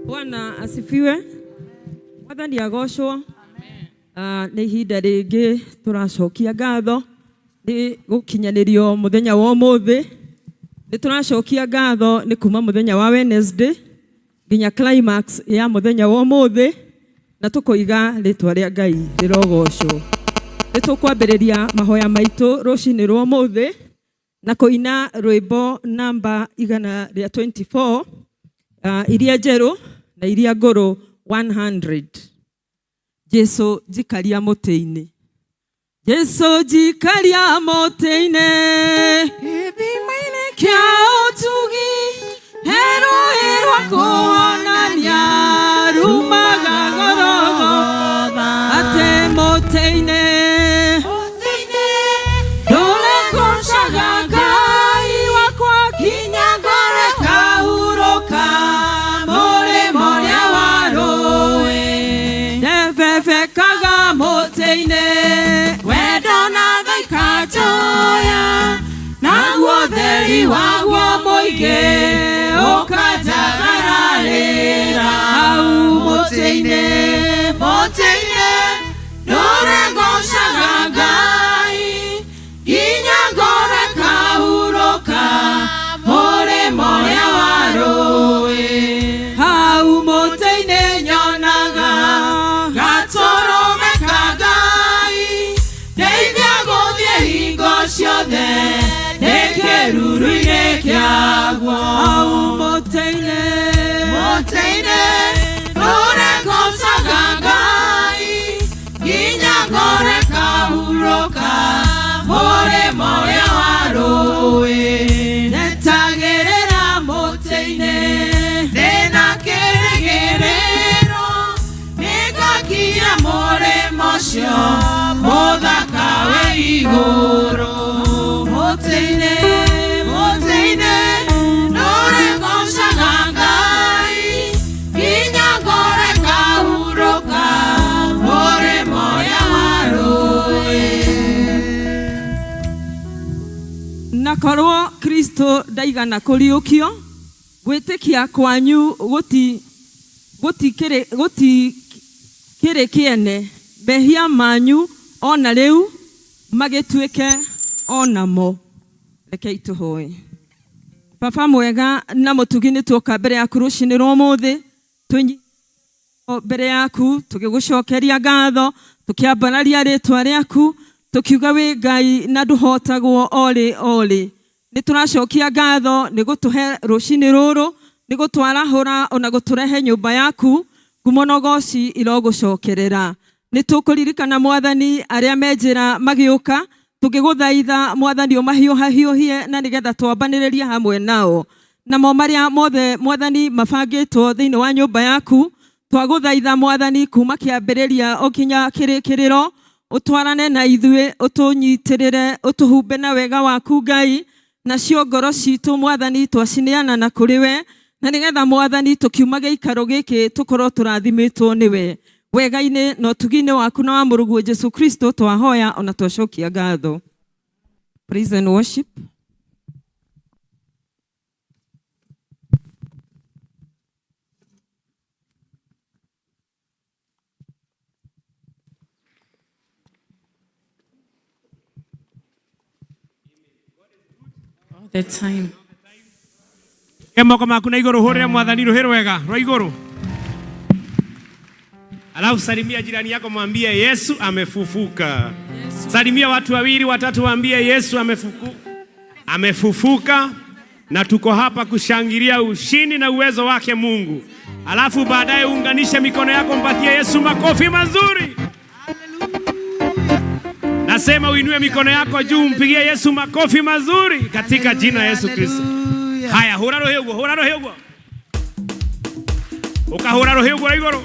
Bwana asifiwe. Mwathani agocwo. Nĩ ihinda rĩngĩ tũracokia ngatho nĩ gũkinyanĩrio mũthenya wa ũmũthĩ. Nĩ tũracokia ngatho nĩ kuma mũthenya wa Wednesday nginya climax ya mũthenya wa ũmũthĩ na tũkoiga rĩtwa rĩa Ngai rĩrogocwo. Nĩ tũkwambĩrĩria mahoya maitũ rũcinĩ rwa ũmũthĩ na kũina rwĩmbo namba igana rĩa 24 iria njerũ na iria ngũrũ 100. Jesu njikaria mũtĩ-inĩ. Jesu njikaria mũtĩ-inĩ gĩthima-inĩ kĩa ũtugi he rũĩ rwa kuonania rumaga Golgotha atĩ mũtĩ-inĩ ndũrĩgocaga Ngai wakwa nginya ngoro ĩkahurũka mũrĩmo ũrĩa wa rũĩ ndebebekaga mũtĩ-inĩ wendo na tha ikanjoya naguo ũtheri waguo mũingĩ ũkanjagararĩra hau mũtĩ-inĩ mũtĩ-inĩ ndũrĩgocaga Ngai nginya ngoro ĩkahurũka mũrĩmo ũrĩa wa rũĩ hau mũtĩ-inĩ nyonaga gatũrũme ka Ngai ndeithia gũthiĩ hingo ciothe ndĩ kĩruru-inĩ kĩaguo hau mũtĩ-inĩ mũtĩ-inĩ ndũrĩgocaga Ngai nginya ngoro ĩkahurũka mũrĩmo ũrĩa wa rũĩ ndetagĩrĩra mũtĩ-inĩ ndĩna kĩrĩgĩrĩro nĩngakinya mũrĩmo ũcio mũthaka wĩ igũrũ mũtĩ-inĩ mũtĩ-inĩ ndũrĩgocaga Ngai nginya ngoro ĩkahurũka mũrĩmo ũrĩa wa rũĩ. Na korwo Kristo ndaigana kũriũkio gwĩtĩkia kwanyu gũtikĩrĩ kĩene mehia manyu ona rĩu magĩtuĩke onamo. Rekei tũhoe. Baba mwega na mũtugi nĩ tuoka mbere yaku rũcinĩ rwa ũmũthĩ twĩnyi mbere yaku tũgĩgũcokeria ngatho tũkĩambararia rĩtwa rĩaku tũkiuga wĩ Ngai na ndũhotagwo orĩ orĩ. Nĩ tũracokia ngatho nĩ gũtũhe rũcinĩ rũrũ nĩ gũtwarahũra ona gũtũrehe nyũmba yaku ngumo na ũgoci irogũcokerera. Nĩ tũkũririkana Mwathani arĩa me njĩra magĩũka tũngĩgũthaitha Mwathani ũmahiũhahiũhie na nĩgetha twambanĩrĩrie hamwe nao namo marĩa mothe Mwathani mabangĩtwo thĩinĩ wa nyũmba yaku twagũthaitha Mwathani kuma kĩambĩrĩria o kinya kĩrĩkĩrĩro ũtwarane na ithuĩ ũtũnyitĩrĩre ũtũhumbe na wega waku Ngai nacio ngoro citũ Mwathani twacineana na kũrĩ we na nĩgetha Mwathani tũkiuma gĩikaro gĩkĩ tũkorwo tũrathimĩtwo nĩwe wega-inĩ na ũtugi-inĩ waku na wa mũrũguo Jesu Kristo twahoya ona twacokia ngatho. Praise and worship. All the time. Ke moko maku na igũrũ hũrĩre mwathani rũhĩ rwega rwa igũrũ. Alafu salimia jirani yako mwambie Yesu amefufuka. Salimia watu wawili watatu waambie Yesu amefufuka na tuko hapa kushangilia ushindi na uwezo wake Mungu. Alafu baadaye uunganishe mikono yako mpatie Yesu makofi mazuri. Nasema uinue mikono yako juu mpigie Yesu makofi mazuri katika jina la Yesu Kristo. Haya, hura rũhĩ ũguo, hura rũhĩ ũguo. Ũkahũra rũhĩ ũguo igũrũ.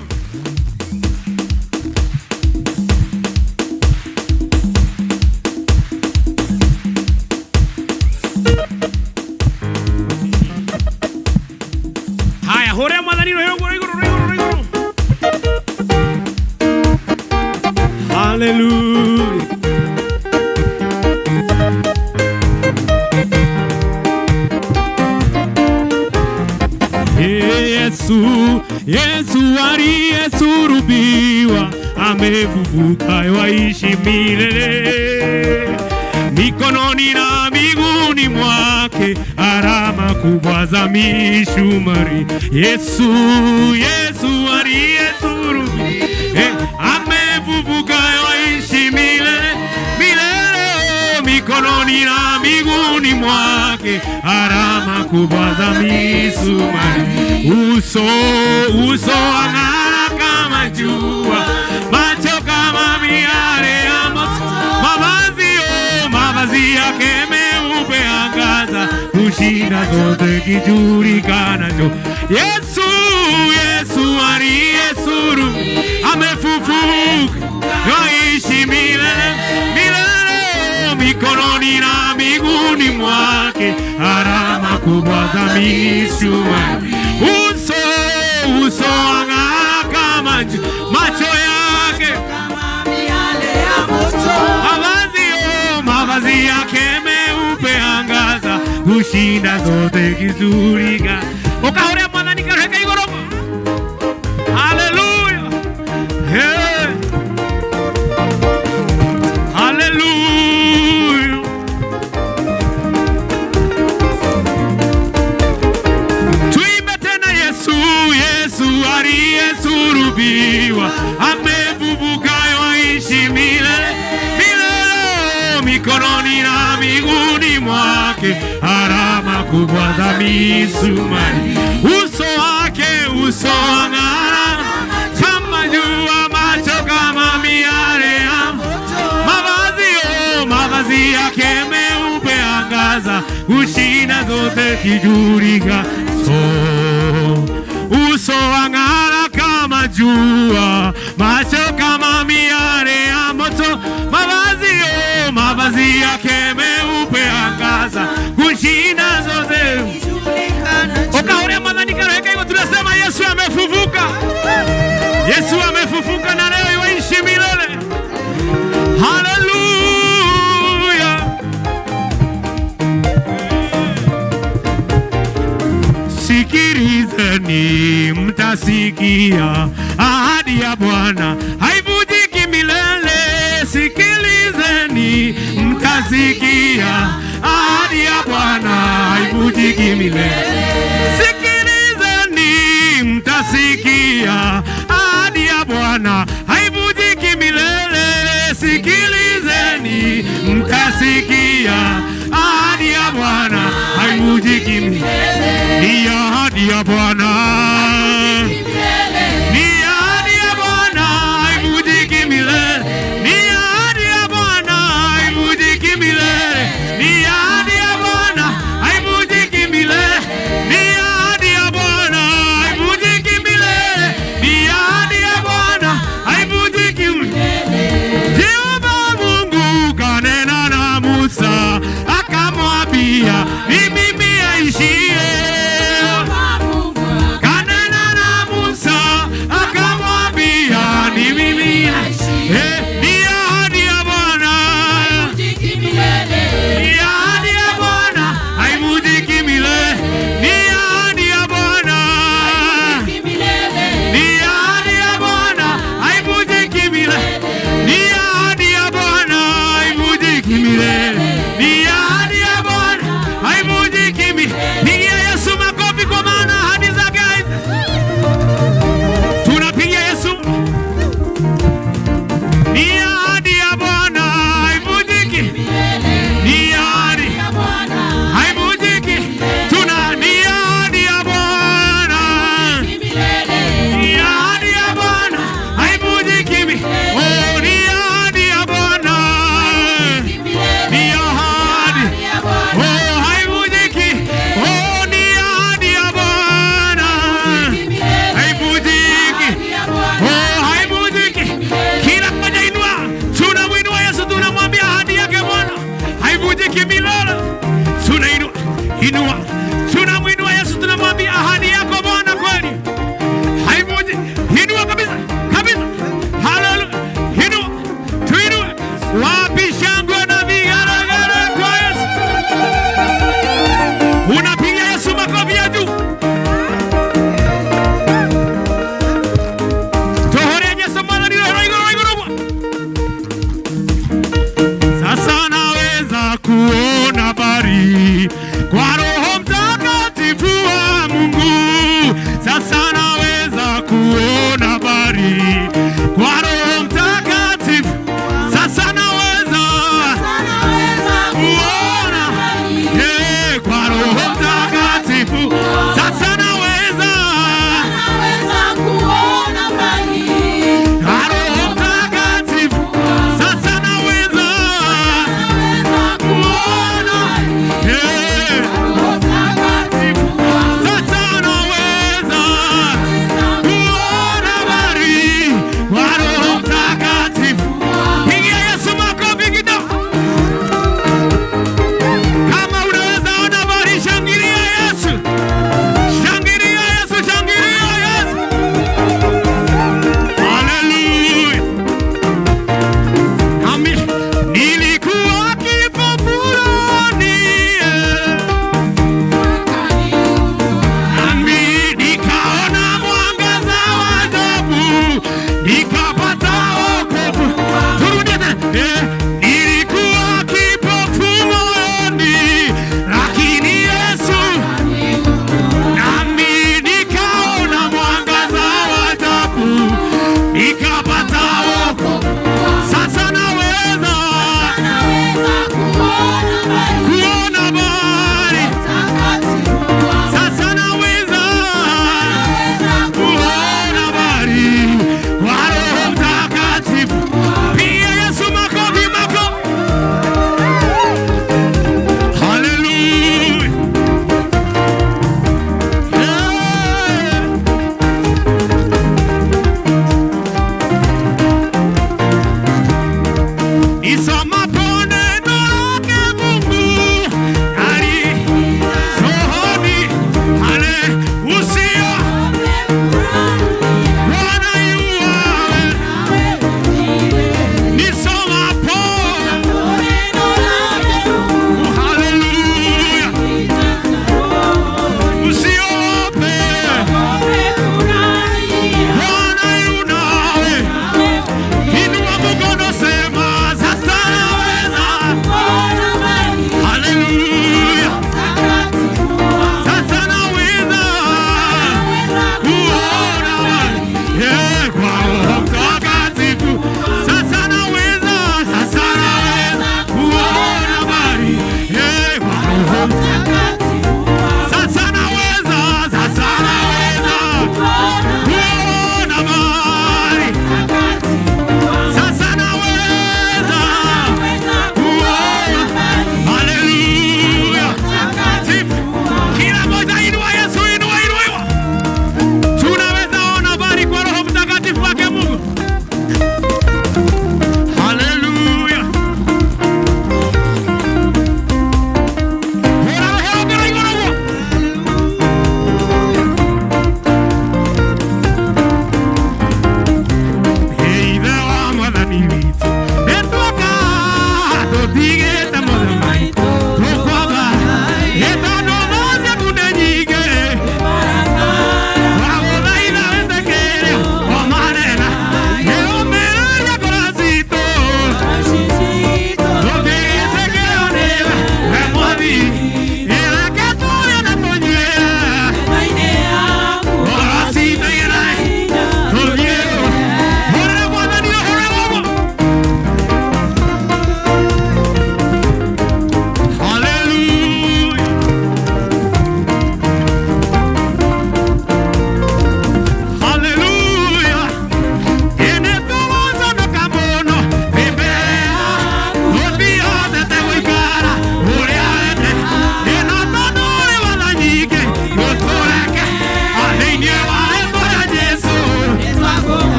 Haya, hũrĩra mwathani rũhĩ ũguo igũrũ, igũrũ, igũrũ. Hallelujah. Yesu, Yesu aliyesulubiwa amefufuka, waishi milele. Mikononi na miguuni mwake alama kubwa za mishumari. Yesu, Yesu aliyesulubiwa amefufuka, waishi milele milele. Mikononi na miguuni mwake alama kubwa za misumari. Uso, uso ang'ara kama jua, macho kama miale ya moto, mavazi oh, mavazi yake meupe angaza kushinda zote kijulikanacho. Yesu, Yesu aliyesulubiwa amefufuka, yaishi milele milele. Mikononi na miguuni mwake alama kubwa za misumari. Uso, uso ang'ara kama jua, macho yake mavazi oh, mavazi yake meupe angaza kushinda zote kizurika. Ukahuria Mwathani kareka iguru. Haleluya. Hey. Haleluya. Tuimbe tena Yesu, Yesu aliyesulubiwa amefufuka, waishi milele milele. Mikononi na miguuni mwake alama kubwa za misumari. Uso wake, uso ang'ara kama jua, macho kama miale ya mavazi oh, mavazi yake meupe angaza kushinda zote kijulika. So uso ang'ara kama jua, macho kama miale ya moto, mavazi oh, mavazi yake meupe angaza kushinda zote. Ukahuria Mwathani kareka hivyo, tunasema Yesu amefufuka. Yesu amefufuka na leo iwaishi milele. Haleluya. Sikilizeni, mtasikia ahadi ya Bwana haivunjiki milele. Sikilizeni, mtasikia ahadi ya Bwana haivunjiki milele. Sikilizeni, mtasikia ahadi ya Bwana haivunjiki milele. Sikilizeni, mtasikia ahadi ya Bwana haivunjiki milele. Ni ahadi ya Bwana, ni ahadi ya Bwana haivunjiki milele. Ni ahadi ya Bwana haivunjiki milele. Ni ahadi ya Bwana haivunjiki milele. Ni ahadi ya Bwana haivunjiki milele. Ni ahadi ya Bwana haivunjiki milele. Jehova Mungu kanena na Musa akamwambia, ni mimi aishiye. Kanena na Musa akamwambia, ni mimi aishiye. Ni ahadi ya Bwana, ni ahadi ya Bwana haivunjiki milele. Ni ahadi ya Bwana, ni ahadi ya Bwana haivunjiki milele. Ni ahadi ya Bwana haivunjiki milele. Ni ahadi ya Bwana haivunjiki milele. Pigia Yesu makofi kwa maana ahadi zake tunapigia Yesu. Ni ahadi ya Bwana haivunjiki. Ni ahadi haivunjiki. Tuna ni ahadi ya Bwana. Ni ahadi ya Bwana haivunjiki. Oh, ni ahadi ya Bwana. Ni ahadi. Oh, haivunjiki. Oh, ni ahadi ya Bwana. Haivunjiki. Oh, haivunjiki. Kila mmoja inua. Tunamuinua Yesu, tunamwambia ahadi yake Bwana haivunjiki milele. Tunainua, inua. Tunamuinua Yesu, tunamwambia ahadi yako Bwana kweli haivunji. Inua kabisa kabisa. Haleluya. Inua, tuinue. Wapi shangwe na vigelegele kwa Yesu? Unapiga Yesu makofi ya juu. Nikapata wokovu. Turudie tena. Nilikuwa kipofu moyoni, lakini Yesu nami nikaona mwangaza wa ajabu, nikapata wokovu. Sasa naweza kuona mbali, sasa naweza kuona mbali kwa Roho.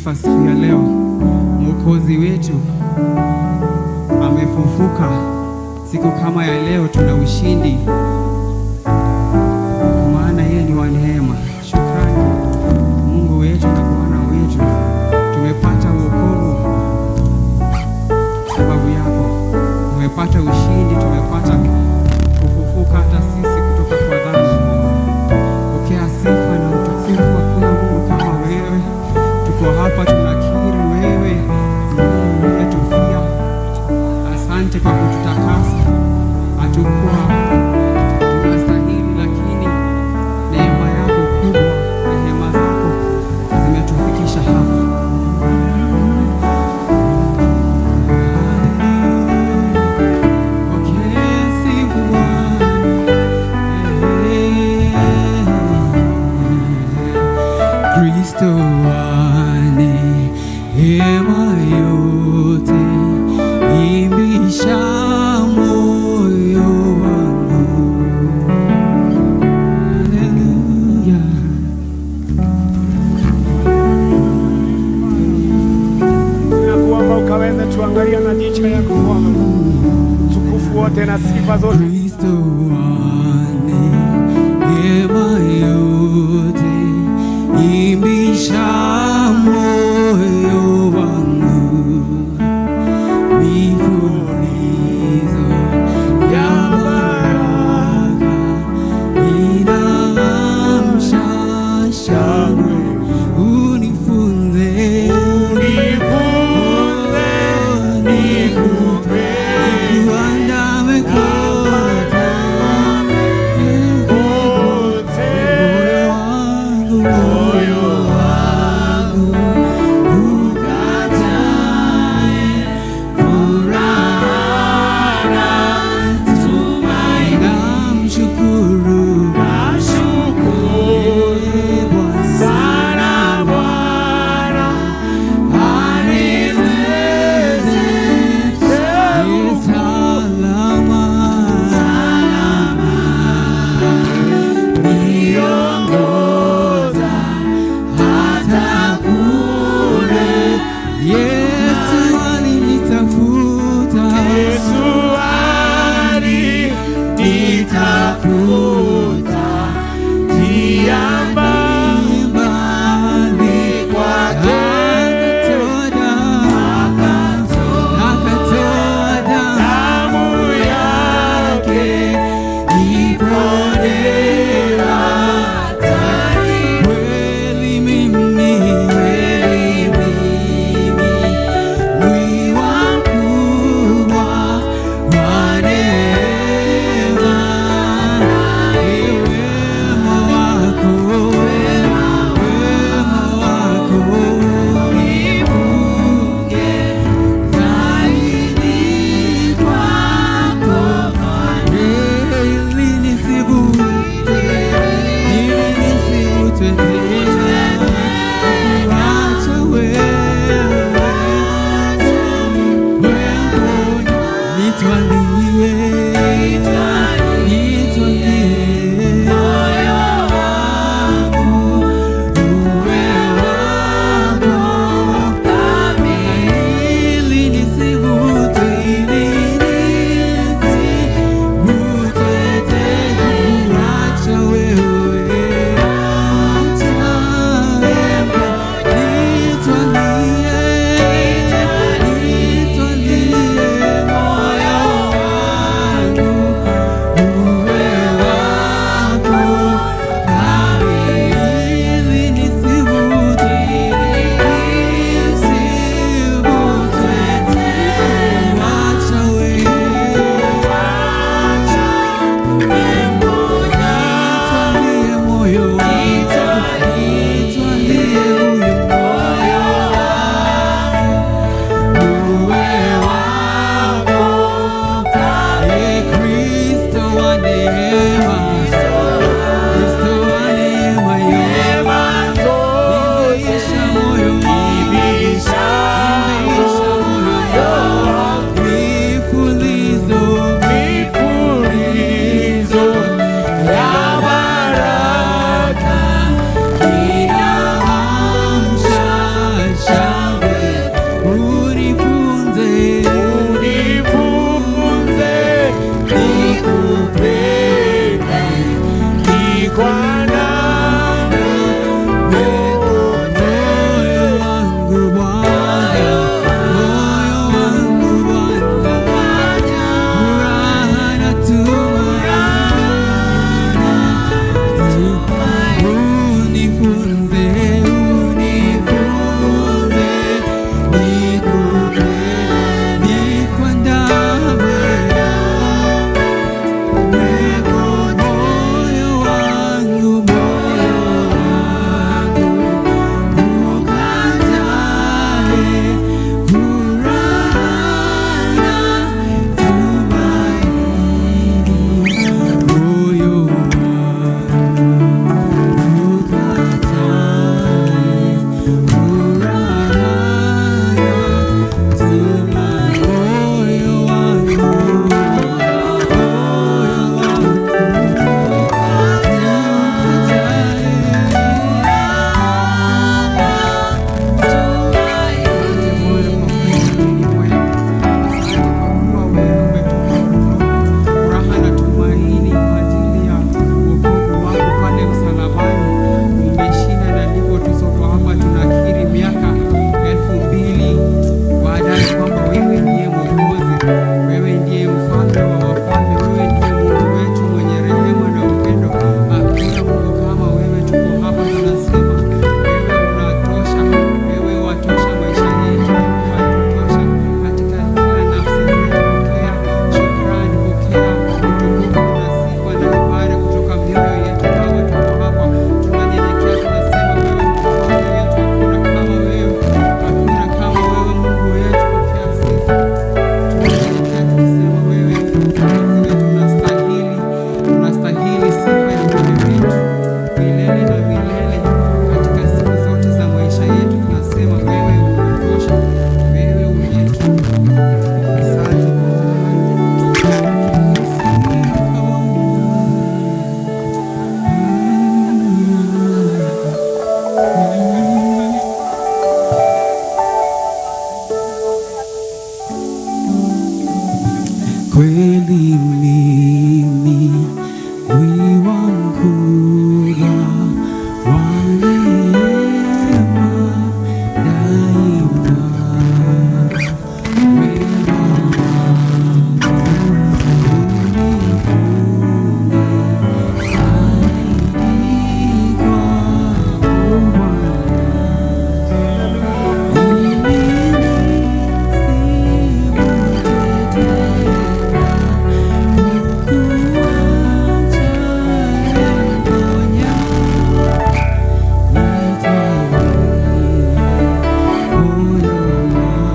Sifa siku ya leo. Mwokozi wetu amefufuka. Siku kama ya leo tuna ushindi, kwa maana yeye ni wa neema. Shukrani Mungu wetu na Bwana wetu, tumepata wokovu sababu yako, tumepata ushindi, tumepata kufufuka hata sisi kutoka kwa dhambi. Pokea sifa na utukufu. Hakuna Mungu kama wewe. Tuko hapa tunakiri wewe ndiye uliyetufia. Asante kwa kututakasa. Hatukuwa tunastahili, lakini neema yako kubwa, rehema zako zimetufikisha hapa. Pokea sifa Bwana. Kristo wa neema yote, imbisha moyo wangu. Haleluya. Tunakuomba ukaweze tuangalia na jicho yako Bwana, utukufu wote na sifa zote. Kristo wa neema yote, imbisha moyo wangu. Mifulizo ya baraka inaamsha shangwe, unifunze, Unifunze, nikuandame kote. Kweli mimi wiwa mkubwa wa neema daima, wema wako uniponye zaidi kwako Bwana. Mimi nisivutwe tena kukuacha Mponya, nitwalie moyo wangu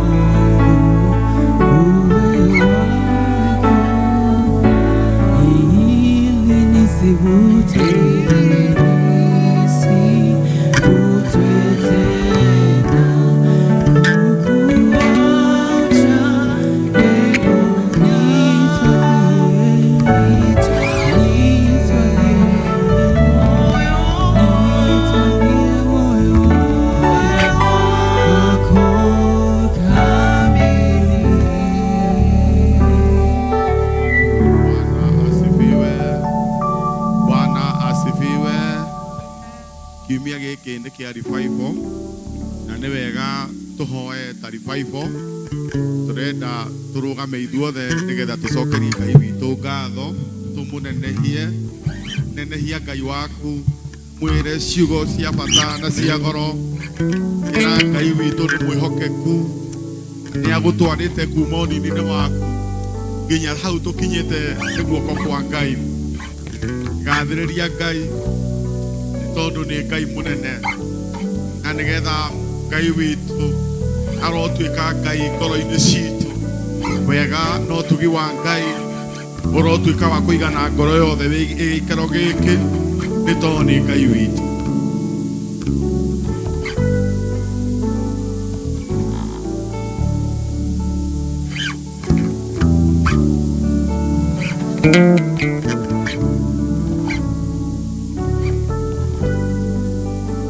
uwe wako, ili nisivutwe, nisivutwe tena kukuacha, nitwalie, nitwalie, nitwalie moyo wako kamili. Bwana asifiwe. Bwana asifiwe. Kiumia gĩkĩ nĩ kĩa revival na nĩ wega tũhoe ta revival. Tũrenda tũrũgame ithuothe nĩgetha tũcokerie Ngai witũ ngatho, tũmũnenehie. Nenehia Ngai waku, mwĩre ciugo cia bata na cia goro. Ĩra Ngai witũ nĩ mwĩhokeku, nĩ agũtwarĩte kuma ũnini-inĩ waku nginya hau tũkinyĩte nĩ guoko kwa Ngai. Gathĩrĩria Ngai nĩ tondũ nĩ Ngai mũnene, na nĩgetha Ngai witũ arotuĩka Ngai ngoro-inĩ citũ. Wega na ũtugi wa Ngai ũrotuĩka wa kũigana ngoro yothe wĩ gĩikaro gĩkĩ, nĩ tondũ nĩ Ngai witũ.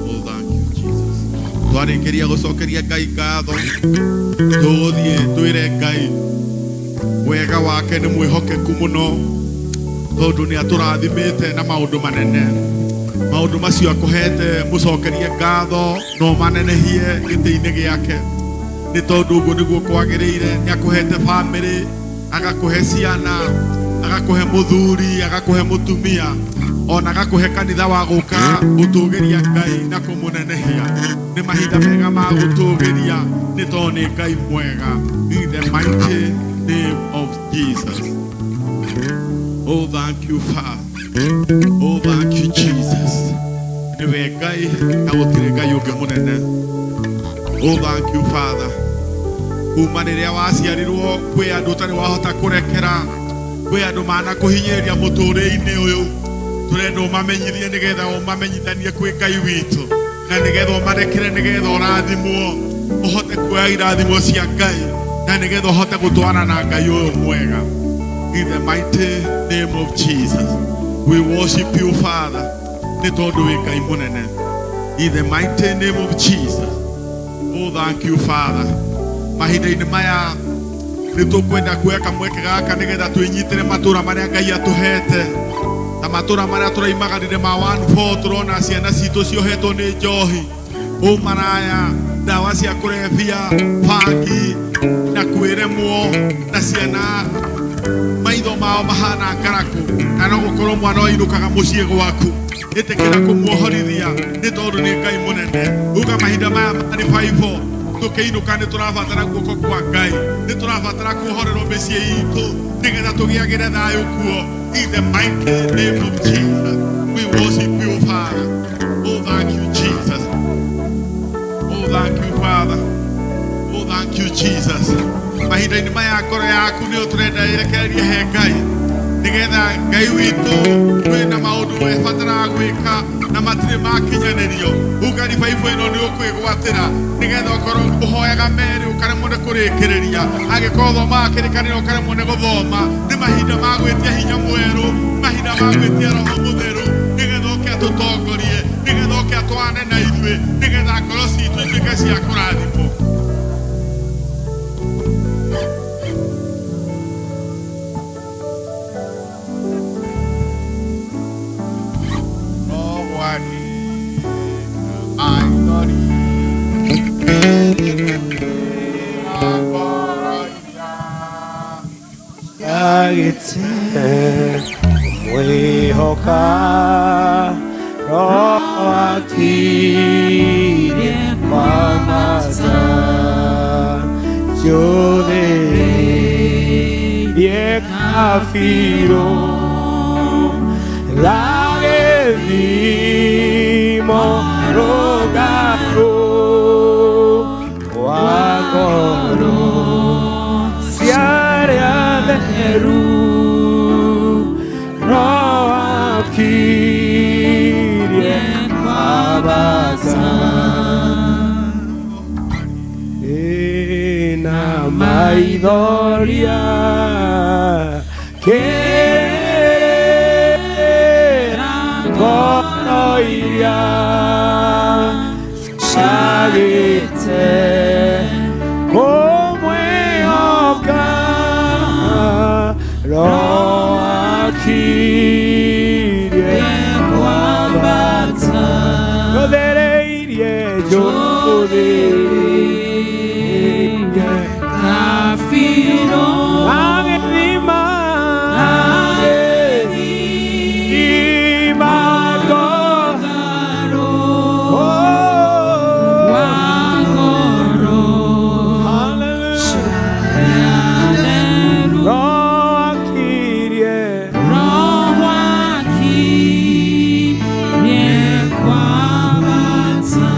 Oh, thank you, Jesus. Twarĩkĩria gũcokeria Ngai ngatho, tũgũthiĩ twĩre Ngai wega wake nĩ mwĩhokeku mũno, tondũ nĩ atũrathimĩte na maũndũ manene. Maũndũ macio akũhete mũcokerie ngatho na ũmanenehie gĩtĩ-inĩ gĩake, nĩ tondũ ũguo nĩguo kwagĩrĩire. Nĩ akũhete bamĩrĩ, agakũhe ciana, agakũhe mũthuri, agakũhe mũtumia, ona agakũhe kanitha wa gũka gũtũgĩria Ngai na kũmũnenehia. Nĩ mahinda mega ma gũtũgĩria, nĩ tondũ nĩ Ngai mwega. In the mighty name of Jesus. Oh, thank you, Father. Oh, thank you, Jesus. Nĩwe Ngai na gũtirĩ Ngai ũngĩ mũnene. Oh, thank you, Father. Kuma rĩrĩa waciarirwo kwĩ andũ ũtarĩ wahota kũrekera, kwĩ andũ manakũhinyĩrĩria mũtũrĩre-inĩ ũyũ, tũrenda ũmamenyithie nĩgetha ũmamenyithanie kwĩ Ngai witũ, na nĩgetha ũmarekere, nĩgetha ũrathimwo, ũhote kuoya irathimo cia Ngai, na nĩgetha ũhote gũtwarana na Ngai ũyũ mwega. In the mighty name of Jesus, we worship you, Father, nĩ tondũ wĩ Ngai mũnene. In the mighty name of Jesus. Oh, thank you, Father. Mahinda-inĩ maya nĩ tũkwenda kuoya kamweke gaka nĩgetha twĩnyitĩre matũra marĩa Ngai atũhete, ta matũra marĩa tũraimagarire ma 14. Tũrona ciana citũ ciohetwo nĩ njohi, ũmaraya, ndawa cia kũrebia, bangi na kwĩremwo, na ciana maitho mao mahana ngarakũ, na no gũkorwo mwana wainũkaga mũciĩ gwaku. Ĩtĩkĩra kũmuohorithia nĩ tondũ nĩ Ngai mũnene. Uga mahinda maya ma revival tũkĩinũka nĩ tũrabatara guoko kwa Ngai, nĩ tũrabatara kuohorerwo mĩciĩ itũ nĩgetha tũgĩagĩre thayũ kuo. In the mighty name of Jesus, we worship you, Father. Oh, thank you, Jesus. Oh, thank you, Father. Oh, thank you, Jesus. Mahinda-inĩ maya ngoro yaku nĩyo tũrenda ĩrekererie he Ngai, nĩgetha Ngai witũ kwĩna maũndũ webataraga gwĩka na matirĩ makinyanĩrio. Uga revival ĩno nĩ ũkwĩgwatĩra, nĩgetha ũkorwo ũhoyaga merĩ ũkaremwo nĩ kũrĩkĩrĩria, angĩkorwo ũthomaga kĩrĩkanĩro ũkaremwo nĩ gũthoma. Nĩ mahinda ma gwĩtia hinya mwerũ, mahinda ma gwĩtia Roho Mũtheru, nĩgetha oke atũtongorie, nĩgetha oke atwane na ithuĩ, nĩgetha ngoro citũ ituĩke cia kũrathimwo. Ciagĩte mwĩhoka Roho akirie kwambata Njũthĩrĩirie kabirũ Gagĩthimo rũgarũ wa ngoro ciarĩa theru Roho akirie kwambata ina maithoria kĩrĩra ngoro iria ciagĩte kũmwĩhoka Roho akirie kwambata njũthĩrĩirie njũthĩrĩirie Kabirũ agĩthima agĩthima ngoro wa ngoro Hallelujah. theru Roho akirie Roho akirie kwambata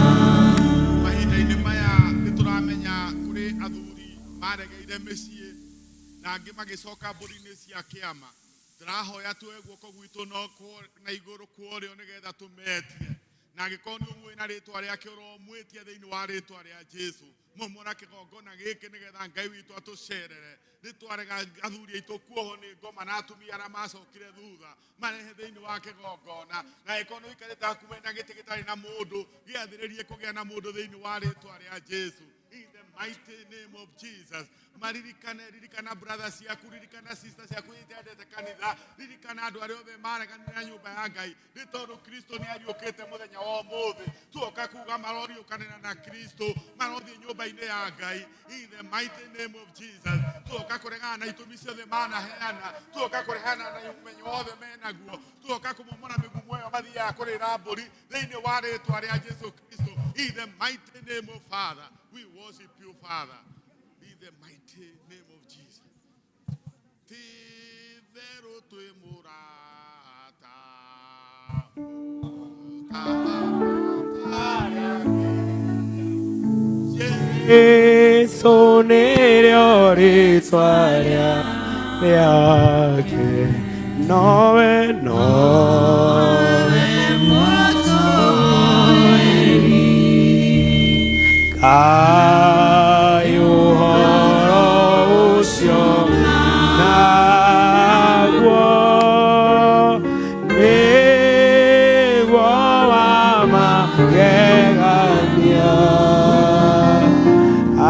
Mahinda-inĩ maya nĩ tũramenya kũrĩ athuri maregeire mĩciĩ na angĩ magĩcoka mbũri-inĩ cia kĩama. Ndĩrahoya tuoe guoko gwitũ no na igũrũ kwa ũrĩo nĩgetha tũmetie, na angĩkorwo nĩ ũmũĩ na rĩtwa rĩake, ũromwĩtia thĩinĩ wa rĩtwa rĩa Jesu. Momora kĩgongona gĩkĩ nĩgetha Ngai witũ atũcerere. Nĩ twarega athuri aitũ kuohwo nĩ ngoma na atumia arĩa macokire thutha marehe thĩinĩ wa kĩgongona, na angĩkorwo nĩ ũikarĩte hakuhĩ na gĩtĩ gĩtarĩ na mũndũ, gĩathĩrĩrie kũgĩa na mũndũ thĩinĩ wa rĩtwa rĩa Jesu. In the mighty name of Jesus. Maririkane, ririkana brother ciaku, ririkana sister ciaku itendete kanitha, ririkana andũ arĩa othe mareganire na nyũmba ya Ngai, nĩ tondũ Kristo nĩ ariũkĩte mũthenya wa ũmũthĩ. Tuoka kuga maroriũkanĩra na Kristo, marothiĩ nyũmba-inĩ ya Ngai. In the mighty name of Jesus. Tuoka kũregana na itũmi ciothe manaheana, tuoka kũregana na ũmenyo wothe menaguo, tuoka kũmomora mĩgumo ĩyo mathiaga kũrĩra mbũri thĩinĩ wa rĩtwa rĩa Jesu Kristo. In the mighty name of Father, we worship you, Father. In the mighty name of Jesus. Ti therũ twĩ mũrata. Jesu nĩrĩo rĩtwa rĩake nowe nowe Kaĩ ũhoro ũcio naguo nĩguo wa magegania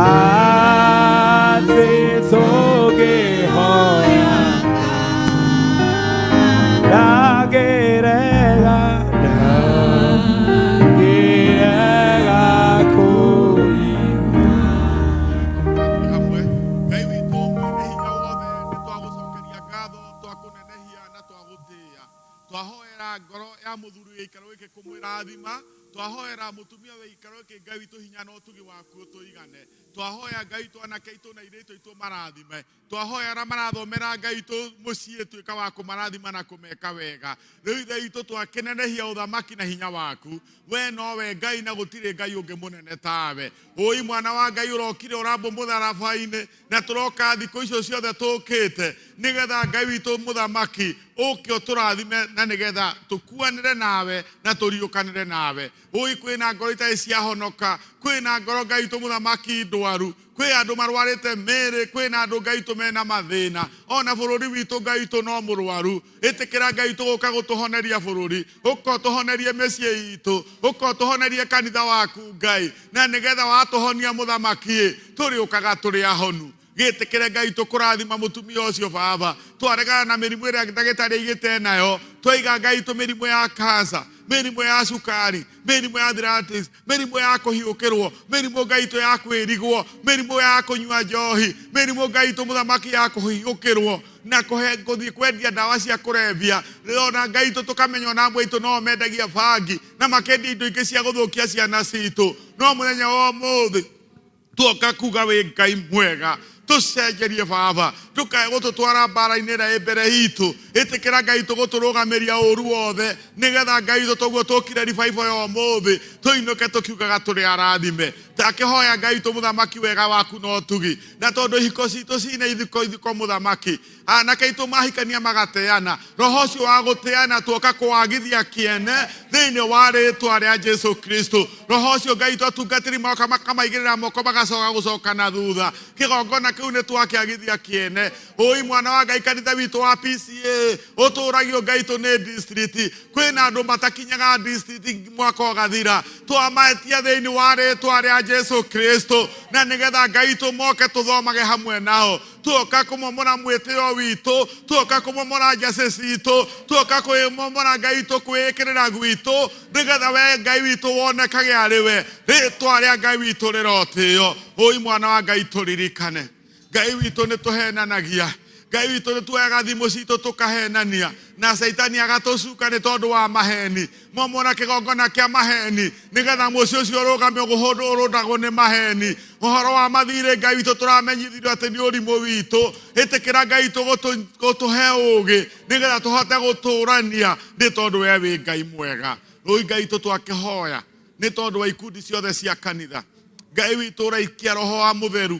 atĩ tũngĩhoya ndangĩrega ndangĩrega kũigua. Hamwe Ngai witũ mwene hinya wothe, nĩ twagũcokeria ngatho, twakũnenehia na twagũtĩĩa. Twahoera ngoro ya mũthuri gĩikaro gĩkĩ kũmwĩrathima, twahoera mũtumia wa gĩikaro gĩkĩ, Ngai witũ, hinya na ũtugi waku ũtũigane. Twahoya Ngai witũ anake aitũ na airĩtu aitũ marathime. Twahoya arĩa marathomera, Ngai witũ, mũciĩ, tuĩka wa kũmarathima na kũmeka wega. Rĩu Ithe witũ, twakĩnenehia ũthamaki na hinya waku. We nowe Ngai na gũtirĩ Ngai ũngĩ mũnene tawe. Ũi mwana wa Ngai ũrokire ũrambwo mũtharaba-inĩ, na tũroka thikũ icio ciothe tũkĩte nĩgetha Ngai witũ mũthamaki ũke ũtũrathime na nĩgetha tũkuanĩre nawe na tũriũkanĩre nawe. Ũi kwĩna ngoro itarĩ ciahonoka, kwĩna ngoro, Ngai witũ mũthamaki, ndwaru, kwĩ andũ marwarĩte mĩĩrĩ, kwĩna andũ, Ngai witũ, mena mathĩna. Ona bũrũri witũ, Ngai witũ, no mũrwaru. Ĩtĩkĩra, Ngai witũ, gũka gũtũhoneria bũrũri, ũka ũtũhonerie mĩciĩ itũ, ũka ũtũhonerie kanitha waku, Ngai, na nĩgetha watũhonia mũthamaki, tũrĩũkaga tũrĩ ahonu. Gĩtĩkĩre, Ngai witũ, kũrathima mũtumia ũcio. Baba, twaregana na mĩrimũ ĩrĩa ndagĩtarĩ aigĩte nayo, twaiga, Ngai witũ, mĩrimũ ya kansa. Mĩrimũ ya cukari, mĩrimũ ya arthritis, mĩrimũ ya kũhiũkĩrwo, mĩrimũ Ngai witũ ya kwĩrigwo, mĩrimũ ya kũnyua njohi, mĩrimũ Ngai witũ mũthamaki ya kũhiũkĩrwo na kũhe gũthiĩ kwendia ndawa cia kũrebia. Ona Ngai witũ tũkamenya ona amwe aitũ no mendagia bangi na makendia indo ingĩ cia gũthũkia ciana citũ. No mũthenya wa ũmũthĩ tuoka kuga wĩ Ngai mwega, tũcenjerie Baba, ndũkae gũtũtwara mbara-inĩ ĩrĩa ĩ mbere itũ. Ĩtĩkĩra Ngai witũ gũtũrũgamĩria ũru wothe, nĩgetha Ngai witũ toguo tũkire revival ya ũmũthĩ tũinũke tũkiugaga tũrĩ arathime. Takĩhoya Ngai witũ mũthamaki wega waku na ũtugi, na tondũ ihiko citũ cina ithiko ithiko mũthamaki, anake aitũ mahikania magateana, roho ũcio wa gũteana tuoka kũwagithia kĩene thĩinĩ wa rĩtwa rĩa Jesu Kristo. Roho ũcio Ngai witũ atungatĩri moka makamaigĩrĩra moko magacoka gũcoka na thutha. Kĩgongona kĩu nĩ twakĩagithia kĩene. Ũi mwana wa Ngai, kanitha witũ wa PCA ũtũragio Ngai witũ nĩ district. Kwĩna andũ matakinyaga district mwaka ũgathira. Twamaetia thĩinĩ wa rĩtwa rĩa Jesu Kristo, na nĩgetha Ngai witũ moke tũthomage hamwe nao. Tuoka kũmomora mwĩtĩo witũ, tuoka kũmomora njacĩ citũ, tuoka kũmomora Ngai witũ kwĩĩkĩrĩra gwitũ, nĩgetha we Ngai witũ wonekage arĩ we. Rĩtwa rĩa Ngai witũ rĩrotĩo. Ũi mwana wa Ngai, tũririkane Ngai witũ nĩ tũhenanagia. Ngai witũ nĩ tuoyaga thimũ citũ tũkahenania, na Caitani agatũcuka nĩ tondũ wa maheni. Momora kĩgongona kĩa maheni, nĩgetha mũciĩ ũcio ũrũgame ũrũndagwo nĩ maheni. Ũhoro wa mathirĩ Ngai witũ tũramenyithirio atĩ nĩ ũrimũ witũ. Ĩtĩkĩra Ngai witũ gũtũhe ũgĩ, nĩgetha tũhote gũtũrania, nĩ tondũ we wĩ Ngai mwega. Rũi Ngai witũ twakĩhoya nĩ tondũ wa ikundi ciothe cia kanitha. Ngai witũ ũraikia roho wa mũtheru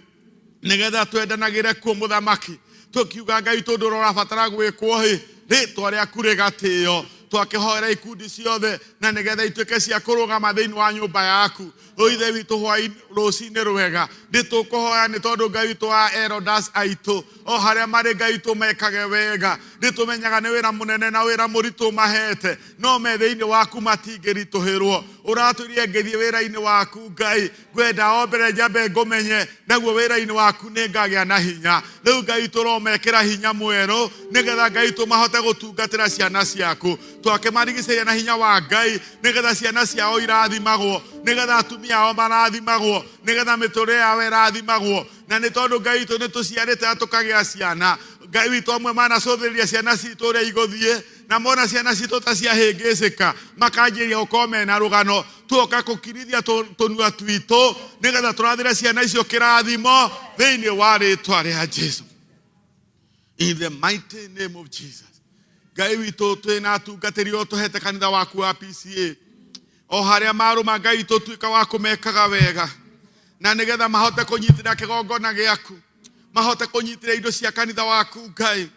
nĩgetha twendanagĩre kuo mũthamaki, tũkiuga Ngai witũ ũndũ ũrĩa ũrabatara gwĩkwo hĩ, rĩtwa rĩaku rĩgatĩo. Twakĩhoera ikundi ciothe na nĩgetha ituĩke cia kũrũgama thĩinĩ wa nyũmba yaku. Ithe witũ hwaĩ rũcinĩ rwega nĩ tũkũhoya nĩ tondũ Ngai witũ wa elders aitũ o harĩa marĩ Ngai witũ mekage wega. Nĩ tũmenyaga nĩ wĩra mũnene na wĩra mũritũ mahete, no me thĩinĩ waku matingĩritũhĩrwo. Ũratwĩrire ngĩthiĩ wĩra-inĩ waku Ngai, ngwenda o mbere njambe ngũmenye, naguo wĩra-inĩ waku nĩ ngagĩa na hinya. Rĩu Ngai witũ ũromekĩra hinya mwerũ, nĩgetha Ngai witũ mahote gũtungatĩra ciana ciaku. Twakĩmarigicĩria na hinya wa Ngai, nĩgetha ciana ciao irathimagwo, nĩgetha atumia ao marathimagwo, nĩgetha mĩtũrĩre yao ĩrathimagwo. Na nĩ tondũ Ngai witũ nĩ tũciarĩte na tũkagĩa ciana, Ngai witũ amwe manacũthĩrĩria ciana citũ ũrĩa igũthiĩ, na mona ciana citũ ta ciahĩngĩcĩka makanjĩrĩria gũkorwo mena rũgano. Tuoka kũkirithia tũnua twitũ nĩgetha tũrathĩre ciana icio kĩrathimo thĩinĩ wa rĩtwa rĩa Jesu. In the mighty name of Jesus. Ngai witũ twĩna atungatĩri o tũhete kanitha waku wa PCA o harĩa marũma Ngai witũ tuĩka wa kũmekaga wega, na nĩgetha mahote kũnyitĩrĩra kĩgongona gĩaku, mahote kũnyitĩrĩra indo cia kanitha waku Ngai,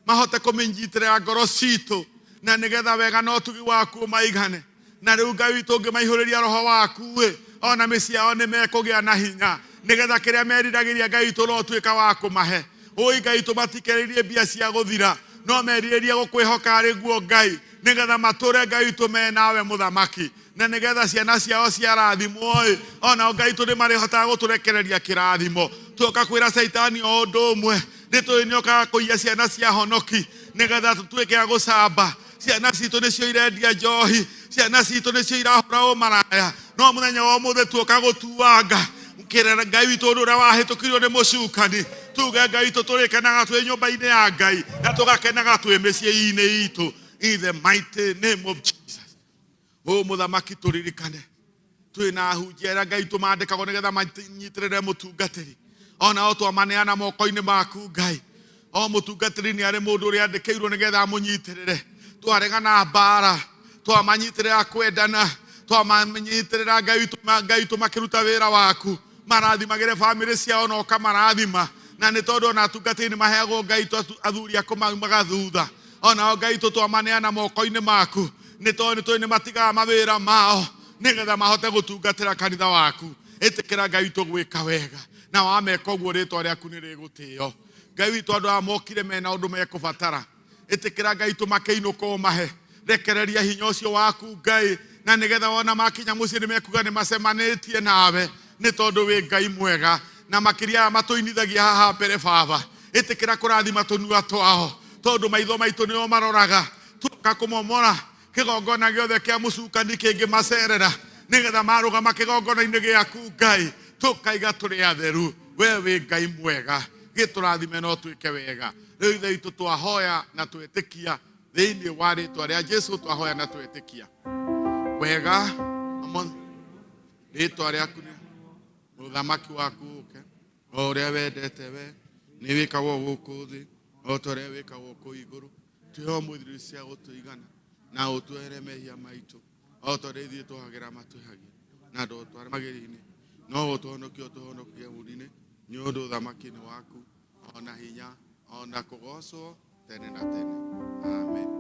mahote kũmĩnyitĩrĩra ngoro citũ, na nĩgetha wega na ũtugi waku ũmaigane. Na rĩu Ngai witũ ũngĩmaihũrĩria roho waku ĩ, ona mĩciĩ yao nĩ mekũgĩa na hinya, nĩgetha kĩrĩa meriragĩria Ngai witũ ũrotuĩka wa kũmahe. Ũi Ngai witũ matikerĩrie mbia cia gũthira, no merirĩrie gũkwĩhoka arĩ guo Ngai, nĩgetha matũre Ngai witũ me nawe mũthamaki, na nĩgetha ciana ciao ciarathimwo ĩ, onao Ngai witũ nĩ marĩhotaga gũtũrekereria kĩrathimo. Tuoka kwĩra Caitani o ũndũ ũmwe, nĩ tũĩ nĩ okaga kũiya ciana cia honoki, nĩgetha tũtuĩke a gũcamba. Ciana citũ nĩcio irendia njohi, ciana citũ nĩcio irahũra ũmaraya, no mũthenya wa ũmũthĩ tuoka gũtuanga kĩrĩra Ngai witũ ũndũ ũrĩa wahĩtũkirio nĩ mũcukani. Tuge Ngai witũ tũrĩkenaga twĩ nyũmba-inĩ ya Ngai na tũgakenaga twĩ mĩciĩ-inĩ itũ. In the mighty name of Jesus. Ũũ mũthamaki tũririkane twĩna ahunjia arĩa Ngai tũmandĩkagwo nĩgetha manyitĩrĩre mũtungatĩri, onao twamaneana moko-inĩ maku Ngai. O mũtungatĩri nĩ arĩ mũndũ ũrĩa andĩkĩirwo nĩgetha amũnyitĩrĩre. Twaregana mbara, twamanyitĩrĩra kwendana, twamanyitĩrĩra Ngai witũ, Ngai witũ makĩruta wĩra waku, marathimagĩre bamĩrĩ ciao na ũkamarathima. Na nĩ tondũ ona atungatĩri nĩ maheagwo Ngai witũ athuri a kũmaumaga thutha, onao Ngai witũ twamaneana moko-inĩ maku, nĩ tondũ nĩ tũĩ nĩ matigaga mawĩra mao nĩgetha mahote gũtungatĩra kanitha waku. Ĩtĩkĩra Ngai witũ gwĩka wega, na wameka ũguo rĩtwa rĩaku nĩ rĩgũtĩo. Ngai witũ andũ aya mokire mena ũndũ mekũbatara, ĩtĩkĩra Ngai witũ makĩinũka ũmahe. Rekereria hinya ũcio waku Ngai, na nĩgetha wona makinya mũciĩ nĩ mekuga nĩ macemanĩtie nawe, nĩ tondũ wĩ Ngai mwega. Na makĩria aya matũinithagia haha mbere Baba, ĩtĩkĩra kũrathima tũnua twao, tondũ maitho maitũ nĩo maroraga. Tuoka kũmomora Kĩgongona gĩothe kĩa mũcukani kĩngĩmacerera nĩgetha marũgama kĩgongona-inĩ gĩaku Ngai tũkaiga tũrĩ atheru. We wĩ Ngai mwega, gĩtũrathime no twĩke wega. Rĩu Ithe witũ twahoya na twetĩkia thĩinĩ wa rĩtwa rĩa Jesu, twahoya na twetĩkia wega. Rĩtwa rĩaku nĩ ũthamaki waku ũke, o ũrĩa wendete we nĩ wĩkagwo gũkũ thĩ o ta ũrĩa wĩkagwo kũu igũrũ. Tũhe ũmũthĩ irio cia gũtũigana na ũtuohere mehia maitũ o ta ũrĩa ithuĩ twohagĩra matwĩhagia, na ndũtware magerio-inĩ no ũtũhonokie ũtũhonokie ũũru-inĩ, nĩ ũndũ ũthamaki nĩ waku ona hinya ona kũgocwo tene na tene. Amen.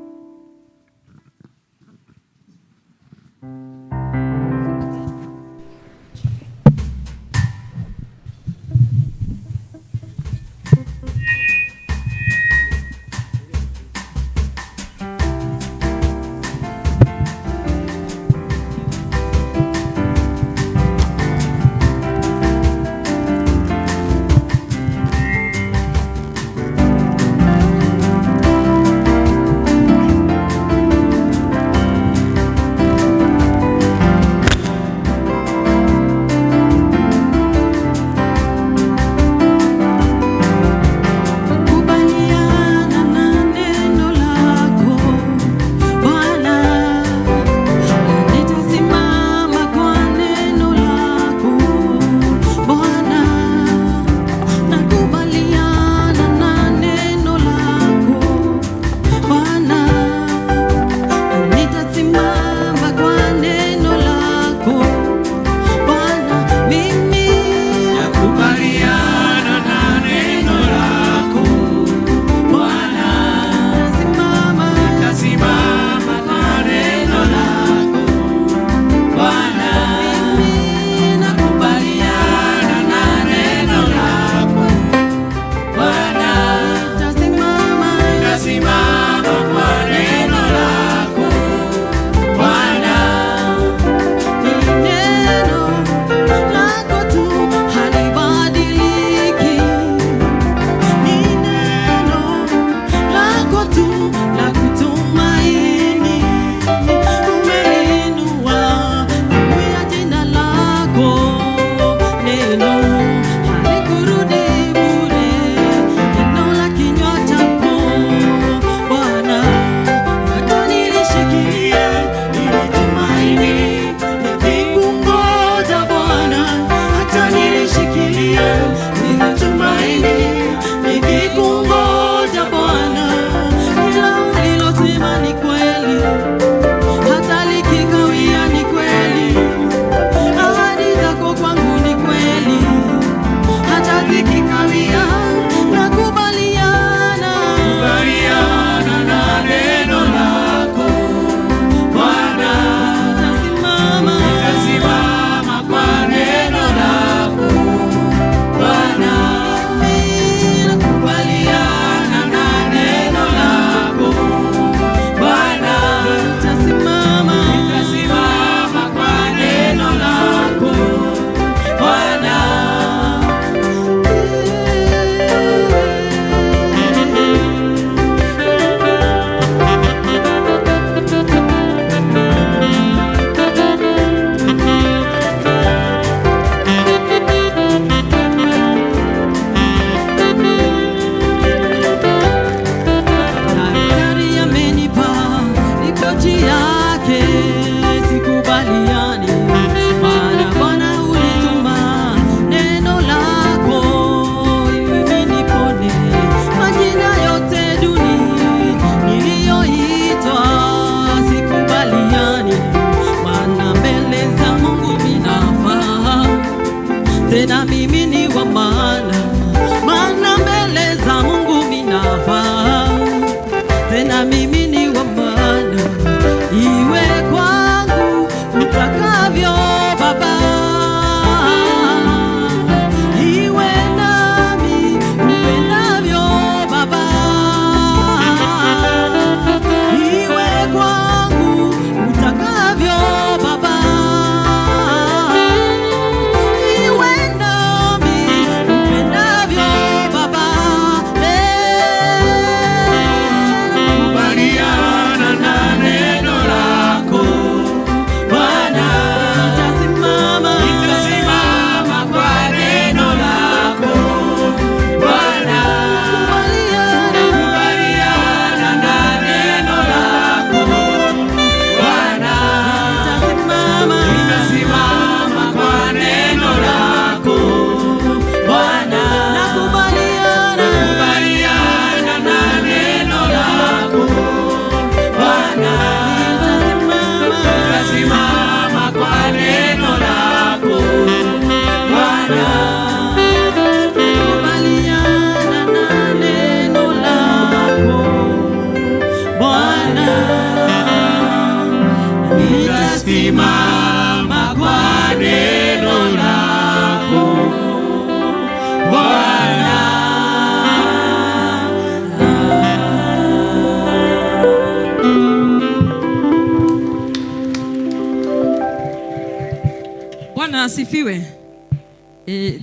Asifiwe.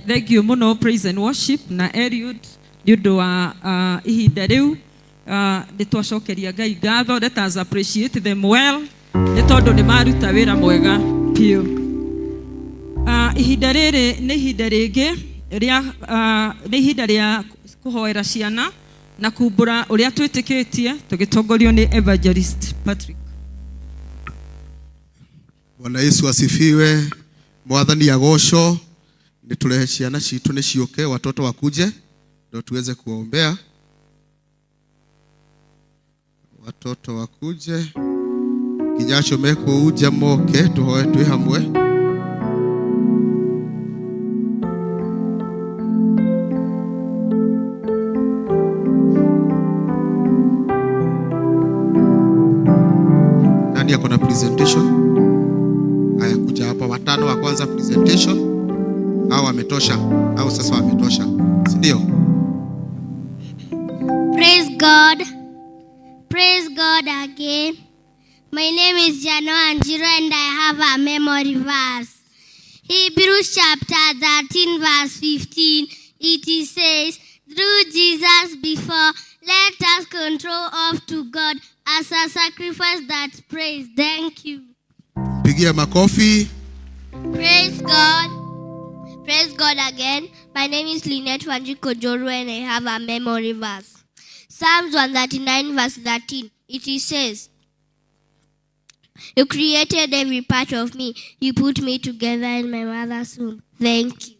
Thank you muno praise and worship na Eliud nĩ ũndũ wa ihinda rĩu nĩ twacokeria Ngai ngatho. Let us appreciate them well nĩ tondũ nĩ maruta wĩra mwega biũ. Ihinda rĩrĩ nĩ ihinda rĩngĩ rĩa nĩ ihinda rĩa kũhoera ciana na kumbũra ũrĩa twĩtĩkĩtie tũgĩtongorio nĩ Evangelist Patrick. Bwana Yesu asifiwe. Mwathani agocwo. Nĩ tũrehe ciana citũ nĩ ciũke, watoto wakuje ndio tuweze kuwaombea. Watoto wakuje nginya acio mekũu nja moke tũhoe twĩ hamwe. Nani ako na presentation? Haya, kuja hapa watano wa kwanza presentation. Hao wametosha, hao sasa wametosha, si ndio? Praise God. Praise God again. My name is Jano Anjiro and I have a memory verse. Hebrews chapter 13 verse 15. It says, through Jesus before, let us control off to God as a sacrifice that praise. Thank you. Pigia makofi. Praise God. Praise God again. My name is Lynette Wanjiku Joru and I have a memory verse. Psalms 139 verse 13. It says, you created every part of me. You put me together in my mother's womb. Thank you.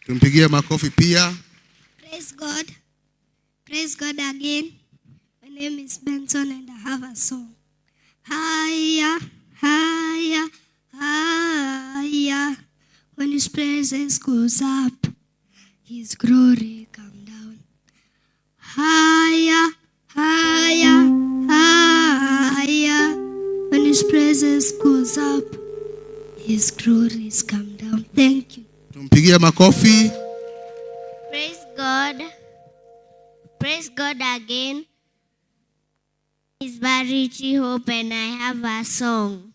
Tumpigie makofi pia. Praise God. Praise God again. My name is Benson and I have a song. Higher, higher, higher. When his presence goes up, his glory come down. Higher, higher, higher. When his presence goes up, his glories come down. Thank you. Tumpigie makofi. Praise God. Praise God again. It's Barichi Hope and I have a song.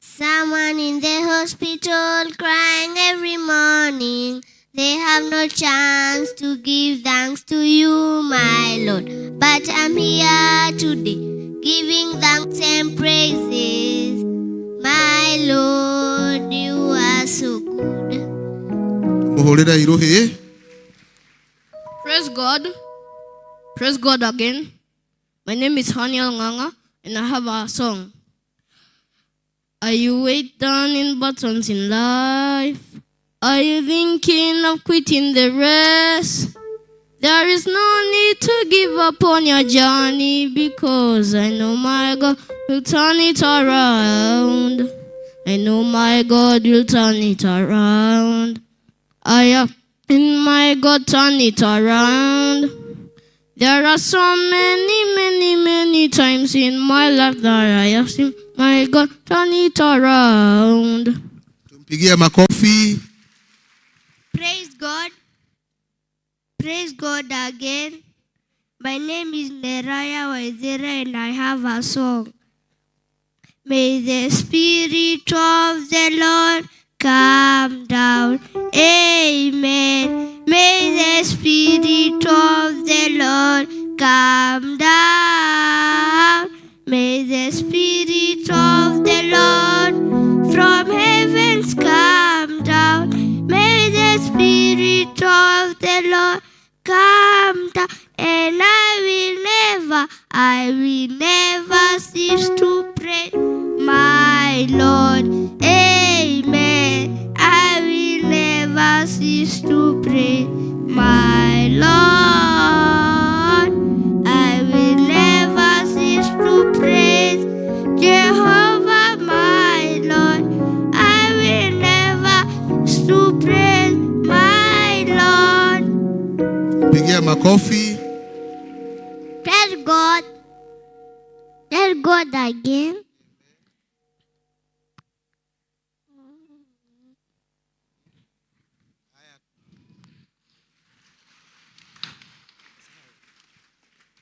Someone in the hospital crying every morning. They have no chance to give thanks to you, my Lord. But I'm here today, giving thanks and praises. My Lord, you are so good. Muhũrĩre irũhĩ. Praise God. Praise God again. My name is Haniel Nganga and I have a song. Are you weighed down in buttons in life? Are you thinking of quitting the race? There is no need to give up on your journey because I know my God will turn it around. I know my God will turn it around. I have in my God turn it around. There are so many, many, many times in my life that I have seen my God turn it around. Tumpigie makofi. Praise God. Praise God again. My name is Neraya Waizera and I have a song. May the Spirit of the Lord come down. Amen. May the Spirit of the Lord come down. May the Spirit of the Lord from heavens come down. May the Spirit of the Lord come down. And I will never cease to pray, my Lord. Amen. I will never cease to pray, my Lord. I will never cease to praise Jehovah, my Lord. I will never cease to praise my Lord. Pigia makofi. Praise God. Praise God again.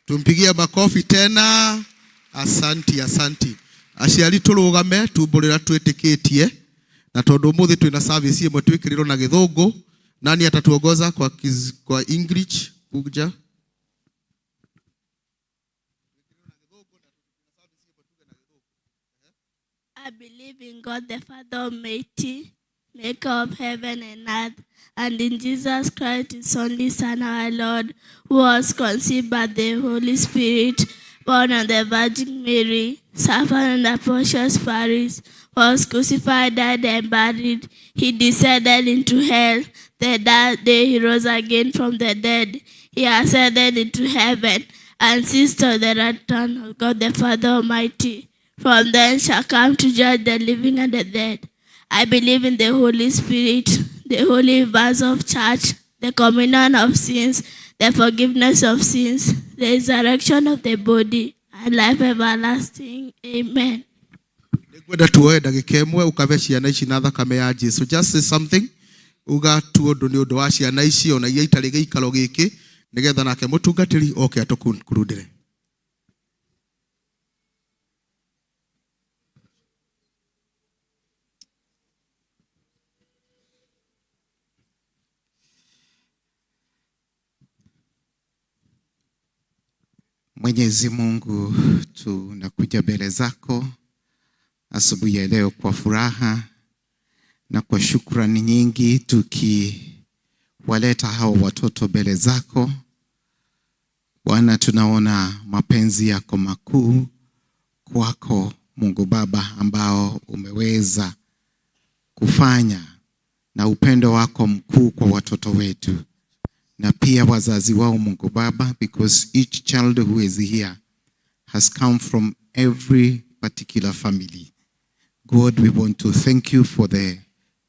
Tumpigie makofi tena. Asanti, asanti. Aciari tũrũgame tumbũrĩra twĩtĩkĩtie Na tondu umuthi twina service imwe twikirirwo na githungu, nani atatuongoza kwa English kuja? I believe in God the Father Almighty, maker of heaven and earth, and in Jesus Christ, his only Son, our Lord, who was conceived by the Holy Spirit, born of the Virgin Mary, suffered under Pontius Pilate, was crucified, died, and buried. He descended into hell. The third day he rose again from the dead. He ascended into heaven and sits on the right hand of God the Father Almighty. From thence shall come to judge the living and the dead. I believe in the Holy Spirit, the holy verse of church, the communion of sins, the forgiveness of sins, the resurrection of the body, and life everlasting. Amen. Ngwenda tuoe ndagĩka ĩmwe ũkabe ciana ici na thakame ya Jesu. Just say something, uga tu ũndũ nĩ ũndũ wa ciana ici ona iria itarĩ gĩikaro gĩkĩ, nĩgetha nake mũtungatĩri oke atũkurundĩre. Mwenyezi Mungu, tunakuja mbele zako asubuhi ya leo kwa furaha na kwa shukrani nyingi, tukiwaleta hao watoto mbele zako. Bwana, tunaona mapenzi yako makuu kwako Mungu Baba, ambao umeweza kufanya, na upendo wako mkuu kwa watoto wetu na pia wazazi wao, Mungu Baba, because each child who is here has come from every particular family. God, we want to thank you for the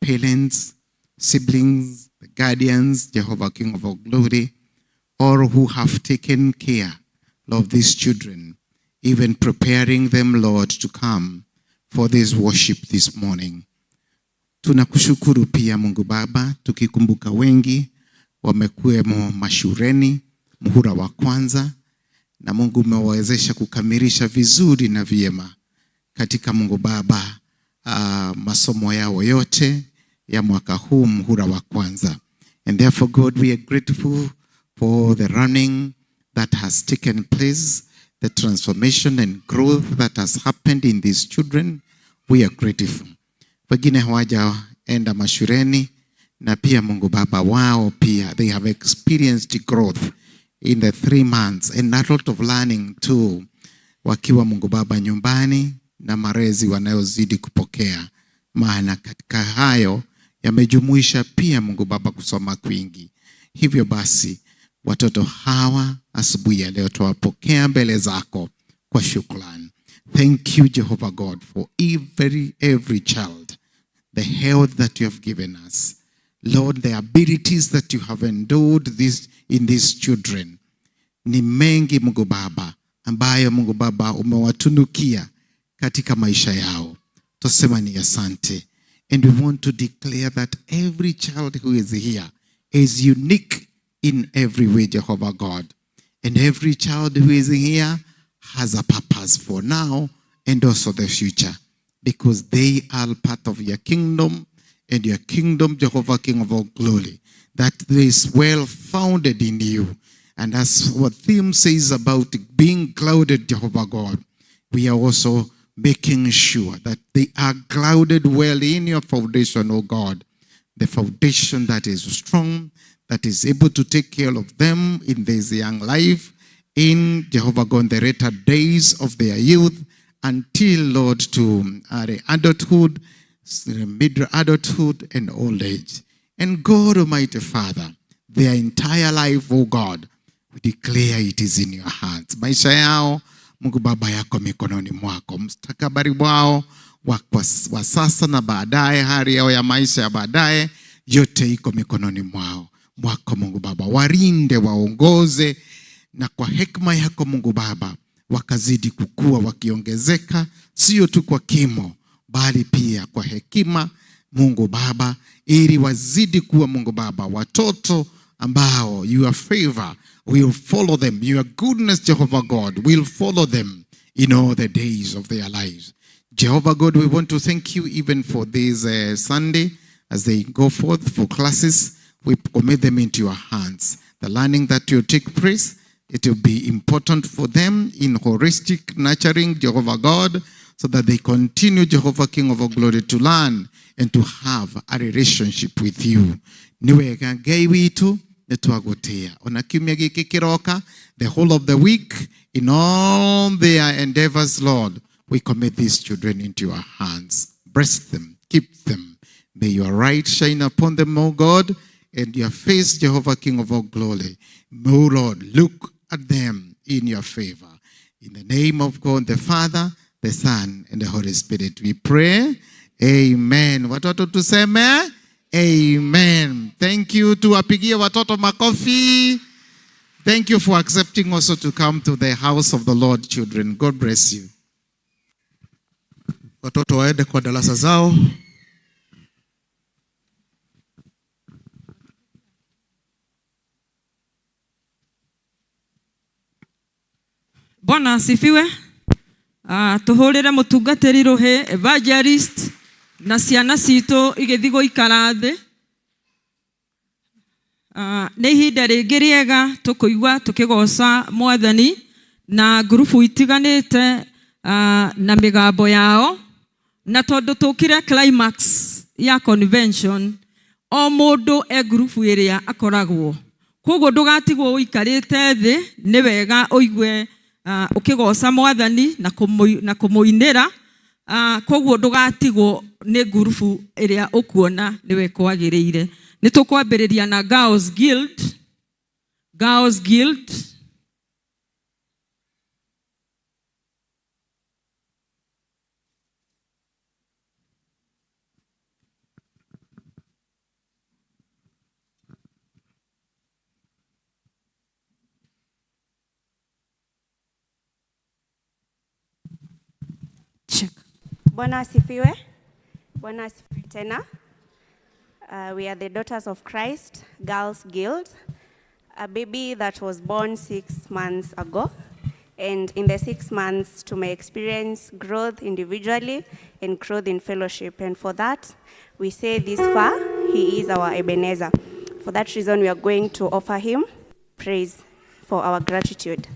parents, siblings, the guardians, Jehovah King of all glory, all who have taken care of these children, even preparing them, Lord, to come for this worship this morning. Tunakushukuru pia Mungu Baba, tukikumbuka wengi wamekuwemo mashuleni muhula wa kwanza, na Mungu umewawezesha kukamilisha vizuri na vyema katika Mungu Baba masomo yao yote ya mwaka huu muhula wa kwanza. And therefore, God, we are grateful for the running that has taken place, the transformation and growth that has happened in these children. We are grateful. Wengine hawajaenda mashuleni, na pia Mungu Baba wao pia they have experienced growth in the 3 months and a lot of learning too, wakiwa Mungu Baba nyumbani na malezi wanayozidi kupokea, maana katika hayo yamejumuisha pia Mungu Baba kusoma kwingi. Hivyo basi watoto hawa asubuhi ya leo tuwapokea mbele zako kwa shukrani. Thank you, Jehovah God, for every child, the health that you have given us. Lord, the abilities that you have endowed this in these children. Ni mengi Mungu Baba ambayo Mungu Baba umewatunukia katika maisha yao. Tusema ni asante. And we want to declare that every child who is here is unique in every way, Jehovah God. And every child who is here has a purpose for now and also the future, because they are part of your kingdom, and your kingdom, Jehovah King of all glory, that is well founded in you. And as what theme says about being clouded, Jehovah God, we are also making sure that they are clouded well in your foundation, O God, the foundation that is strong, that is able to take care of them in this young life, in Jehovah God, the later days of their youth, until, Lord, to adulthood, middle adulthood, and old age. And God, Almighty Father, their entire life, oh God, we declare it is in your hands. Maisha yao, Mungu Baba, yako mikononi mwako. Mustakabali wao wa sasa na baadaye, hali yao ya maisha ya baadaye, yote iko mikononi mwao mwako Mungu Baba. Walinde, waongoze, na kwa hekima yako Mungu Baba, wakazidi kukua wakiongezeka, sio tu kwa kimo, bali pia kwa hekima Mungu Baba, ili wazidi kuwa Mungu Baba watoto ambao your favor will follow them, your goodness, Jehovah God, will follow them in all the days of their lives. Jehovah God, we want to thank you even for this Sunday as they go forth for classes. We commit them into your hands. The learning that will take place, it will be important for them in holistic nurturing, Jehovah God, so that they continue, Jehovah King of all glory, to learn and to have a relationship with you. Nĩ wega Ngai witũ nĩ twagũtĩa ona kiumia gĩkĩ kĩroka, the whole of the week, in all their endeavors, Lord, we commit these children into your hands. Bless them, keep them. May your light shine upon them, O God, and your face, Jehovah King of all glory. O Lord, look at them in your favor. In the name of God, the Father, the Son, and the Holy Spirit, we pray. Amen. Watoto tuseme amen. Thank you. Tuwapigie watoto makofi. Thank you for accepting also to come to the house of the Lord, children. God bless you. Watoto waende kwa darasa zao. Bwana asifiwe. Tuhurire mutungatiri ruhi evangelist na ciana citũ igĩthiĩ gũikara thĩ. Nĩ ihinda rĩngĩ rĩega tũkũigua tũkĩgoca mwathani na ngurubu itiganĩte na mĩgambo yao, na tondũ tũkire climax ya convention, o mũndũ e ngurubu ĩrĩa akoragwo, koguo ndũgatigwo ũikarĩte thĩ. Nĩ wega ũigue ũkĩgoca mwathani na kũmũinĩra, koguo ndũgatigwo nĩ ngurubu ĩrĩa ũkuona nĩwe kwagĩrĩire. Nĩ tũkwambĩrĩria na Girls Guild. Girls Guild. Check. Bwana asifiwe. Bwana asifiwe tena. We are the Daughters of Christ Girls Guild, a baby that was born 6 months ago. And in the 6 months, to my experience growth individually and growth in fellowship. And for that, we say this far, he is our Ebenezer. For that reason, we are going to offer him praise for our gratitude.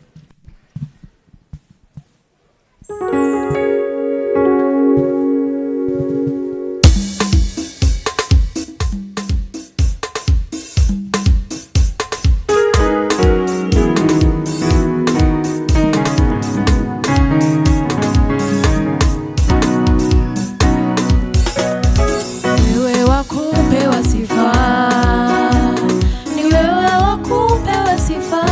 Wewe wa kupewa sifa, ni wewe wa kupewa sifa.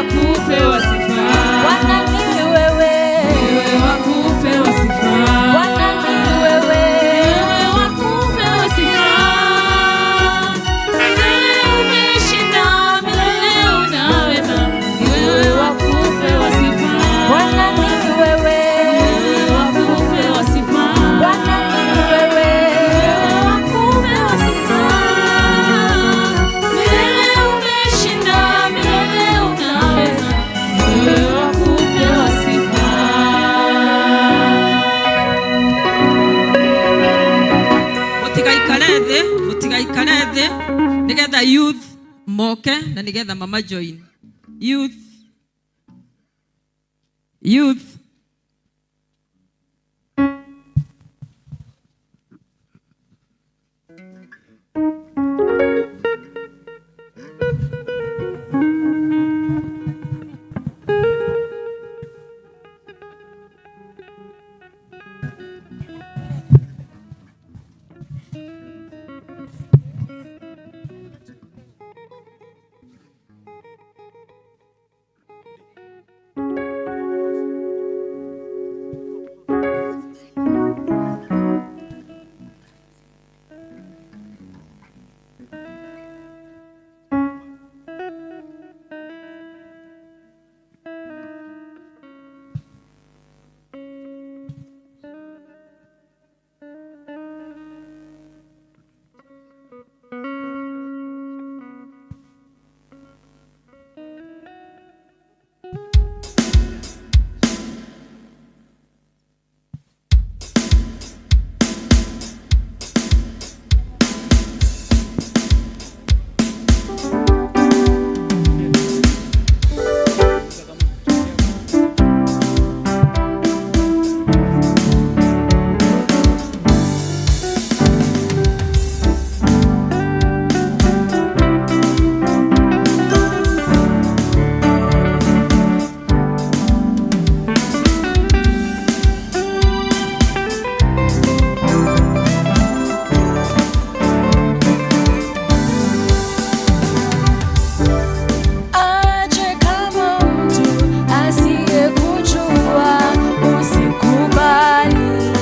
wa kupewa sifa. Bwana ni wewe. Wewe wa kupewa sifa. Bwana ni wewe. Wewe wa kupewa sifa. Milele umeshinda, milele unaweza. Ni wewe wa kupewa sifa. Bwana ni wewe. Wewe wa kupewa sifa. Bwana ni wewe. Wewe wa kupewa sifa. Milele umeshinda, milele unaweza. Ni wewe wa kupewa sifa. Mũtigaikare thĩ, mũtigaikare thĩ, nĩgetha youth moke na nĩgetha mama join. Youth, youth. Aje kama mtu asiyekujua, usikubali.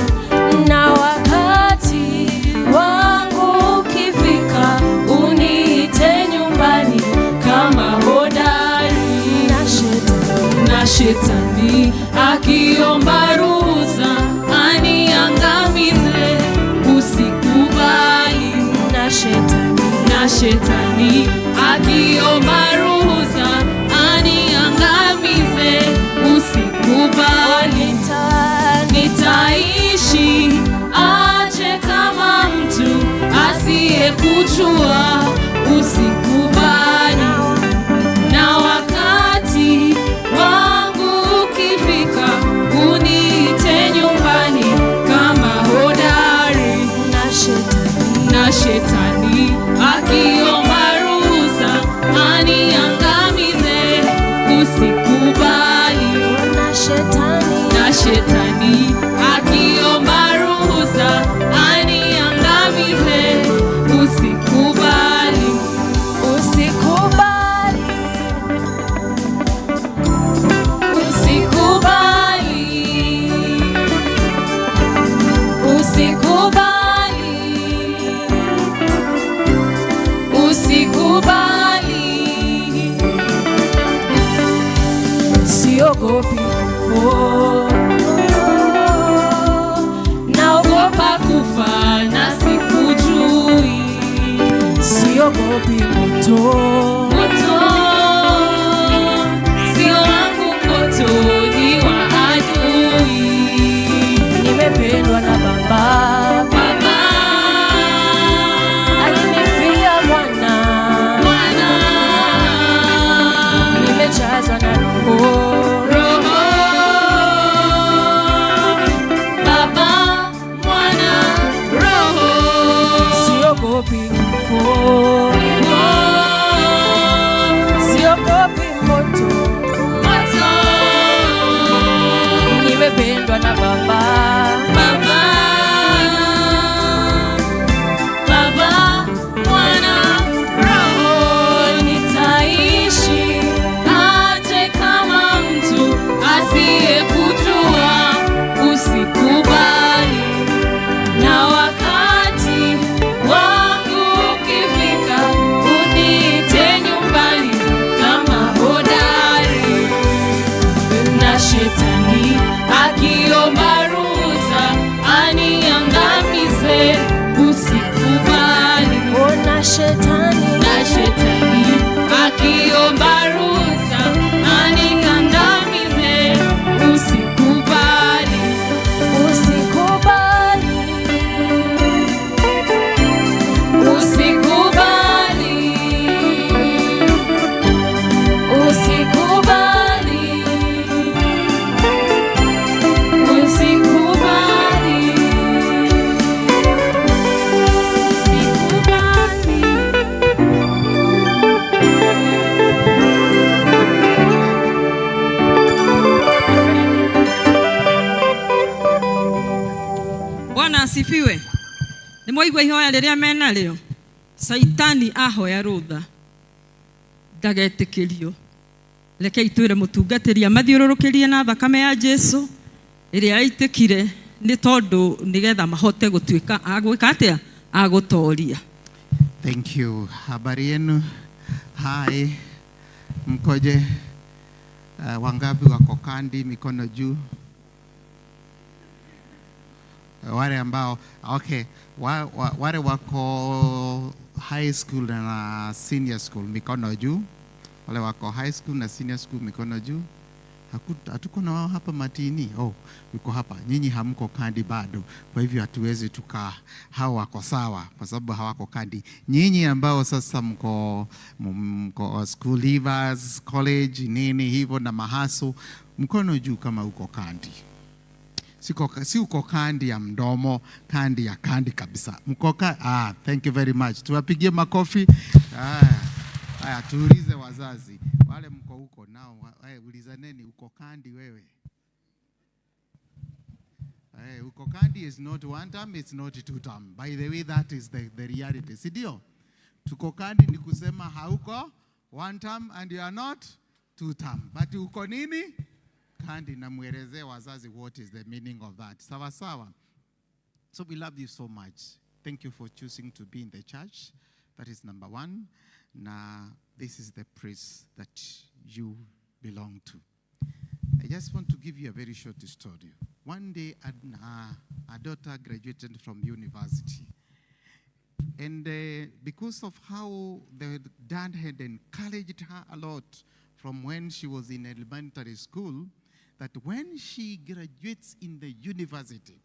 Na wakati wangu ukifika, uniite nyumbani kama hodari na shetani na shetani akiomba ruhusa aniangamize, usikubali. Na shetani Na shetani akiomba ruhusa aniangamize, usikubali. Nitaishi aje kama mtu asiyekujua, usikubali. Na wakati wangu ukifika, uniite nyumbani kama hodari na shetani na shetani akiomba ruhusa aniangamize, usikubali. Na shetani Na shetani akiomba ruhusa aniangamize, usikubali. Usikubali. Usikubali. Usikubali. Usikubali. Siogopi kifo, Naogopa kufa na sikujui. siogopi moto, Moto sio wangu, moto ni wa adui. nimependwa na Baba, Baba alinifia mwana, Mwana nimejazwa na Roho, Roho Baba Mwana Roho siogopi kifo, siogopi moto, Moto nimependwa na Baba, Baba Baba Mwana Roho nitaishi aje Asifiwe. Nĩ mwaigua ihoya rĩrĩa menarĩo. Caitani ahoya rũtha ndagetĩkĩrio. Rekei twĩre mũtungatĩri amathiũrũrũkĩrie na thakame ya Jesu ĩrĩa yaitĩkire nĩ tondũ nĩgetha mahote gũtuĩka a gwĩka atĩa a gũtoria. Thank you. Habari yenu? Hi. Mkoje? Wangapi wako kandi? Mikono juu. Wale ambao okay, wale wako high school na senior school mikono juu. Wale wako high school na senior school mikono juu. Hatuko na wao hapa matini. Oh, yuko hapa. Nyinyi hamko kandi bado. Kwa hivyo hatuwezi tuka, hao wako sawa kwa sababu hawako kandi. Nyinyi ambao sasa mko school leavers, college, nini hivyo na mahaso, mkono juu kama uko kandi. Si uko kandi ya mdomo, kandi ya kandi kabisa. Mko thank you very much. Tuwapigie makofi. Haya, tuulize wazazi. Wale mko huko nao, ulizaneni uko kandi wewe. Uko kandi is not one term, it's not two term. By the way, that is the reality. Si ndio? Tuko kandi ni kusema hauko one term and you are not two term. But uko nini? Kandi, na muelezee wazazi what is the meaning of that. Sawa sawa. So we love you so much. Thank you for choosing to be in the church. That is number one. Now, this is the place that you belong to. I just want to give you a very short story. One day, a daughter graduated from university. And because of how the dad had encouraged her a lot from when she was in elementary school, that when she graduates in the university,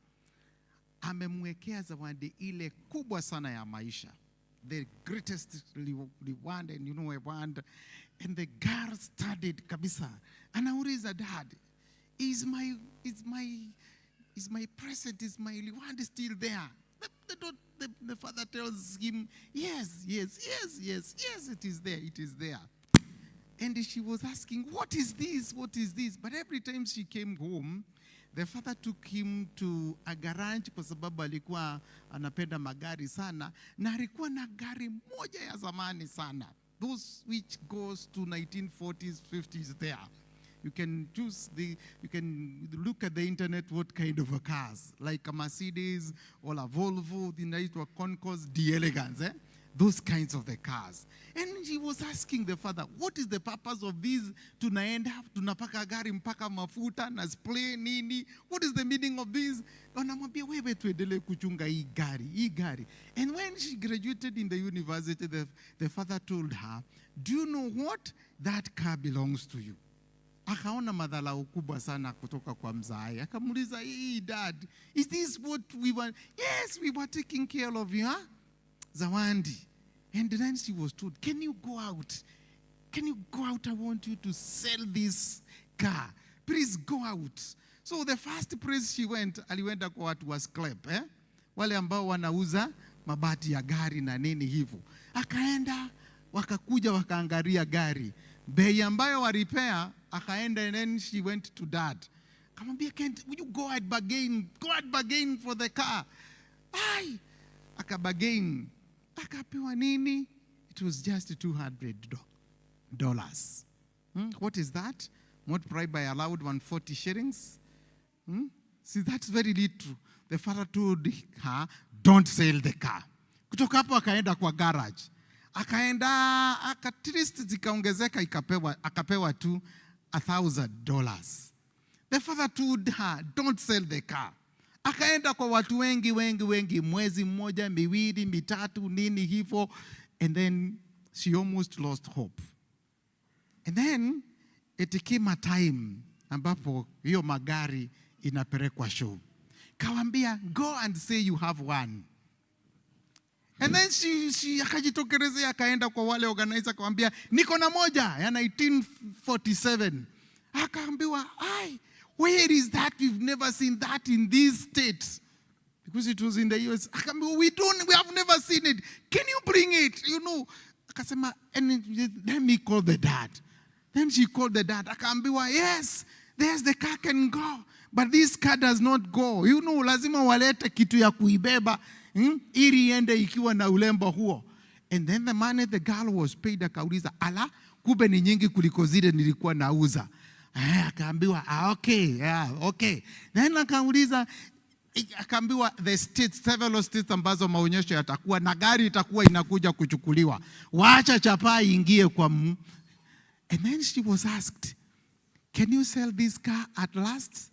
amemwekea zawadi ile kubwa sana ya maisha. The greatest reward, and you know, reward. And the girl studied kabisa. Anauliza dad, is my present, is my reward still there? The father tells him, yes, yes, yes, yes, yes, it is there, it is there. And she was asking, what is this? What is this? But every time she came home, the father took him to a garage kwa sababu alikuwa anapenda magari sana, na alikuwa na gari moja ya zamani sana, those which goes to 1940s, 50s there. You can choose the, you can look at the internet what kind of a cars, like a Mercedes or a Volvo, inaitwa Concours d'Elegance, eh? Those kinds of the cars. And she was asking the father, what is the purpose of this? Tunaenda, tunapaka gari mpaka mafuta na spray nini? What is the meaning of this? Anamwambia, wewe tuendelee kuchunga hii gari, hii gari. And when she graduated in the university, the father told her, do you know what? That car belongs to you. Akaona madharau kubwa sana kutoka kwa mzae. Akamuuliza, hey dad, is this what we want? Yes, we were taking care of you, huh? Zawadi. And then she was told, can you go out? Can you go out? I want you to sell this car. Please go out. So the first place she went, alienda kwa watu wa scrap, eh? Wale ambao wanauza mabati ya gari na nini hivyo. Akaenda, wakakuja wakaangalia gari. Bei ambayo walipea, akaenda, and then she went to dad. Akamwambia, can't, will you go and bargain? Go and bargain for the car. Ai, akabargain. Akapewa nini? It was just $200. What is that? Multiplied by allowed 140 shillings. See, that's very little. The father told her, don't sell the car. Kutoka hapo akaenda kwa garage. Akaenda, at least zikaongezeka, akapewa tu $1,000. The father told her, don't sell the car. Akaenda kwa watu wengi, wengi, wengi, mwezi mmoja, miwili, mitatu, nini hivyo. And then she almost lost hope. And then it came a time ambapo hiyo magari inapelekwa show. Kawambia, go and say you have one. And then she akajitokelezea akaenda kwa wale organizer akawambia, niko na moja ya 1947. Akaambiwa, ai, where is that? We've never seen that in these states. Because it was in the US. Akaambiwa, we don't, we have never seen it. Can you bring it? You know. Akasema, and let me call the dad. Then she called the dad. Akaambiwa, yes, There's the car can go. But this car does not go. Lazima walete kitu ya kuibeba, Ili iende ikiwa na urembo huo. And then the money the girl was paid, akauliza, ala, kumbe ni nyingi kuliko zile nilikuwa nauza. Akaambiwa, ah, okay, yeah, okay. Then akauliza, akaambiwa the states, several states ambazo maonyesho yatakuwa na gari itakuwa inakuja kuchukuliwa. Wacha chapaa ingie kwa And then she was asked, can you sell this car at last?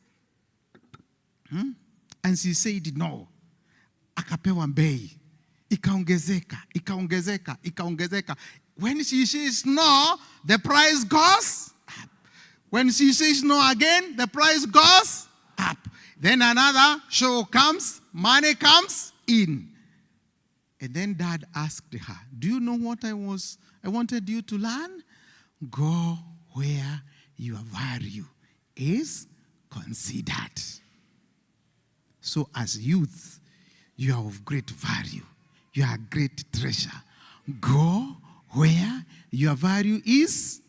And she said no. Akapewa bei. Ikaongezeka, ikaongezeka, ikaongezeka. When she says no, the price goes up. When she says no again, the price goes up. Then another show comes, money comes in. And then Dad asked her, do you know what I wanted you to learn? Go where your value is considered. So as youth, you are of great value. You are a great treasure. Go where your value is.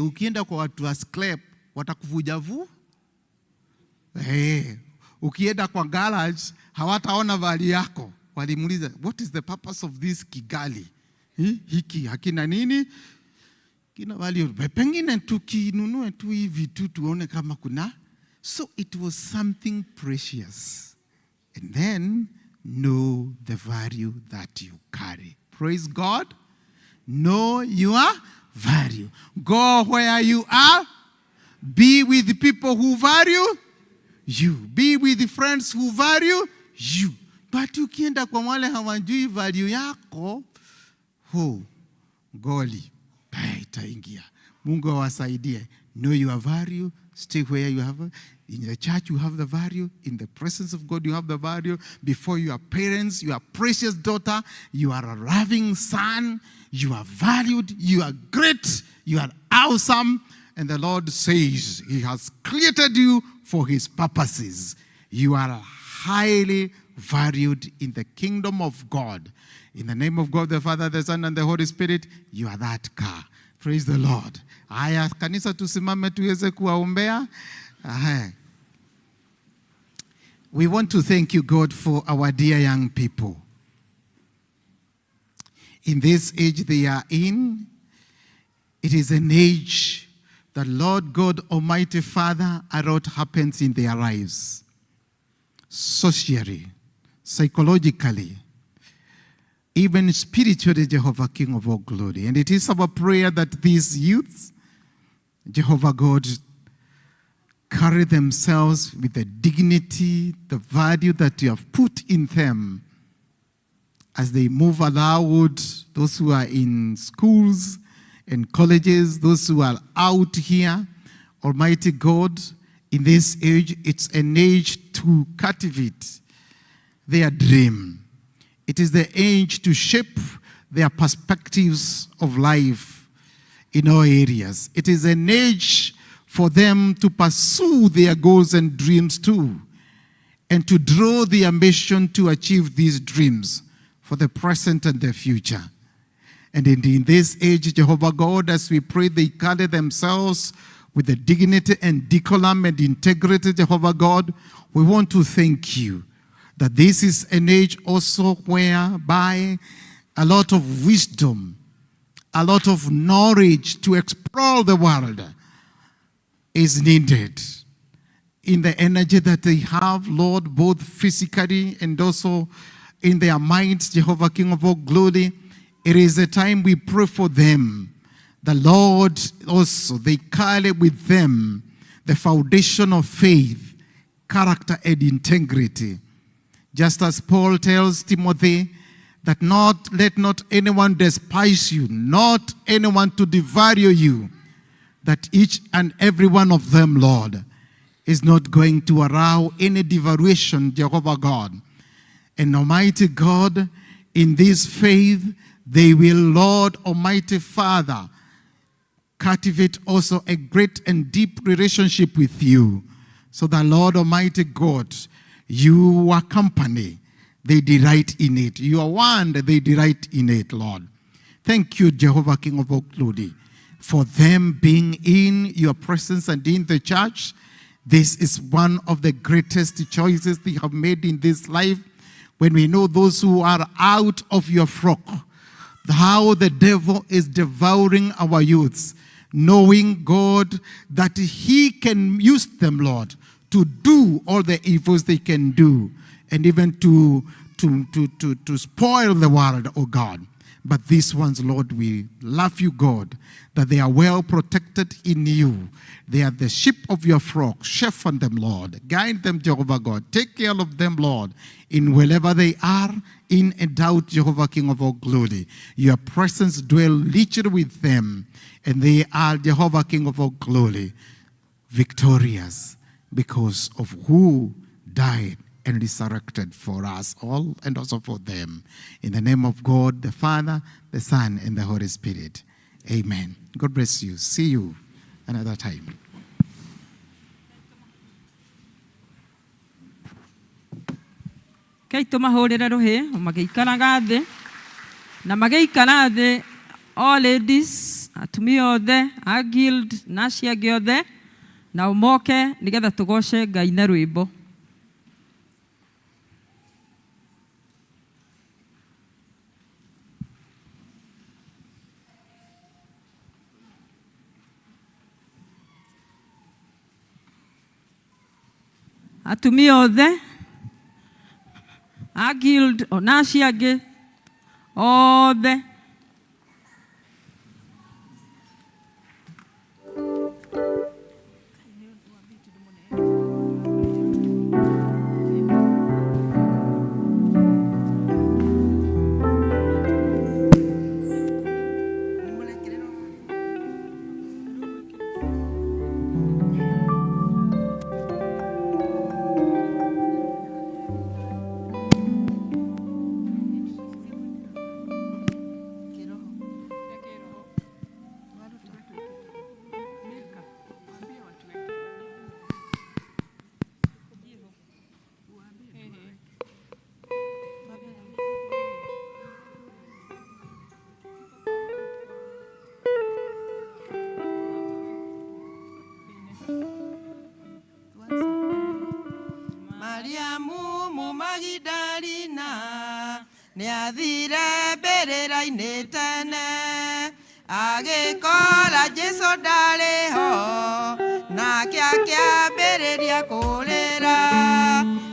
Ukienda kwa watu wa scrap, watakuvuja vu. Ukienda kwa garage, hawataona value yako. Walimuuliza, what is the purpose of this Kigali? Hiki hakina nini? Kina value. Pengine tukinunue tu hivi tu tuone kama kuna. So it was something precious. And then know the value that you carry. Praise God. Know your value. Go where you are. Be with the people who value you. Be with the friends who value you. But ukienda kwa wale hawajui value yako, ho, goli, itaingia. Mungu awasaidie. Know your value. Stay where you have. In the church, you have the value. In the presence of God, you have the value. Before your parents, you are precious daughter. You are a loving son. You are valued. You are great. You are awesome. And the Lord says He has created you for His purposes. You are highly valued in the kingdom of God. In the name of God, the Father, the Son, and the Holy Spirit, you are that car. Praise the Lord. Haya, kanisa tusimame tuweze kuwaombea. Aha. We want to thank you, God, for our dear young people. In this age they are in, it is an age that Lord God Almighty Father, a lot happens in their lives. Socially, psychologically, even spiritually, Jehovah King of all glory. And it is our prayer that these youths, Jehovah God, carry themselves with the dignity, the value that you have put in them as they move aloud, those who are in schools and colleges, those who are out here. Almighty God, in this age, it's an age to cultivate their dream. It is the age to shape their perspectives of life in all areas. It is an age for them to pursue their goals and dreams too, and to draw the ambition to achieve these dreams for the present and the future. And in this age, Jehovah God, as we pray, they carry themselves with the dignity and decorum and integrity, Jehovah God. We want to thank you that this is an age also whereby a lot of wisdom, a lot of knowledge to explore the world is needed. In the energy that they have, Lord, both physically and also in their minds, Jehovah King of all glory, it is a time we pray for them. The Lord also, they carry with them the foundation of faith, character, and integrity. Just as Paul tells Timothy that not let not anyone despise you, not anyone to devalue you, that each and every one of them, Lord, is not going to allow any devaluation, Jehovah God. And Almighty God, in this faith, they will, Lord Almighty Father, cultivate also a great and deep relationship with you, so that, Lord Almighty God, you accompany, they delight in it. You are one, they delight in it, Lord. Thank you, Jehovah, King of all glory, for them being in your presence and in the church. This is one of the greatest choices they have made in this life. When we know those who are out of your flock, how the devil is devouring our youths, knowing, God, that he can use them, Lord, to do all the evils they can do, and even to spoil the world, oh God. But these ones, Lord, we love you, God, that they are well protected in you. They are the sheep of your flock. Shepherd them, Lord. Guide them, Jehovah God. Take care of them, Lord, in wherever they are, in and out, Jehovah King of all glory. Your presence dwell richly with them, and they are, Jehovah King of all glory, victorious because of who died and resurrected for us all and also for them. In the name of God, the Father, the Son, and the Holy Spirit. Amen. God bless you. See you another time. Kei tũmahũrĩre rũhĩ magĩikaraga thĩ na magĩikara thĩ, all ladies, atumia othe a guild na acio angĩ othe nao moke nĩgetha tũgoce Ngai na rwĩmbo. Atumia othe a guild ona acio angĩ othe. Mariamu Mũmagidalina nĩathire mbĩrĩra-inĩ tene, agĩkora Jesũ ndarĩ ho, nake akĩambĩrĩria kũrĩra.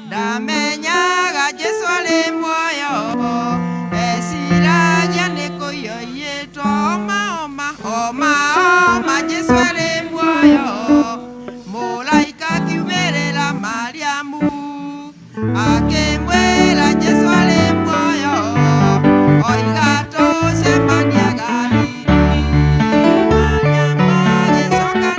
Ndamenyaga Jesũ arĩ muoyo, eciragia nĩ kũiyũiyĩtwo. Oma oma oma oma Jesũ arĩ muoyo. Mũraika akiumĩrĩra Mariamu akĩmwĩra Jesũ arĩ muoyo, oiga tũcemania Galili. Mariamu agĩcoka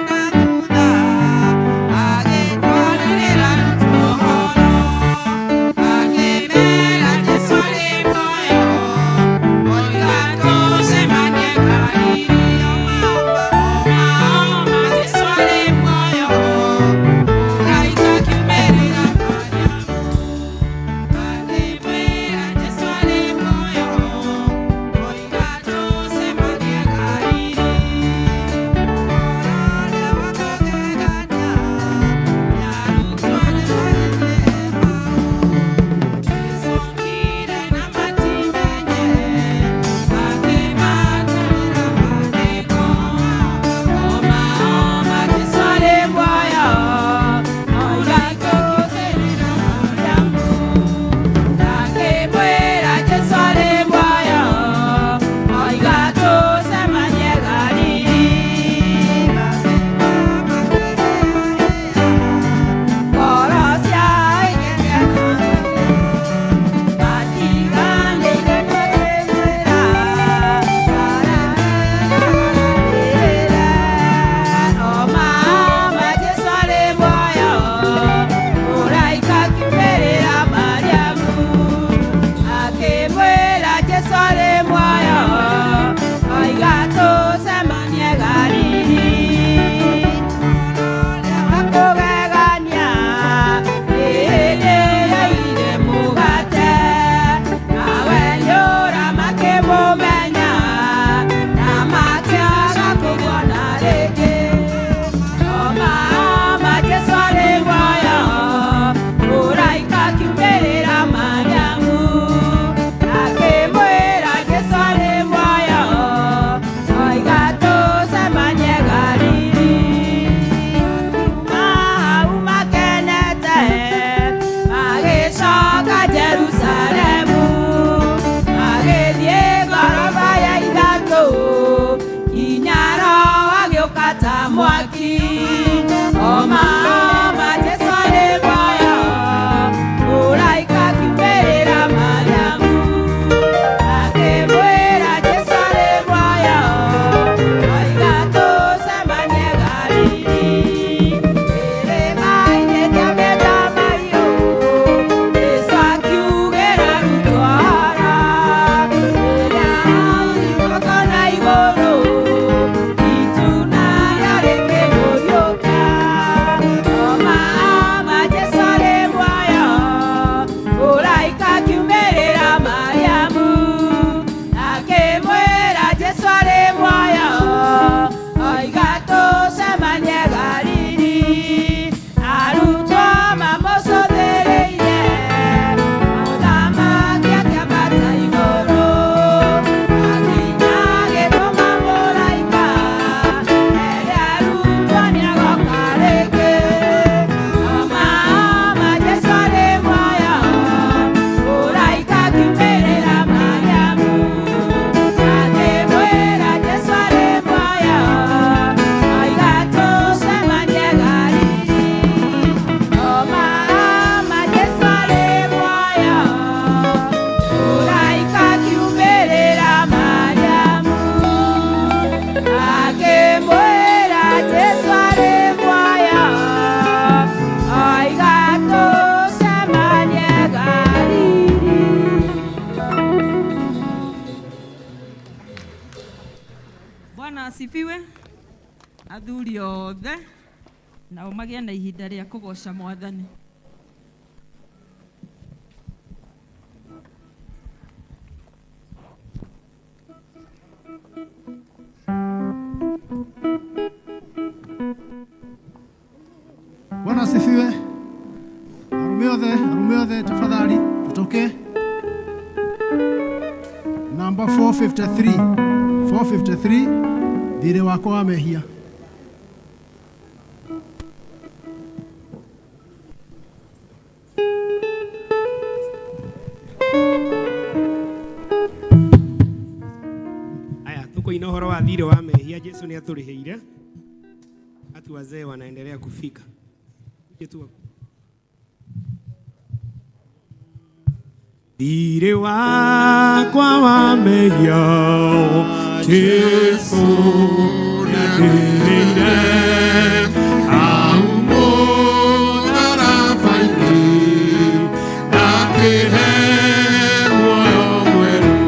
Asifiwe. Athuri othe nao magĩe na ihinda rĩa kũgoca Mwathani. Bwana asifiwe. Arume othe tafadhali tutoke. Namba 453. 453 thirĩ wakwa wa mehia. Aya, tukuina ũhoro wa thirĩ wa mehia. Jesu nĩ atũrĩhĩire. Watu wazee wanaendelea kufika. Uje tu. Thirĩ wakwa wa mehia Jesu nĩandĩhĩire. Hau mũtharaba-inĩ ndakĩhe muoyo mwerũ.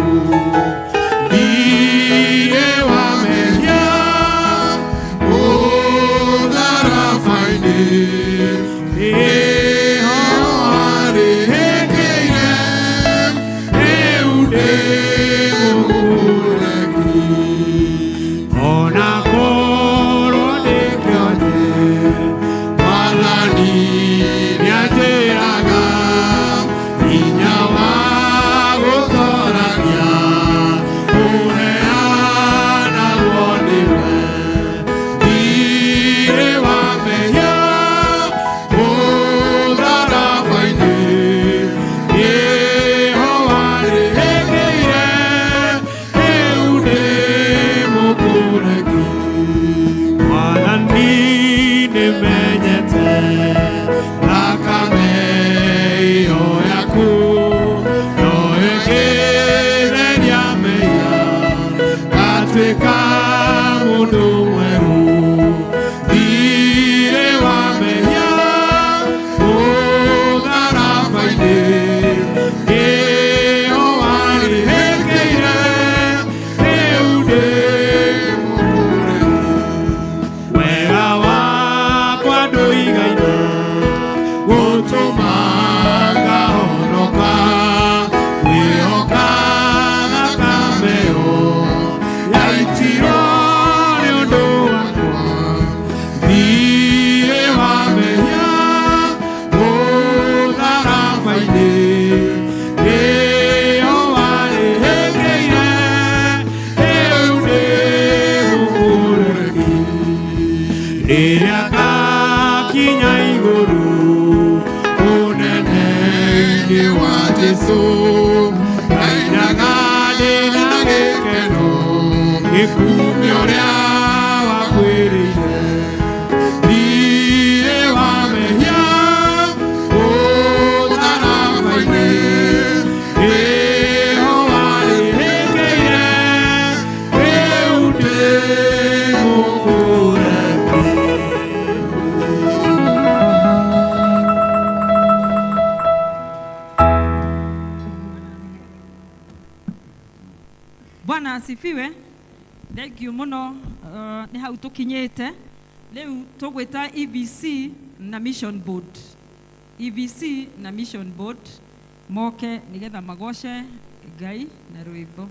Thirĩ wa mehia mũtharaba-inĩ nĩho warĩhĩkĩire, rĩu ndĩ mũkũreki. Ona korwo ndĩ kĩonje Mwathani nĩanjĩraga hinya wa gũtoragia ũheanagwo nĩwe. Thirĩ wa mehia mũtharaba-inĩ nĩho warĩhĩkĩire, rĩu ndĩ mũkũreki. Mwathani nĩmenyete Thakame ĩyo yaku no ĩngĩtheria mehia, ngatuĩka mũndũ mwerũ. Thirĩ wa mehia mũtharaba-inĩ nĩho warĩhĩkĩire, rĩu ndĩ mũkũreki. Wega wakwa ndũigaine gũtũma ngahonoka, ngwĩhoka thakame ĩyo yaitirwo nĩ ũndũ wakwa. Thirĩ wa mehia mũtharaba-inĩ nĩho warĩhĩkĩire, rĩu ndĩ mũkũreki. Rĩrĩa ngakinya igũrũ ũnene-inĩ wa Jesũ, ngainaga ndĩ na gĩkeno ngĩkumia ũrĩa wakwĩrĩire. Thirĩ wa mehia mũtharaba-inĩ nĩho warĩhĩkĩire, rĩu ndĩ mũkũreki. Bwana asifiwe. Thank you muno. Nĩ hau tũkinyĩte rĩu tũgwĩta EBC na Mission Board. EBC na Mission Board moke nĩgetha magoce Ngai na rwĩmbo.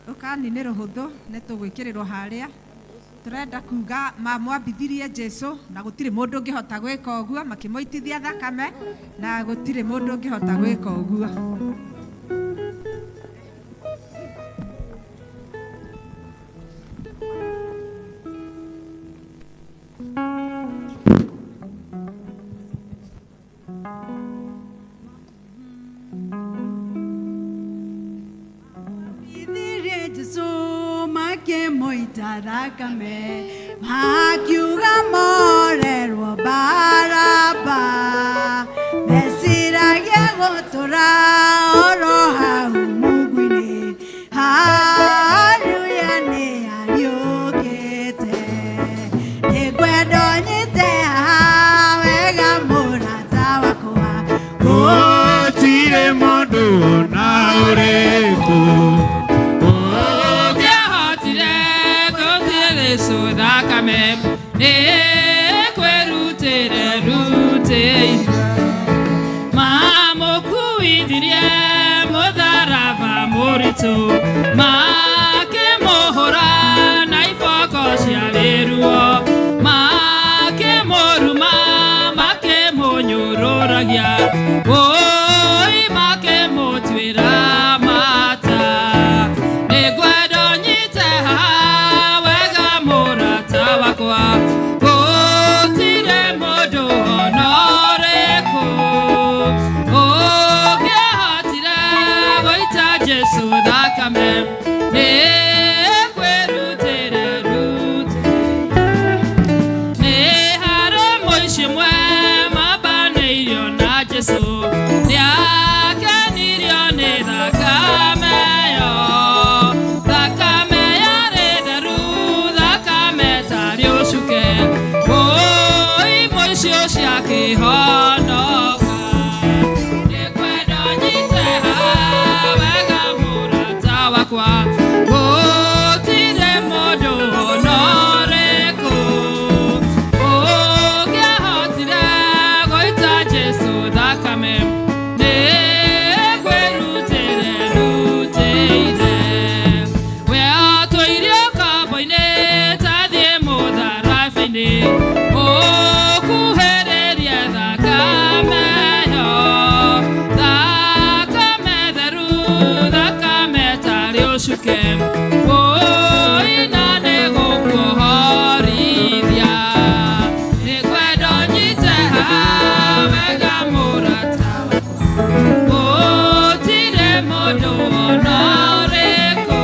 Rũkani nĩ rũhũthũ nĩ tũgwĩkĩrĩrwo harĩa tũrenda kuga mamwambithirie Jesu na gũtirĩ mũndũ ũngĩhota gwĩka ũguo, makĩmũitithia thakame na gũtirĩ mũndũ ũngĩhota gwĩka ũguo. Ithirie Jesu makĩmũita thakame makiuga morerwo Baraba meciragia gũtũra oro hau mungu-inĩ Haleluya nĩ ariũkĩte nĩngwenda ũnyite haha wega mũrata wakwa Gũtirĩ mũndũ ona ũrĩkũ ũngĩahotire gũtĩrĩcũ thakame nĩ kwĩrutĩre rutĩire mamũkuithirie mũtharaba mũritũ makĩmũhũra na iboko ciarĩ ruo makĩmũruma makĩmũnyũrũragia wũi makĩmũtuĩra mata nĩngwenda ũnyite haha wega mũrata wakwa gũtirĩ mũndũ ona ũrĩkũ ũngĩahotire gũita Jesũ thakame nĩ kwĩrutĩre rute nĩ harĩ mũici ũmwe mambanĩirio na Jesũ nĩakenirio nĩ thakame ĩyo thakame yarĩ theru thakame tarĩ ũcuke wũi mũici ũcio akĩhonoka nĩngwenda ũnyite haha wega mũrata wakwa gũtirĩ mũndũ ona ũrĩkũ ũngĩahotire gũita Jesũ thakame nĩ kwĩrutĩre rutĩire we atũire ũkombo-inĩ ta thiĩ mũtharaba-inĩ ũkuhĩrĩrie thakame ĩyo thakame theru thakame tarĩ ũcuke wũi na nĩgũkuohorithia nĩngwenda ũnyite haha wega mũrata gũtirĩ mũndũ ona ũrĩkũ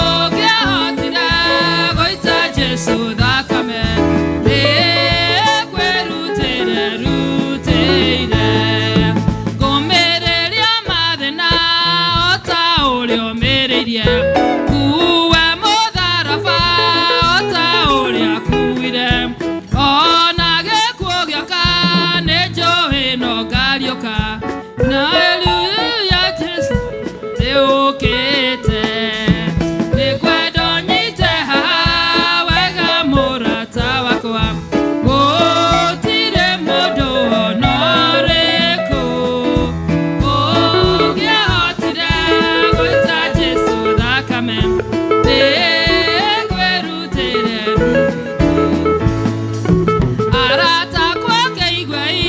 ũngĩahotire gũita Jesũ thakame nĩ kwĩrutĩre rutĩire ngũmĩrĩria mathĩna o ta ũrĩa ũmĩrĩirie kuue mũtharaba o ta ũrĩa akuire ona gĩkuũ gĩoka nĩ njũĩ no ngariũka na haleluya Jesũ nĩũkĩte nĩngwenda ũnyite haha wega mũrata wakwa gũtirĩ mũndũ ona ũrĩkũ ũngĩahotire gũita Jesũ thakame nĩ kwĩrutĩre arata kwake igwei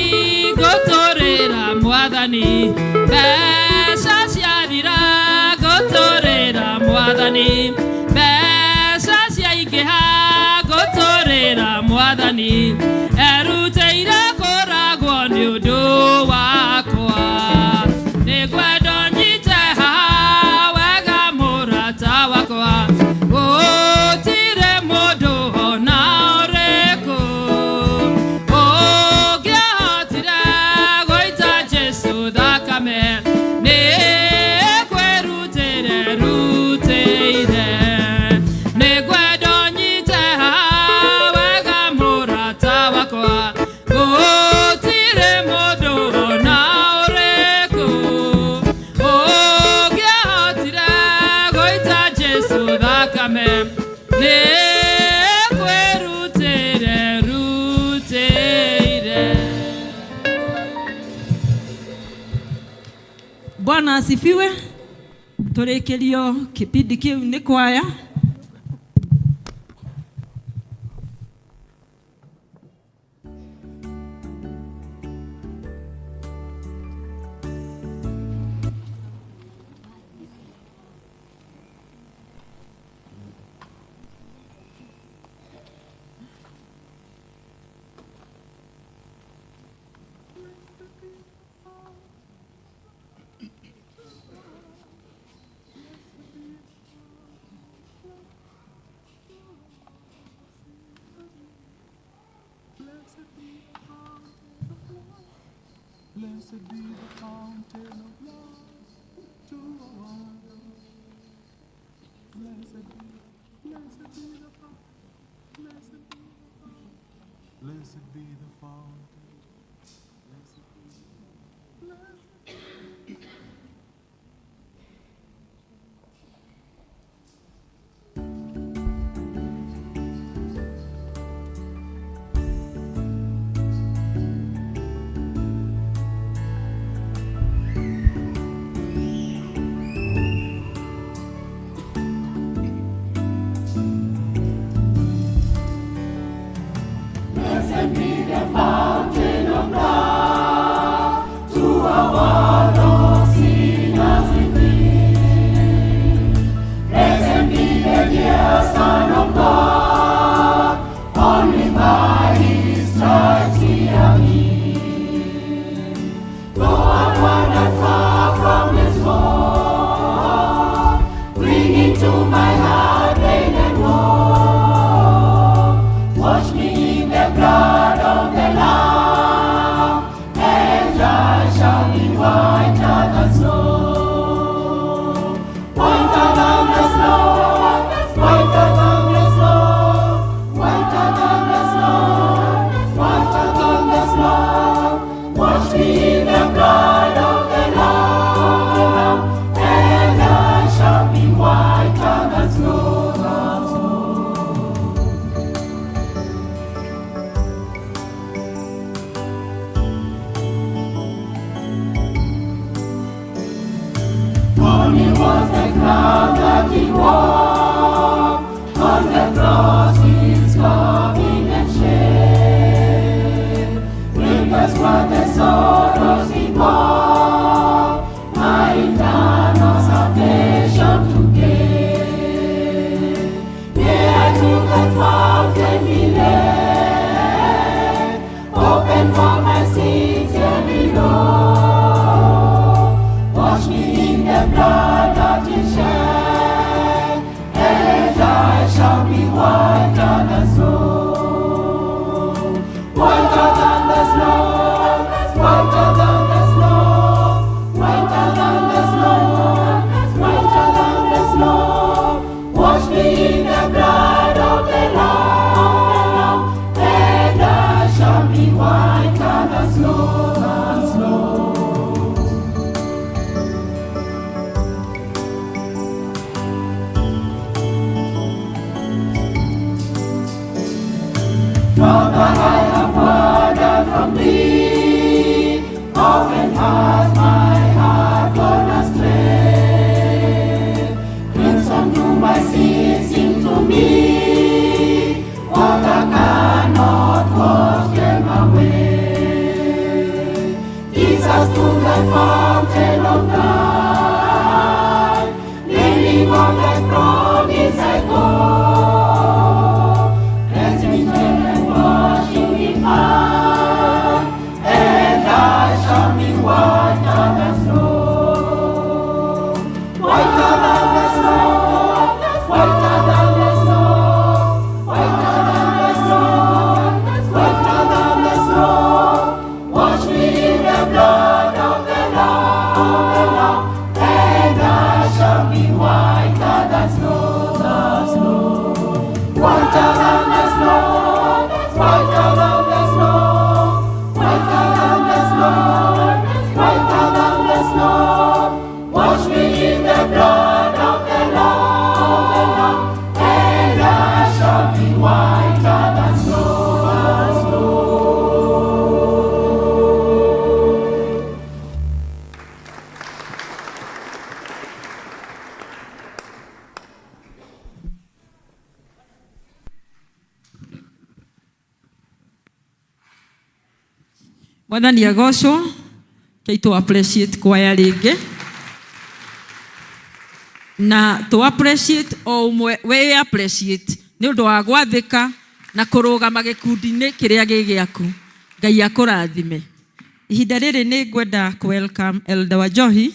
ngũtũrĩra mwathani mbeca ciathira ngũtũrĩra mwathani mbeca ciaingĩha ngũtũrĩra mwathani erutĩire kũragwo nĩ ũndũ wakwa nĩngwenda ũnyite haha wega mũrata wakwa gũtirĩ mũndũ ona ũrĩkũ ũngĩahotire gũita Jesũ thakame nĩ kwĩrutĩre rutĩire nĩngwenda ũnyite haha wega mũrata wakwa gũtirĩ mũndũ ona ũrĩkũ ũngĩahotire gũita Jesũ thakame nĩ kwĩrutĩre rutĩire. Bwana asifiwe. Tũrĩkĩrio kĩbindi kĩu nĩ kwaya. Blessed be the fountain of love to our Blessed be, blessed be the fountain, blessed be the fountain, blessed be the fountain, blessed be, blessed be. Through my heart, pain and woe. Wash me in the blood of the Lamb, and I shall be whiter than snow. Whiter than the snow, whiter than the snow, whiter than the snow, whiter than the snow. Wash me in the blood of the Lamb, and I shall be whiter than snow. Than snow. Holy was the crown that he wore, on the cross his coffin and shame. Grievous were the sorrows he bore, my eternal salvation to gain. Near to the fountain he lay, open for my sins every road. Wash me in the blood that is shed, and I shall be whiter than snow. Whiter than the snow, whiter than the snow, whiter than the snow, whiter than the snow. Wash me in the blood of the Lamb, and I shall be whiter than snow, than snow. Father, I have wandered from thee. Often has my heart gone astray. Crimson do my sins seem to me. Water cannot wash them away. Jesus to the fountain of life, leaning on thy promise I go. Cleanse me and wash me fine, and I shall be whiter than snow. Whiter than the snow, whiter than the snow, whiter than the snow, whiter than the snow. Wash me in the blood of the Lamb, and I shall be whiter than snow, than snow. Whiter than the snow, whiter than the snow, whiter than the snow, whiter than the snow. Wash me in the blood of the Lamb, and I shall be whiter than snow, than snow. Mwathani agocwo kei tũ appreciate kwaya rĩngĩ na tũ appreciate o ũmwe we appreciate nĩ ũndũ wa gwathĩka na kũrũgama gĩkundi-inĩ kĩrĩa gĩ gĩaku. Ngai akũrathime. Ihinda rĩrĩ nĩ ngwenda kũ welcome Elder Wanjohi.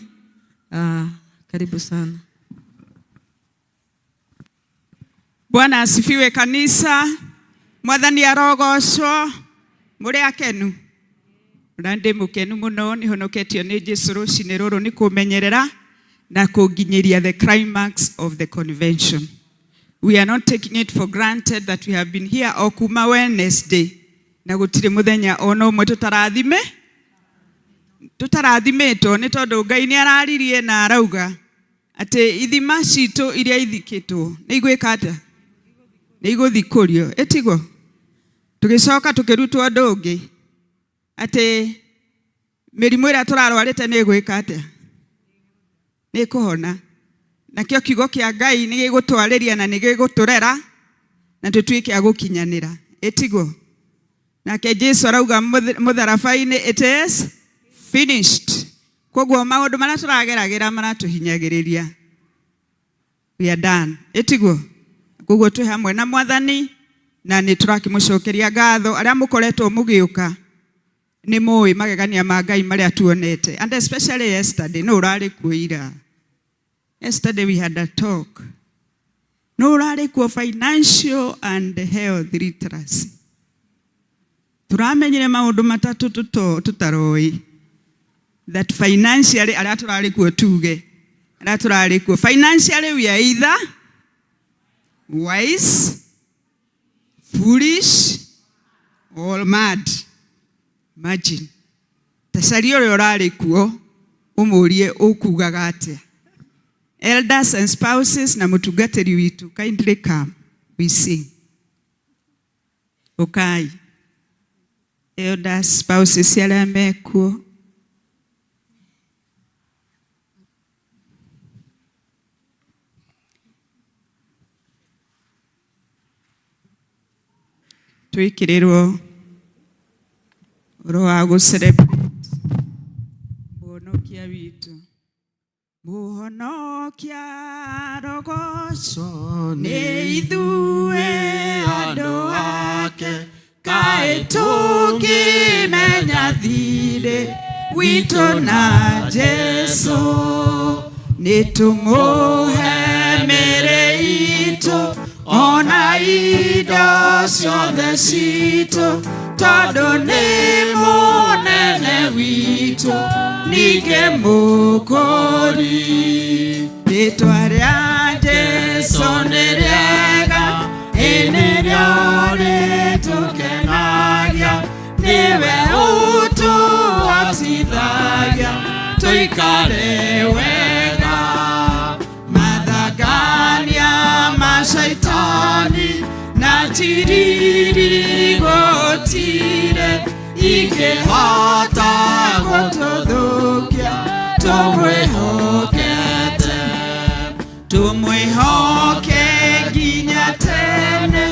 Karibu sana. Bwana asifiwe kanisa. Mwathani arogocwo. Muri akenu. Na ndĩ mũkenu mũno nĩ honoketio nĩ Jesu rũcinĩ rũrũ nĩ kũmenyerera na kũnginyĩria the climax of the convention. We are not taking it for granted that we have been here o kuma Wednesday na gũtirĩ mũthenya ona ũmwe tũtarathime tũtarathimĩtwo nĩ tondũ Ngai nĩ araririe na arauga atĩ ithima citũ iria ithikĩtwo nĩ igwĩka atĩa? Nĩ igũthikũrio, ĩtiguo? Tũgĩcoka tũkĩrutwo ũndũ ũngĩ atĩ mĩrimũ ĩrĩa tũrarwarĩte nĩ ĩgwĩka atĩa? Nĩ ĩkũhona. Nakĩo kiugo kĩa Ngai nĩ gĩgũtwarĩria na nĩ gĩgũtũrera na tũtuĩke a gũkinyanĩra, ĩtiguo? Nake Jesu arauga mũtharaba-inĩ, it is finished. Koguo maũndũ marĩa tũrageragĩra maratũhinyagĩrĩria, we are done, ĩtiguo? Koguo twĩ hamwe na Mwathani na nĩ tũrakĩmũcokeria ngatho. Arĩa mũkoretwo mũgĩũka nĩ mũĩ magegania ma Ngai marĩa tuonete, and especially yesterday. No ũrarĩ kuo ira. Yesterday we had a talk. Nũ ũrarĩ kuo financial and health literacy? Tũramenyire maũndũ matatũ tũtaroĩ. That financially, arĩa tũrarĩ kuo tuge, arĩa tũrarĩ kuo, financially we are either wise, foolish, or mad. Imagine. Ta caria ũrĩa ũrarĩ kuo, ũmũrie ũkugaga atĩa. Elders and spouses na mũtungatĩri witũ, kindly come, we sing. Ũkai. Elders, spouses arĩa mekuo. Twĩkĩrĩrwo ũhoro wa gũ celebrate mũhonokia witũ. Mũhonokia rogocwo nĩ ithuĩ andũ ake, kaĩ tũngĩmenya thirĩ witũ na Jesũ, nĩ tũmũhe mĩĩrĩ itũ ona indo ciothe citũ, tondũ nĩ mũnene witũ ningĩ mũkũri. Rĩtwa rĩa Jesũ nĩ rĩega, ĩ nĩrĩo rĩtũkenagia, nĩwe ũtũhotithagia tũikare wega. Mathangania ma shaitani na tiriri gũtirĩ ingĩhota gũtũthũkia, tũmwĩhokete, tũmwĩhoke nginya tene,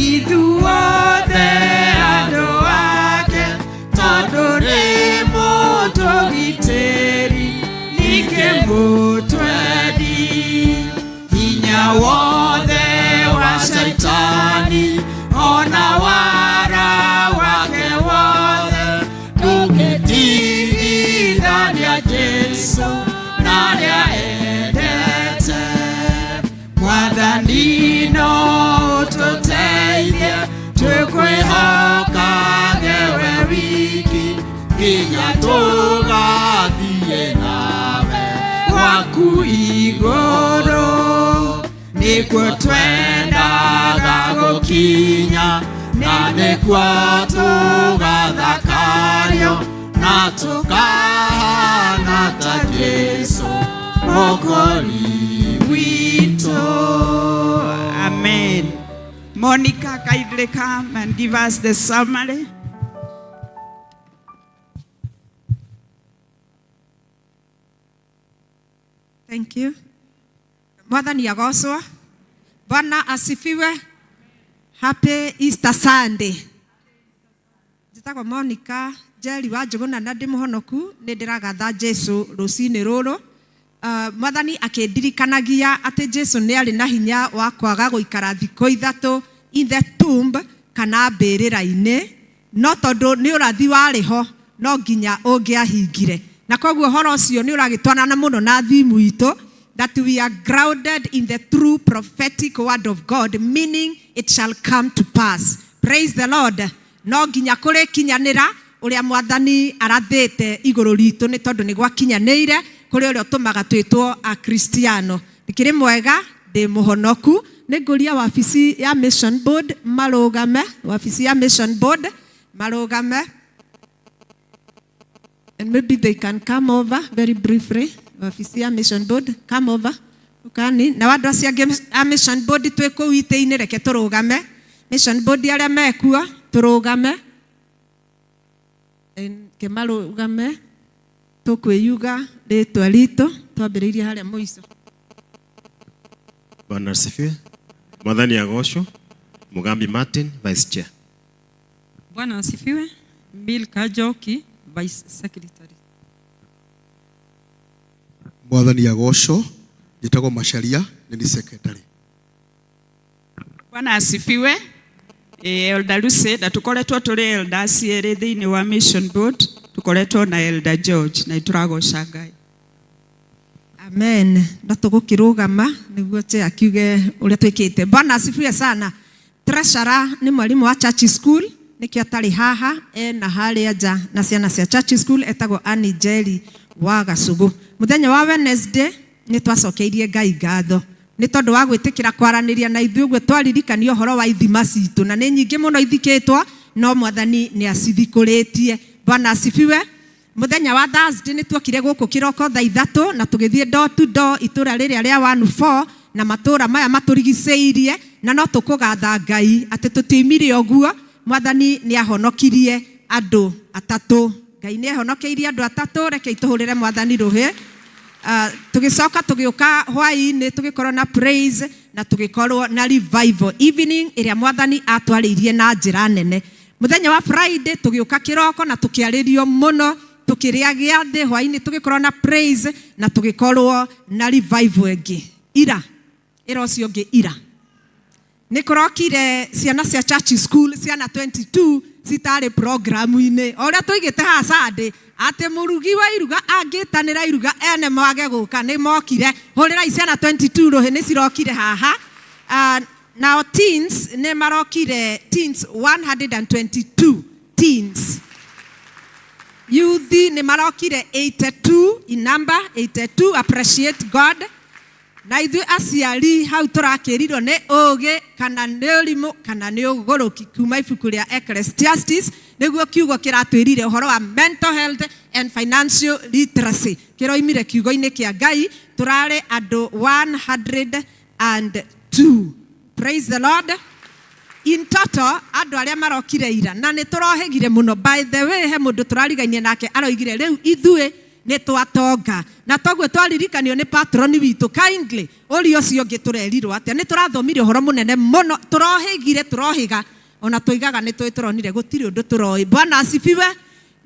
ithuothe andũ ake, tondũ nĩ mũtũgitĩri ningĩ mũtwendi. Hinya wothe wa shaitani ona wara wake wothe ndũngĩtigithania Jesũ na arĩa endete. Mwathani no ũtũteithie twĩkwĩhokage we wiki nginya tũgathiĩ nawe gwaku igũrũ, nĩkuo twendaga gũkinya na nĩkuo tũgathakario na tũkahana ta Jesũ Mwokozi witũ. Amen. Monica, kindly come and give us the summary. Thank you. Mwathani agocwo. Bwana asifiwe. Happy Easter Sunday. Njĩtagwo Monica Njeri wa Njũgũna na ndĩ mũhonoku, nĩ ndĩragatha Jesu rũcinĩ rũrũ. Mwathani akĩndirikanagia atĩ Jesu nĩ arĩ na hinya wa kwaga gũikara thikũ ithatũ in the tomb kana mbĩrĩra-inĩ, no tondũ nĩ ũrathi warĩ ho no nginya ũngĩahingire, na koguo ũhoro ũcio nĩ ũragĩtwarana mũno na thimu itũ, that we are grounded in the true prophetic word of God, meaning it shall come to pass. Praise the Lord. No nginya kũrĩkinyanĩra ũrĩa Mwathani arathĩte igũrũ ritũ, nĩ tondũ nĩ gwakinyanĩire kũrĩ ũrĩa ũtũmaga twĩtwo Akristiano. Ndĩkĩrĩ mwega, ndĩ mũhonoku. Nĩ ngũria wabici ya Mission Board marũgame, wabici ya Mission Board marũgame. And maybe they can come over very briefly. Wabici ya Mission Board, come over. Ukani. Na andũ acio angĩ a Mission Board twĩ kũu itĩ-inĩ, reke tũrũgame. Mission Board arĩa mekuo, tũrũgame. Ke marũgame, tũkwĩyuga rĩtwa ritũ, twambĩrĩirie harĩa mũico. Bwana asifiwe. Mwathani agocwo. Mugambi Martin, Vice Chair. Bwana asifiwe. Milka Njoki, Vice Secretary. Mwathani agocwo. Njĩtagwo Macharia, nĩ ni secretary. Bwana asifiwe. Elder Lucy, na tukoretwo tũrĩ elders erĩ thĩinĩ wa Mission Board, tukoretwo na Elder George na nĩtũragoca Ngai. Amen. No tũgũkĩrũgama nĩguo che akiuge ũrĩa twĩkĩte. Bwana asifiwe sana. Treasurer nĩ mwarimũ wa church school nĩkĩo atarĩ haha ena harĩa nja na ciana cia church school etagwo Annie Njeri wa Gacũgũ. Mũthenya wa Wednesday nĩ twacokeirie Ngai ngatho nĩ tondũ wa gwĩtĩkĩra kwaranĩria na ithuĩ ũguo twaririkanio ũhoro wa ithima citũ na nĩ nyingĩ mũno ithikĩtwo no mwathani nĩ acithikũrĩtie. Bwana asifiwe. Mũthenya wa Thursday nĩ tuokire gũkũ kĩroko thaa ithatũ na tũgĩthiĩ door to door itũra rĩrĩa rĩa 14 na matũra maya matũrigicĩirie na no tũkũgatha Ngai atĩ tũtioimire ũguo mwathani nĩ ahonokirie andũ atatũ. Ngai nĩ ehonokeirie andũ atatũ, rekei tũhũrĩre mwathani rũhĩ. Tũgĩcoka tũgĩũka hwaĩ-inĩ tũgĩkorwo na praise na tũgĩkorwo na revival evening ĩrĩa mwathani atwarĩirie na njĩra nene. Mũthenya wa Friday tũgĩũka kĩroko na tũkĩarĩrio mũno tũkĩrĩa gĩathĩ hwaĩ-inĩ tũgĩkorwo na praise na tũgĩkorwo na revival ĩngĩ. Ira ĩra ũcio ũngĩ ira nĩ kũrokire ciana cia church school ciana 22 citarĩ programu-inĩ o ũrĩa tũigĩte haha Sunday atĩ mũrugi wa iruga angĩtanĩra iruga ene mwage gũka nĩ mokire. Hũrĩrai ciana 22 rũhĩ nĩ cirokire haha. Nao teens nĩ marokire teens 122 teens. Youth nĩ marokire 82 in number 82. Appreciate God. Na ithuĩ aciari hau tũrakĩrirwo nĩ ũgĩ kana nĩ ũrimũ kana nĩ ũgũrũki kuma ibuku rĩa Ecclesiastes nĩguo kiugo kĩratwĩrire ũhoro wa mental health and financial literacy kĩroimire kiugo-inĩ kĩa Ngai. Tũrarĩ andũ 102. Praise the Lord. In total andũ arĩa marokire ira na nĩ tũrohĩgire mũno. By the way, he mũndũ tũrarigainie nake aroigire rĩu ithuĩ nĩ twatonga na toguo twaririkanio nĩ patroni witũ kindly ũria ũcio ũngĩ tũrerirwo atĩa nĩ tũrathomire ũhoro mũnene mũno tũrohĩgire tũrohĩga ona tũigaga nĩ tũĩ tũronire gũtirĩ ũndũ tũroĩ. Bwana asifiwe.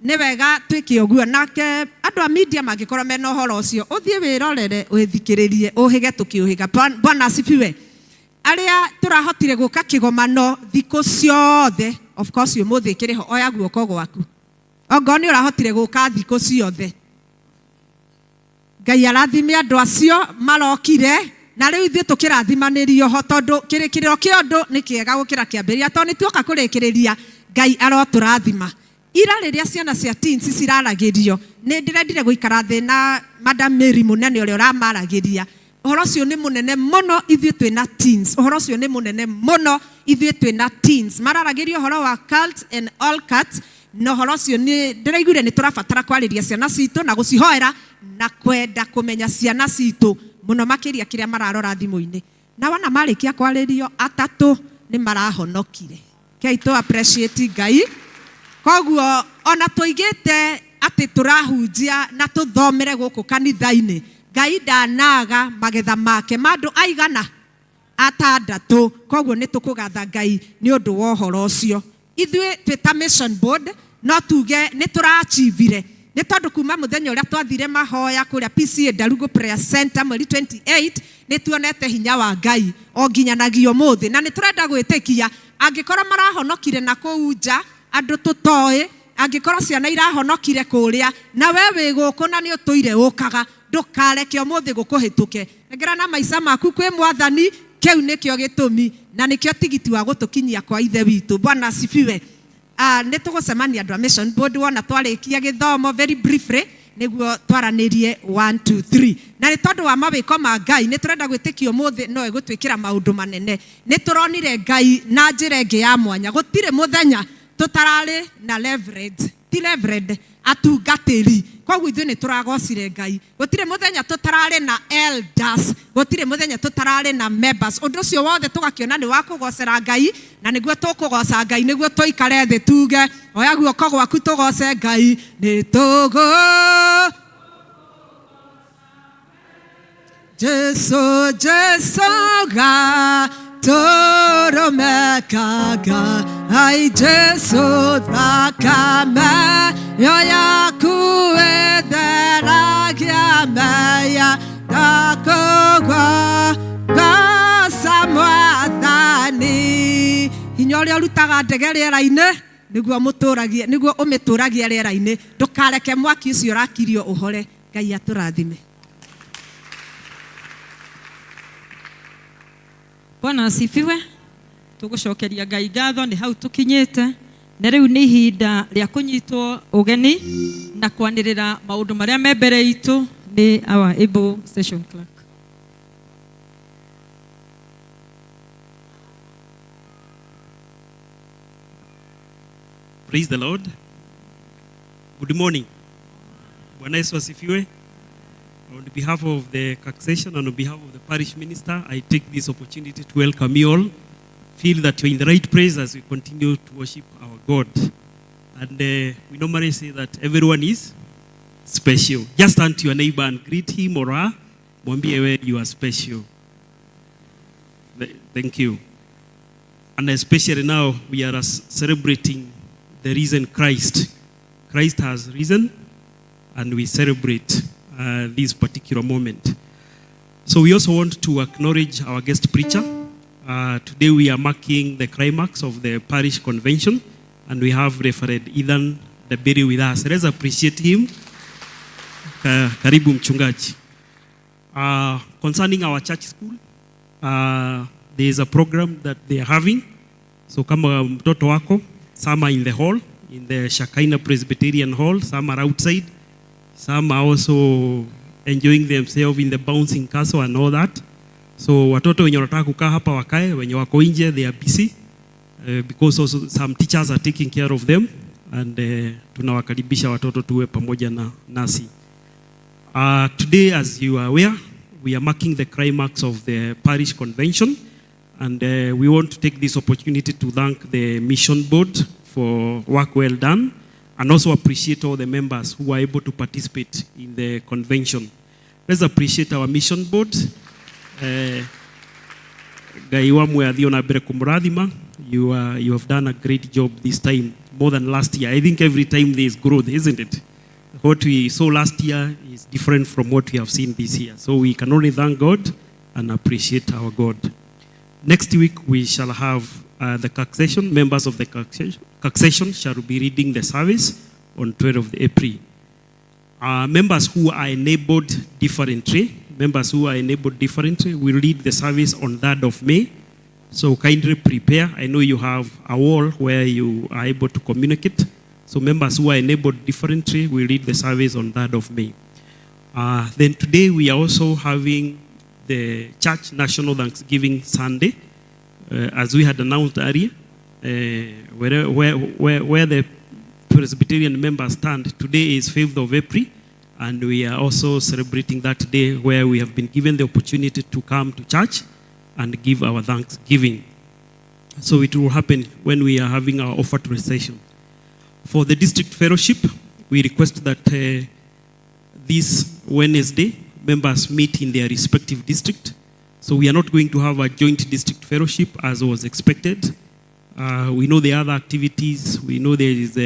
Nĩ wega twĩke ũguo nake andũ a media mangĩkorwo mena ũhoro ũcio ũthiĩ wĩrorere wĩthikĩrĩrie ũhĩge tũkĩũhĩga. Bwana asifiwe. Arĩa tũrahotire gũka kĩgomano thikũ ciothe of course ũmũthĩ kĩrĩho oya guoko gwaku ongorwo nĩ ũrahotire gũka thikũ ciothe. Ngai arathime andũ acio marokire na rĩu ithuĩ tũkĩrathimanĩrio ho tondũ kĩrĩkĩrĩro kĩa ũndũ nĩ kĩega gũkĩra kĩambĩrĩria tondũ nĩ tuoka kũrĩkĩrĩria Ngai arotũrathima. Ira rĩrĩa ciana cia teens ciraragĩrio nĩ ndĩrendire gũikara thĩ na Madam Mary mũnene ũrĩa ũramaragĩria. Ũhoro ũcio nĩ mũnene mũno ithuĩ twĩna teens. Ũhoro ũcio nĩ mũnene mũno ithuĩ twĩna teens. Mararagĩria ũhoro wa cult and all cult na ũhoro ũcio nĩ ndĩraiguire nĩ tũrabatara kwarĩria ciana citũ na gũcihoera na kwenda kũmenya ciana citũ mũno makĩria kĩrĩa mararora thimũ-inĩ. Na wona marĩkia kwarĩrio atatũ nĩ marahonokire. Kei tũ appreciate Ngai. Koguo ona tũigĩte atĩ tũrahunjia na tũthomere gũkũ kanitha-inĩ Ngai ndanaga magetha make ma andũ aigana atandatũ. Koguo nĩ tũkũgatha Ngai nĩ ũndũ wa ũhoro ũcio. Ithuĩ twĩ ta mission board no tuge nĩ tũrachivire nĩ tondũ kuma mũthenya ũrĩa twathire mahoya kũrĩa PCA Ndarugu Prayer Center mweri 28 nĩ tuonete hinya wa Ngai o nginyanagia ũmũthĩ na nĩ tũrenda gwĩtĩkia angĩkorwo marahonokire na kũu nja andũ tũtoĩ angĩkorwo ciana irahonokire kũrĩa na we wĩ gũkũ na nĩ ũtũire ũkaga ndũkareke ũmũthĩ gũkũhĩtũke. Nengera na maica maku kwĩ mwathani kĩu nĩkĩo gĩtũmi na nĩkĩo tigiti wa gũtũkinyia kwa ithe witũ. Bwana asifiwe. Nĩ tũgũcemania andũ a mission board wona twarĩkia gĩthomo very briefly nĩguo twaranĩrie 1 2 3 na nĩ tondũ wa mawĩko ma Ngai nĩ tũrenda gwĩtĩkia ũmũthĩ no ĩgũtwĩkĩra maũndũ manene. Nĩ tũronire Ngai na njĩra ĩngĩ ya mwanya. Gũtirĩ mũthenya tũtararĩ na reverend ti reverend atungatĩri. Koguo ithuĩ nĩ tũragocire Ngai. Gũtirĩ mũthenya tũtararĩ na elders, gũtirĩ mũthenya tũtararĩ na members. Ũndũ ũcio wothe tũgakĩona nĩ wa kũgocera Ngai na nĩguo tũkũgoca Ngai nĩguo tũikare thĩ tuge oya guoko gwaku tũgoce Ngai nĩ tũgũ Jesu Jesu ga tũrũmekaga ai Jesu thakame yo yaku ĩtheragia meya ndakũgwa goca mwathani. Hinya ũrĩa ũrutaga ndege rĩera-inĩ nĩguo mũtũragie nĩguo ũmĩtũragie rĩera-inĩ ndũkareke mwaki ũcio ũrakirio ũhore. Ngai atũrathime. Bwana asifiwe. Tũgũcokeria Ngai ngatho nĩ hau tũkinyĩte na rĩu nĩ ihinda rĩa kũnyitwo ũgeni na kwanĩrĩra maũndũ marĩa me mbere itũ nĩ our able session clerk. Praise the Lord. Good morning. Bwana Yesu asifiwe. On behalf of the Succession and on behalf of the parish minister, I take this opportunity to welcome you all. Feel that you're in the right place as we continue to worship our God. And we normally say that everyone is special. Just turn to your neighbor and greet him or her. Mwambie we you are special. Thank you. And especially now, we are celebrating the risen Christ. Christ has risen, and we celebrate this particular moment. So we also want to acknowledge our guest preacher. Today we are marking the climax of the parish convention, and we have Reverend Ethan Dabiri with us. Let's appreciate him. Karibu mchungaji. Concerning our church school, there is a program that they are having. So kama mtoto wako, some are in the hall, in the Shekinah Presbyterian Hall, some are outside, some are also enjoying themselves in the bouncing castle and all that. So watoto wenye wanataka kukaa hapa wakae, wenye wako nje they are busy because also some teachers are taking care of them, and tunawakaribisha watoto tuwe pamoja na nasi. Today, as you are aware, we are marking the climax of the parish convention, and we want to take this opportunity to thank the mission board for work well done, and also appreciate all the members who are able to participate in the convention. Let's appreciate our mission board. Ngai wa muoyo athiĩ ona mbere kũmũrathima. You have done a great job this time, more than last year. I think every time there is growth, isn't it? What we saw last year is different from what we have seen this year. So we can only thank God and appreciate our God. Next week, we shall have the succession. Members of the succession shall be reading the service on 12th April. Members who are enabled differently, members who are enabled differently will lead the service on 3rd of May. So kindly prepare. I know you have a wall where you are able to communicate. So members who are enabled differently will lead the service on 3rd of May. Then today we are also having the Church National Thanksgiving Sunday. As we had announced earlier, where the Presbyterian members stand, today is 5th of April, and we are also celebrating that day where we have been given the opportunity to come to church and give our thanksgiving. So it will happen when we are having our offertory session. For the district fellowship, we request that this Wednesday, members meet in their respective district. So we are not going to have a joint district fellowship as was expected. We know the other activities. We know there is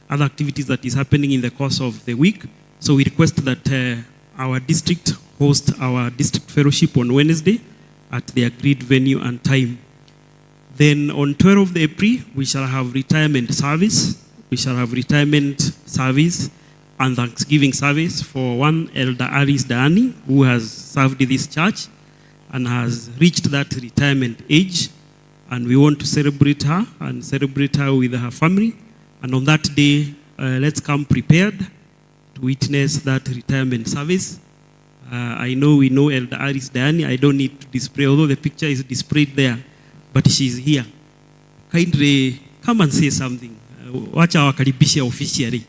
other activities that is happening in the course of the week. So we request that our district host our district fellowship on Wednesday at the agreed venue and time. Then on 12th April, we shall have retirement service. We shall have retirement service and Thanksgiving service for one Elder Alice Dani, who has served this church and has reached that retirement age. And we want to celebrate her and celebrate her with her family. And on that day, let's come prepared to witness that retirement service. I know we know Elder Alice Dani. I don't need to display, although the picture is displayed there, but she's here. Kindly come and say something. Wacha wakaribishe officially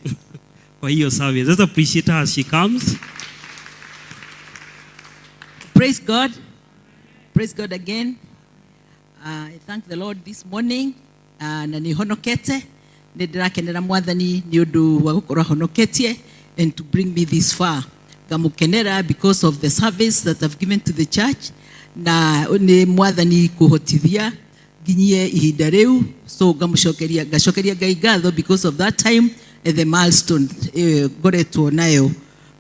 kwa hiyo service. Let's appreciate her as she comes. Praise God. Praise God again. I thank the Lord this morning. Na nihonokete. Nĩndĩrakenera mwathani nĩ ũndũ wa gũkorwo ahonoketie and to bring me this far. Ngamukenera because of the service that I've given to the church. Na nĩ mwathani kũhotithia nginyie ihinda rĩu. So ngacokeria Ngai ngatho because of that time and the milestone ngoretwo nayo.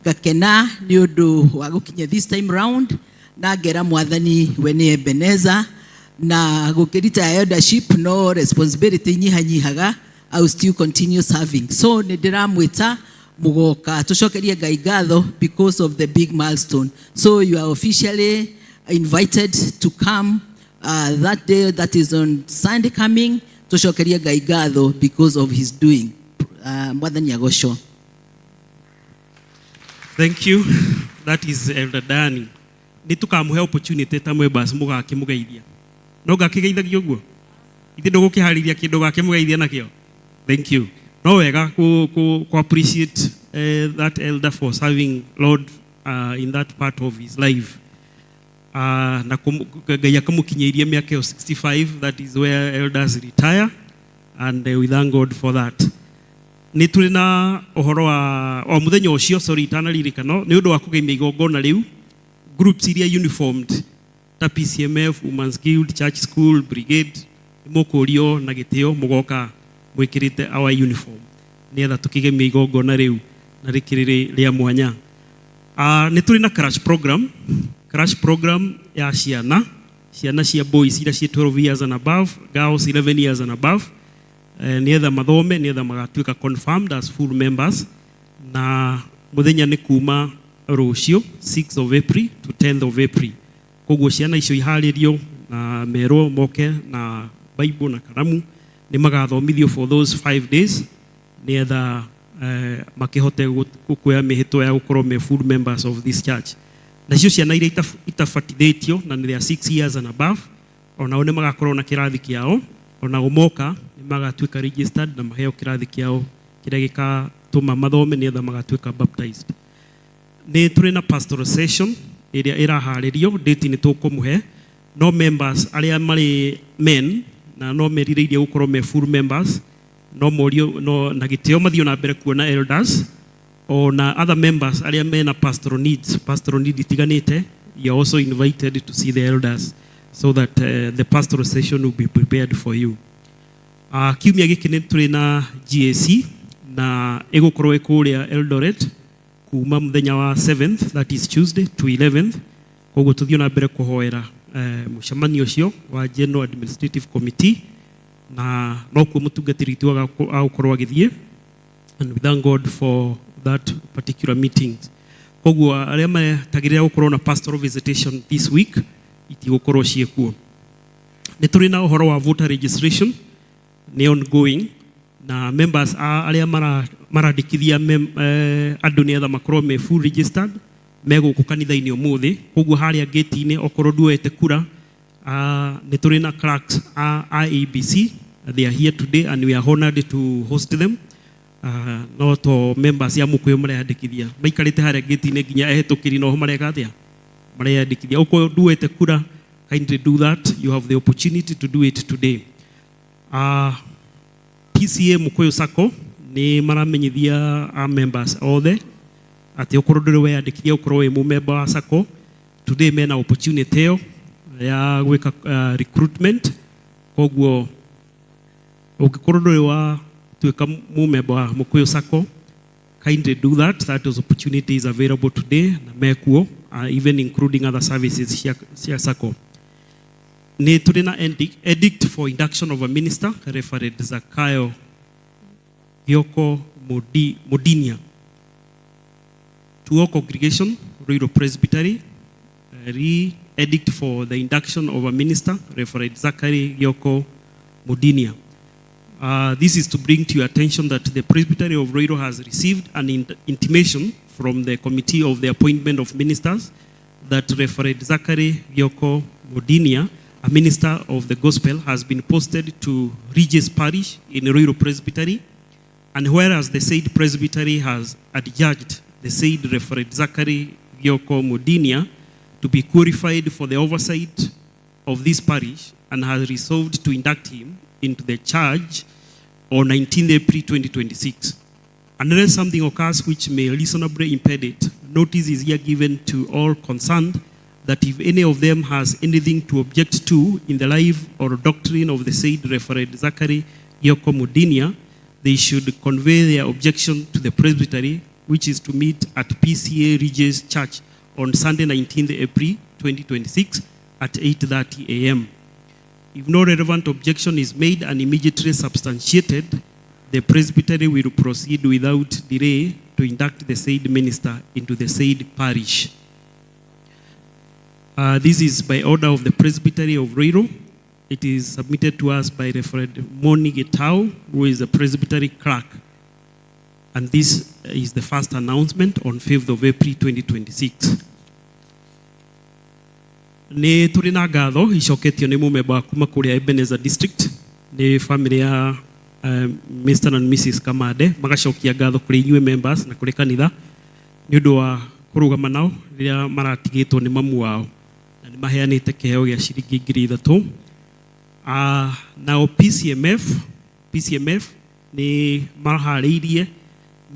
Ngakena nĩ ũndũ wa gũkinya this time round. Na ngera mwathani we nĩ Ebenezer. Na gũkĩrita eldership no responsibility nyihanyihaga. I will still continue serving. So nĩ ndĩramwĩta mũgoka tũcokerie Ngai ngatho because of the big milestone. So you are officially invited to come That day that is on Sunday coming, tũcokerie Ngai ngatho because of his doing. Mwathani agocwo. Thank you. That is Elder Dani. Nĩ tũkamũhe opportunity ta members mũgakĩmũgeithia. No ngakĩgeithagia ũguo? Ithe ndũgũkĩharĩria kĩndũ gakĩmũgeithia nakĩo? Thank you. No wega ku appreciate that elder for serving Lord in that part of his life. Na Ngai akamũkinyĩirie mĩaka ĩyo 65, that is where elders retire, and we thank God for that. Nĩ tũrĩ na ũhoro wa o mũthenya ũcio, sorry, itanaririkano nĩ ũndũ wa kũgemia igongona rĩu, groups iria uniformed ta PCMF, Women's Guild, Church School, Brigade, nĩ mũkũrio na gĩtĩo mũgoka mwĩkĩrĩte our uniform nĩgetha tũkĩgemia igongona rĩu na rĩkĩrĩ rĩa mwanya. Nĩ tũrĩ na crash program ya ciana cia boys iria ciĩ 12 years and above, girls 11 years and above, nĩgetha mathome nĩgetha magatuĩka confirmed as full members, na mũthenya nĩ kuma rũciũ 6 of April to 10th of April. Koguo ciana icio iharĩrio na merwo moke na Bible na karamu, nĩ magathomithio for those 5 days nĩgetha makĩhote kuoya mĩhĩtwa ya gũkorwo me full members of this church. Nacio ciana iria itabatithĩtio na nĩ they are 6 years and above, onao nĩ magakorwo na kĩrathi kĩao, onao moka nĩ magatuĩka registered na maheo kĩrathi kĩao kĩrĩa gĩgatũma mathome nĩgetha magatuĩka baptized. Nĩ tũrĩ na pastoral session ĩrĩa ĩraharĩrio, date nĩ tũkũmũhe, no members arĩa marĩ men na no merirĩirie gũkorwo me full members no morio no na gĩtĩo mathiĩ na mbere kuona elders, ona other members arĩa mena pastoral needs, pastoral need itiganĩte, you are also invited to see the elders so that the pastoral session will be prepared for you. Kiumia gĩkĩ nĩ tũrĩ na GAC na ĩgũkorwo ĩ kũrĩa Eldoret kuma mũthenya wa 7th, that is Tuesday, to 11th. Koguo tũthiĩ na mbere kũhoera mũcemanio ũcio wa General Administrative Committee, na nokuo mũtungatĩri witũ agũkorwo agĩthiĩ, and we thank God for that particular meeting. Koguo arĩa metagĩrĩra gũkorwo na pastoral visitation this week itigũkorwo ciĩkuo. Nĩ tũrĩ na ũhoro wa voter registration nĩ ongoing, na members arĩa marandĩkithia andũ nĩgetha makorwo me full registered me gũkũ kanitha-inĩ ũmũthĩ. Koguo harĩa gate-inĩ okorwo nduoete kura, nĩ tũrĩ na clerks a IEBC. They are here today and we are honored to host them. No to members ya Mũkũyũ mareyandĩkithia maikarĩte harĩa gate-inĩ nginya ehĩtũkĩri noho mareka atĩa mareyandĩkithia. Okorwo nduoete kura, kindly do that, you have the opportunity to do it today. PCA Mukuyu Sacco nĩ maramenyithia a members othe atĩ okorwo ndũrĩ weyandĩkithia ũkorwo wĩ mũmemba wa Sacco, today mena opportunity ĩyo ya gwĩka recruitment. Koguo ũngĩkorwo ndũrĩ wa tuĩka mũmemba wa Mukuyu Sacco, kindly do that. That is opportunity is available today na mekuo, even including other services cia Sacco. Nĩ tũrĩ na edict for induction of a minister, Reverend Zakayo Gioko Modinia. To all congregation, Ruiru Presbytery, re-edict for the induction of a minister, Reverend Zachary Gioko Modinia. This is to bring to your attention that the Presbytery of Ruiru has received an intimation from the Committee of the Appointment of Ministers that Reverend Zachary Gioko Modinia, a minister of the gospel, has been posted to Regis Parish in Ruiru Presbytery. And whereas the said presbytery has adjudged the said Reverend Zachary Gioko Modinia to be qualified for the oversight of this parish and has resolved to induct him into the charge on 19th April 2026. Unless something occurs which may reasonably impede it, notice is here given to all concerned that if any of them has anything to object to in the life or doctrine of the said Reverend Zachary Gioko Modinia, they should convey their objection to the presbytery, which is to meet at PCA Regis Church on Sunday, 19th April 2026 at 8:30 a.m. If no relevant objection is made and immediately substantiated, the presbytery will proceed without delay to induct the said minister into the said parish. This is by order of the Presbytery of Ruiru. It is submitted to us by Reverend Moni Gitau, who is the Presbytery clerk. And this is the first announcement on 5th of April 2026. Nĩ tũrĩ na ngatho icoketio nĩ mũmemba wa kuma kũrĩa Ebenezer District, nĩ family ya Mr. and Mrs. Kamande, magacokia ngatho kũrĩ inyuĩ members na kũrĩ kanitha nĩ ũndũ wa kũrũgama nao rĩrĩa maratigĩtwo nĩ mamu wao, na nĩ maheanĩte kĩheo gĩa ciringi 3,000. Nao PCMF nĩ maharĩirie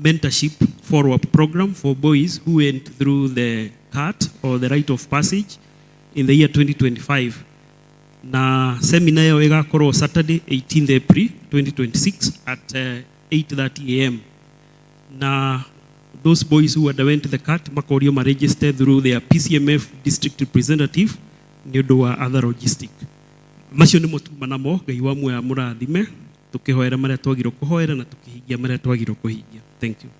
mentorship follow-up program for boys who went through the CAT or the rite of passage in the year 2025, na seminar ĩyo ĩgakorwo Saturday 18th April 2026 at 8:30 a.m., na those boys who underwent the CAT makorio maregister through their PCMF district representative nĩ ũndũ wa other logistic. Macio nĩmo tuma namo. Ngai wa muoyo amũrathime, tũkĩhoera marĩa twagirwo kũhoera na tũkĩhingia marĩa twagirwo kũhingia. Thank you.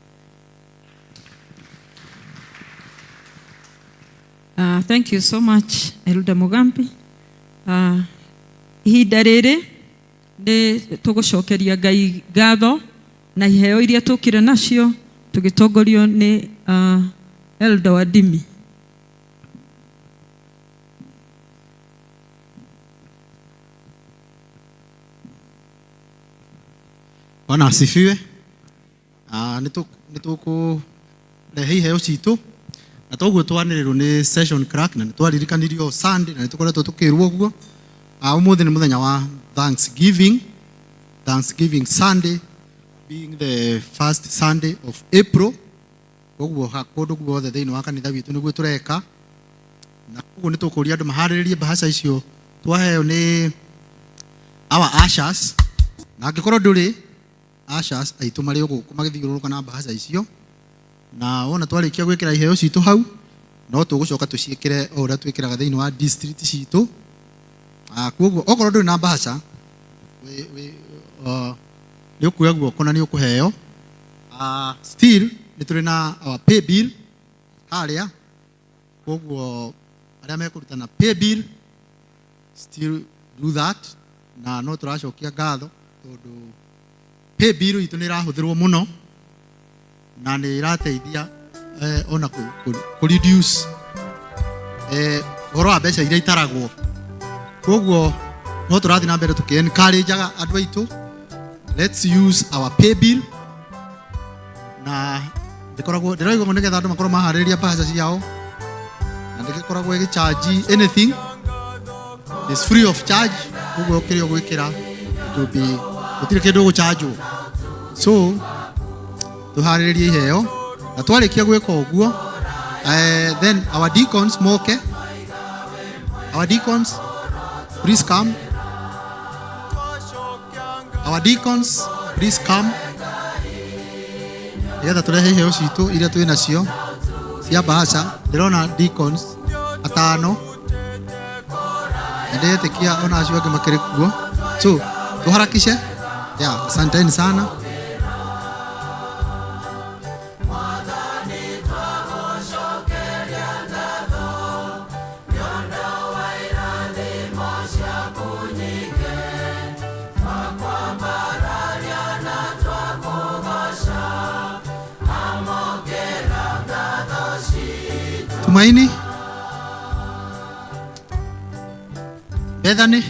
Thank you so much, Elder Mugambi. Ihinda rĩrĩ nĩ tũgũcokeria Ngai ngatho na iheo iria tũkire nacio tũgĩtongorio nĩ Elder Wadimi. Bwana asifiwe. Ah, nĩ tũkũrehe iheo citũ na toguo twanĩrĩrwo nĩ session clerk, na nĩ twaririkanirio Sunday, na nĩ tũkoretwo tũkĩrwo ũguo. Ah, ũmũthĩ nĩ mũthenya wa Thanksgiving, Thanksgiving Sunday being the first Sunday of April. Koguo kũndũ guothe thĩinĩ wa kanitha witũ nĩguo tũreka, na koguo nĩ tũkũria andũ maharĩrĩrie mbahaca icio twaheo nĩ our ushers, na angĩkorwo ndũrĩ, ushers aitũ marĩ o gũkũ magĩthiũrũrũka na mbahaca icio. Na wona twarĩkia gwĩkĩra iheo citũ hau, no tũgũcoka tũciĩkĩre o ũrĩa twĩkĩraga thĩinĩ wa district citũ. Ah, koguo okorwo ndũrĩ na mbahaca, nĩ ũkuoya guoko na nĩ ũkũheo. Ah, still nĩ tũrĩ na our pay bill harĩa, koguo arĩa mekũruta na pay bill, still do that. Na no tũracokia ngatho tondũ pay bill itũ nĩ ĩrahũthĩrwo mũno na nĩ ĩrateithia ona kũ reduce ũhoro wa mbeca iria itaragwo. Koguo no tũrathiĩ na mbere tũkĩ encourageaga andũ aitũ, let's use our pay bill. Na ndĩkoragwo ndĩraigua ũguo nĩgetha andũ makorwo maharĩrĩria mbeca ciao, na ndĩgĩkoragwo ĩgĩcharge anything, is free of charge. Koguo kĩrĩa ũgwĩkĩra, it will be, gũtirĩ kĩndũ ũgũchanjwo. So tũharĩrĩrie iheo, na twarĩkia gwĩka ũguo, then our deacons moke. Our deacons, please come. Our deacons, please come, nĩgetha tũrehe iheo citũ iria twĩ nacio cia mbahaca. Ndĩrona deacons atano na ndĩretĩkia ona acio angĩ makĩrĩ kuo, so tũharakishe. Yeah, asanteni sana. Tumaini, Bethany.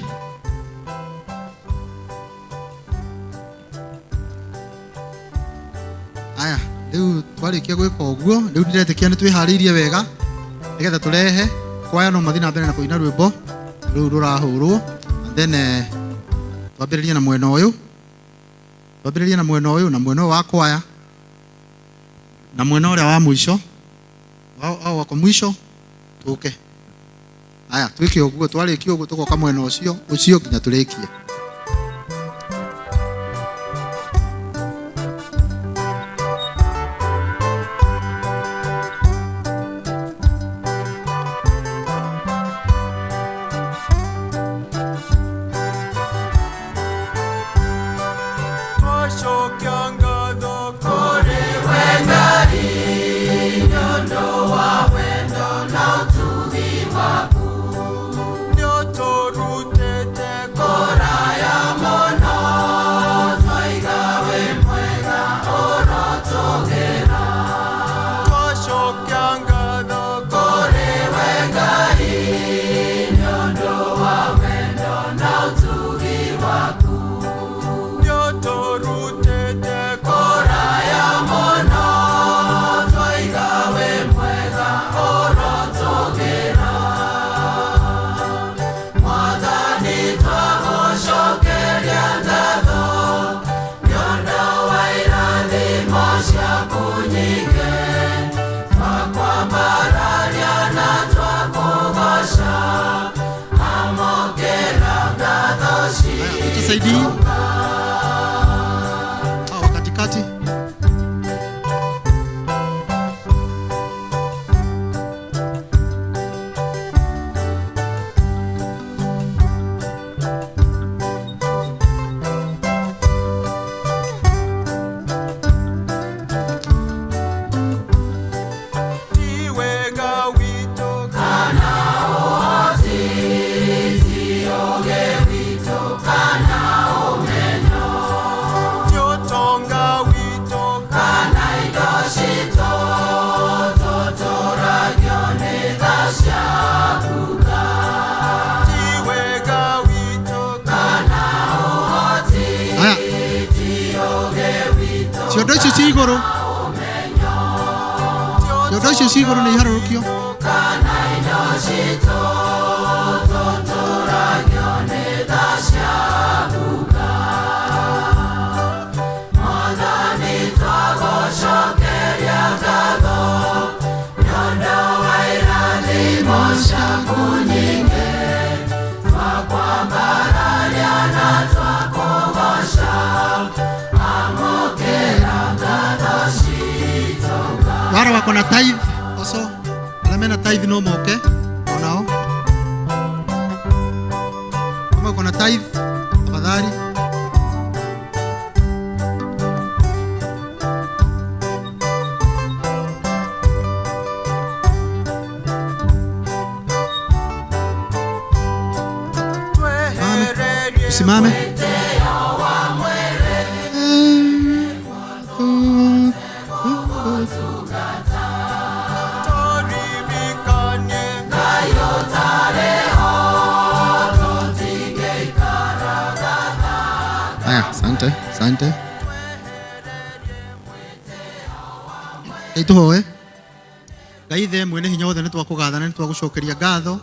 Aya, rĩu twarĩkia gwĩka ũguo, rĩu ndĩretĩkia nĩ twĩharĩirie wega nĩgetha tũrehe kwaya. No mathiĩ na mbere na kũina rwĩmbo rũu rũrahũrwo, and then twambĩrĩrie na mwena ũyũ, twambĩrĩrie na mwena ũyũ na mwena ũyũ wa kwaya na mwena ũrĩa wa mũico wao wako mwisho tũke. Aya, twĩke ũguo. Twarĩkia ũguo, tũgoka mwena ũcio ũcio nginya tũrĩkie. Twacokia ngatho kũrĩ we Ngai nĩ ũndũ wa wendo na ũtugi waku. Saidi hii. Hawa katikati. Tiwega witũ kana ũhoti, ti ũũgĩ witũ kana ũmenyo, ti ũtonga witũ kana indo citũ, tũtũragio nĩ tha ciaku Ngai. Ti wega witũ kana ũhoti, Haya. ti ũũgĩ witũ Ciondo icio ci igũrũ. Ciondo icio ci igũrũ nĩ iharũrũkio. Kana indo citũ, tũtũragio nĩ tha ciaku Ngai. Mwathani twagũcokeria ngatho nĩ ũndũ wa irathimo ciaku nyingĩ, twakwambararia na twakũgooca, amũkĩra ngatho citũ Ngai. Wale wako na tithe also, arĩa mena tithe no moke onao. Kama uko na tithe tafadhali. Usimame. Haya, asante, asante. Ngai tũhoe. Ngai ithe mwene hinya wothe nĩ twakũgatha na nĩ twagũcokeria ngatho.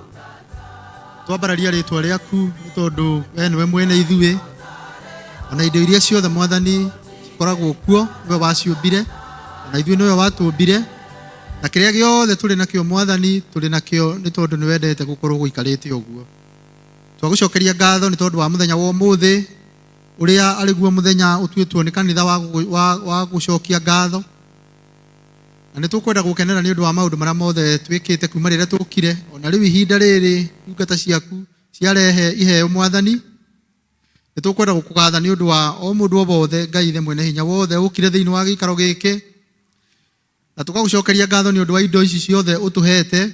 Twambararia rĩtwa rĩaku nĩ tondũ we nĩwe mwene ithuĩ. Ona indo iria ciothe mwathani cikoragwo kuo nĩwe waciũmbire, ona ithuĩ nĩwe watũmbire. Na kĩrĩa gĩothe tũrĩ nakĩo mwathani tũrĩ nakĩo nĩ tondũ nĩ wendete gũkorwo gũikarĩte ũguo. Twagũcokeria ngatho nĩ tondũ wa mũthenya wa ũmũthĩ ũrĩa arĩguo mũthenya ũtuĩtwo nĩ kanitha wa gũcokia ngatho. Na nĩ tũkwenda gũkenera nĩ ũndũ wa maũndũ marĩa mothe twĩkĩte kuma rĩrĩa tũkire, ona rĩu ihinda rĩrĩ ndungata ciaku ciarehe iheo mwathani. Nĩ tũkwenda gũkũgatha nĩ ũndũ wa o mũndũ o wothe Ngai ithe mwene hinya wothe ũkire thĩinĩ wa gĩikaro gĩkĩ, na tũkagũcokeria ngatho nĩ ũndũ wa indo ici ciothe ũtũhete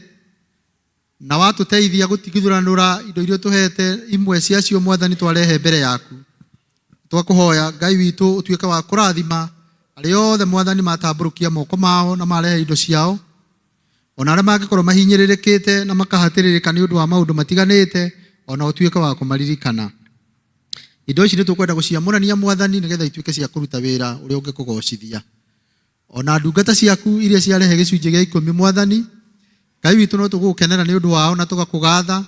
na watũteithia gũtigithũranũra indo iria ũtũhete, imwe ciacio mwathani twarehe mbere yaku. Twakũhoya Ngai witũ ũtuĩke wa kũrathima arĩa othe mwathani matambũrũkia moko mao na marehe indo ciao, ona arĩa mangĩkorwo mahinyĩrĩrĩkĩte na makahatĩrĩrĩka nĩ ũndũ wa maũndũ matiganĩte, ona ũtuĩke wa kũmaririkana. Indo ici nĩ tũkwenda gũciamũrania mwathani nĩgetha ituĩke cia kũruta wĩra ũrĩa ũngĩkũgocithia. Ona ndungata ciaku iria ciarehe gĩcunjĩ gĩa ikũmi mwathani, Ngai witũ no tũgũgũkenera nĩ ũndũ wao na tũgakũgatha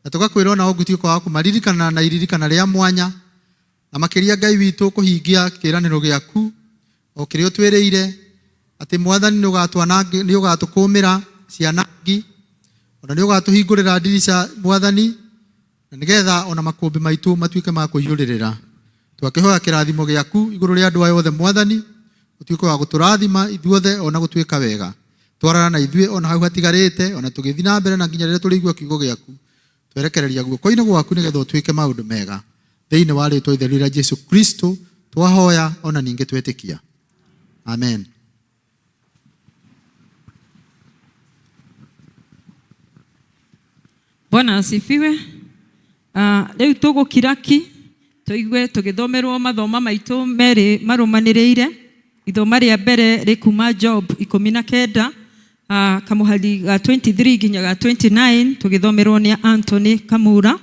na tũgakwĩra ona ũngĩtuĩka wa kũmaririkana na iririkana rĩa mwanya, na makĩria Ngai witũ kũhingia kĩĩranĩro gĩaku o kĩrĩa ũtwĩrĩire atĩ mwathani nĩ ũgatũkũmĩra cianangi, ona nĩ ũgatũhingũrĩra ndirica mwathani, na nĩgetha ona makũmbĩ maitũ matuĩke ma kũiyũrĩrĩra. Twakĩhoya kĩrathimo gĩaku igũrũ rĩa andũ aya othe mwathani, ũtuĩke wa gũtũrathima ithuothe ona gũtuĩka wega. Twarana na ithuĩ ona hau hatigarĩte, ona tũgĩthiĩ na mbere na nginya rĩrĩa tũrĩigua kiugo gĩaku. Twerekereria guoko-inĩ gwaku nĩgetha ũtuĩke maũndũ mega. Thĩinĩ wa rĩtwa itheru rĩa Jesu Kristo twahoya ona ningĩ twetĩkia. Amen. Bwana asifiwe. Rĩu tũgũkira ki tũigue tũgĩthomerwo mathoma maitũ merĩ marũmanĩrĩire. Ithoma rĩa mbere rĩkuma Job 19, kamũhari ga 23 nginya ga 29, tũgĩthomerwo nĩ Anthony Kamura.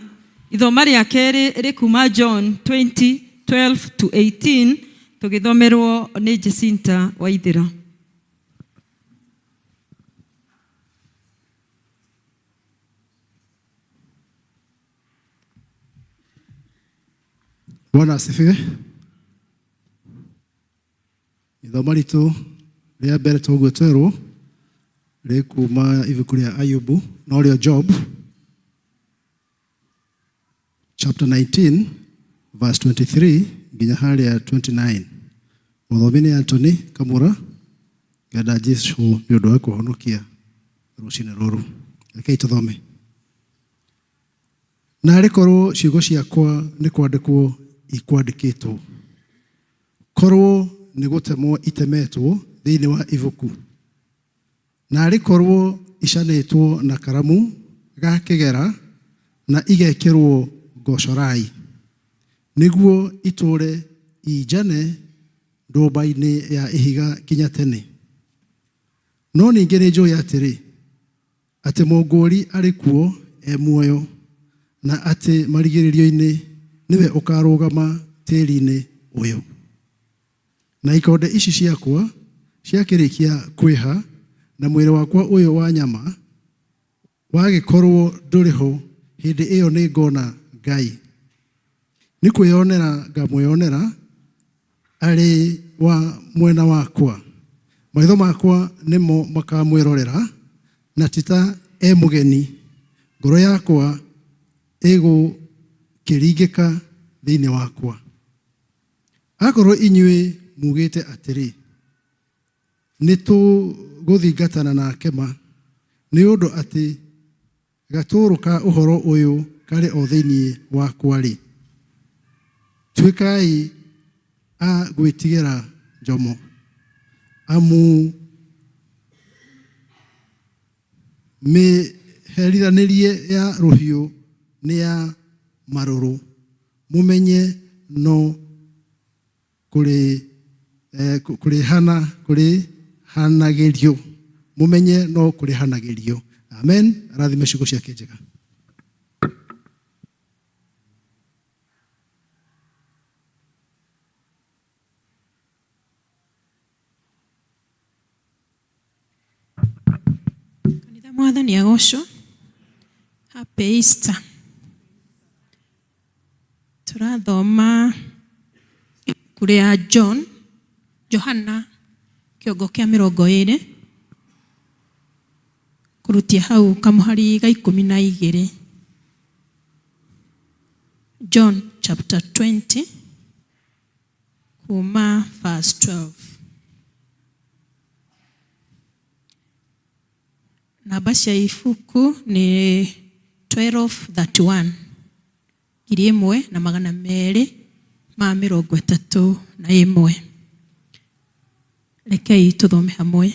Ithoma rĩa kerĩ rĩkuma John 20:12 to 18, tũgĩthomerwo nĩ Jacinta Waithĩra. Bwana asifiwe. Ithomo ritũ rĩa mbere toguo twerwo rĩkuma ibuku rĩa Ayubu, no rĩo Job chapter 19 verse 23 nginya harĩa 29. Mũthomi nĩ Anthony Kamũra. Ngenda Jesu nĩ ũndũ wa kũhonokia rũcinĩ rũrũ. Rekei tũthome. Naarĩ korwo ciugo ciakwa nĩ kwandĩkwo ikwandĩkĩtwo, korwo nĩ gũtemwo itemetwo thĩinĩ wa ibuku, naarĩ korwo icanĩtwo na karamu ga kĩgera na igekĩrwo ngocorai, nĩguo itũũre injane ndũmba-inĩ ya ihiga nginya tene. No ningĩ nĩ njũĩ atĩrĩ, atĩ Mũngũũri arĩ kuo e muoyo, na atĩ marigĩrĩrio-inĩ nĩwe ũkaarũgama tĩri-inĩ ũyũ. Na ikonde ici ciakwa ciakĩrĩkia kwĩha, na mwĩrĩ wakwa ũyũ wa nyama wagĩkorwo ndũrĩ ho, hĩndĩ ĩyo nĩngona Ngai. Nĩ kwĩyonera ngamwĩonera arĩ wa mwena wakwa. Maitho makwa nĩmo makamwĩrorera, na ti ta e mũgeni. Ngoro yakwa ĩgũkĩringĩka thĩinĩ wakwa. Akorwo inyuĩ muugĩte atĩrĩ, Nĩtũgũthingatana nake ma, nĩ ũndũ atĩ gatũũrũ ka ũhoro ũyũ karĩ o thĩinĩ wakwa-rĩ, tuĩkai a gwĩtigĩra njomo, amu mĩherithanĩrie ya rũhiũ nĩ ya marũrũ, mũmenye no kũrĩ kũrĩhana kũrĩhanagĩrio mũmenye no kũrĩhanagĩrio. Amen. Arathime ciugo ciake njega. Kanitha mwathani agocwo. Happy Easter. Tũrathoma ibuku rĩa John, Johana kĩongo kĩa mĩrongo ĩrĩ kũrutia hau kamũhari ga 12. John chapter 20 kuma verse 12. Namba cia ibuku nĩ 1231, 1231. Rekei tũthome hamwe.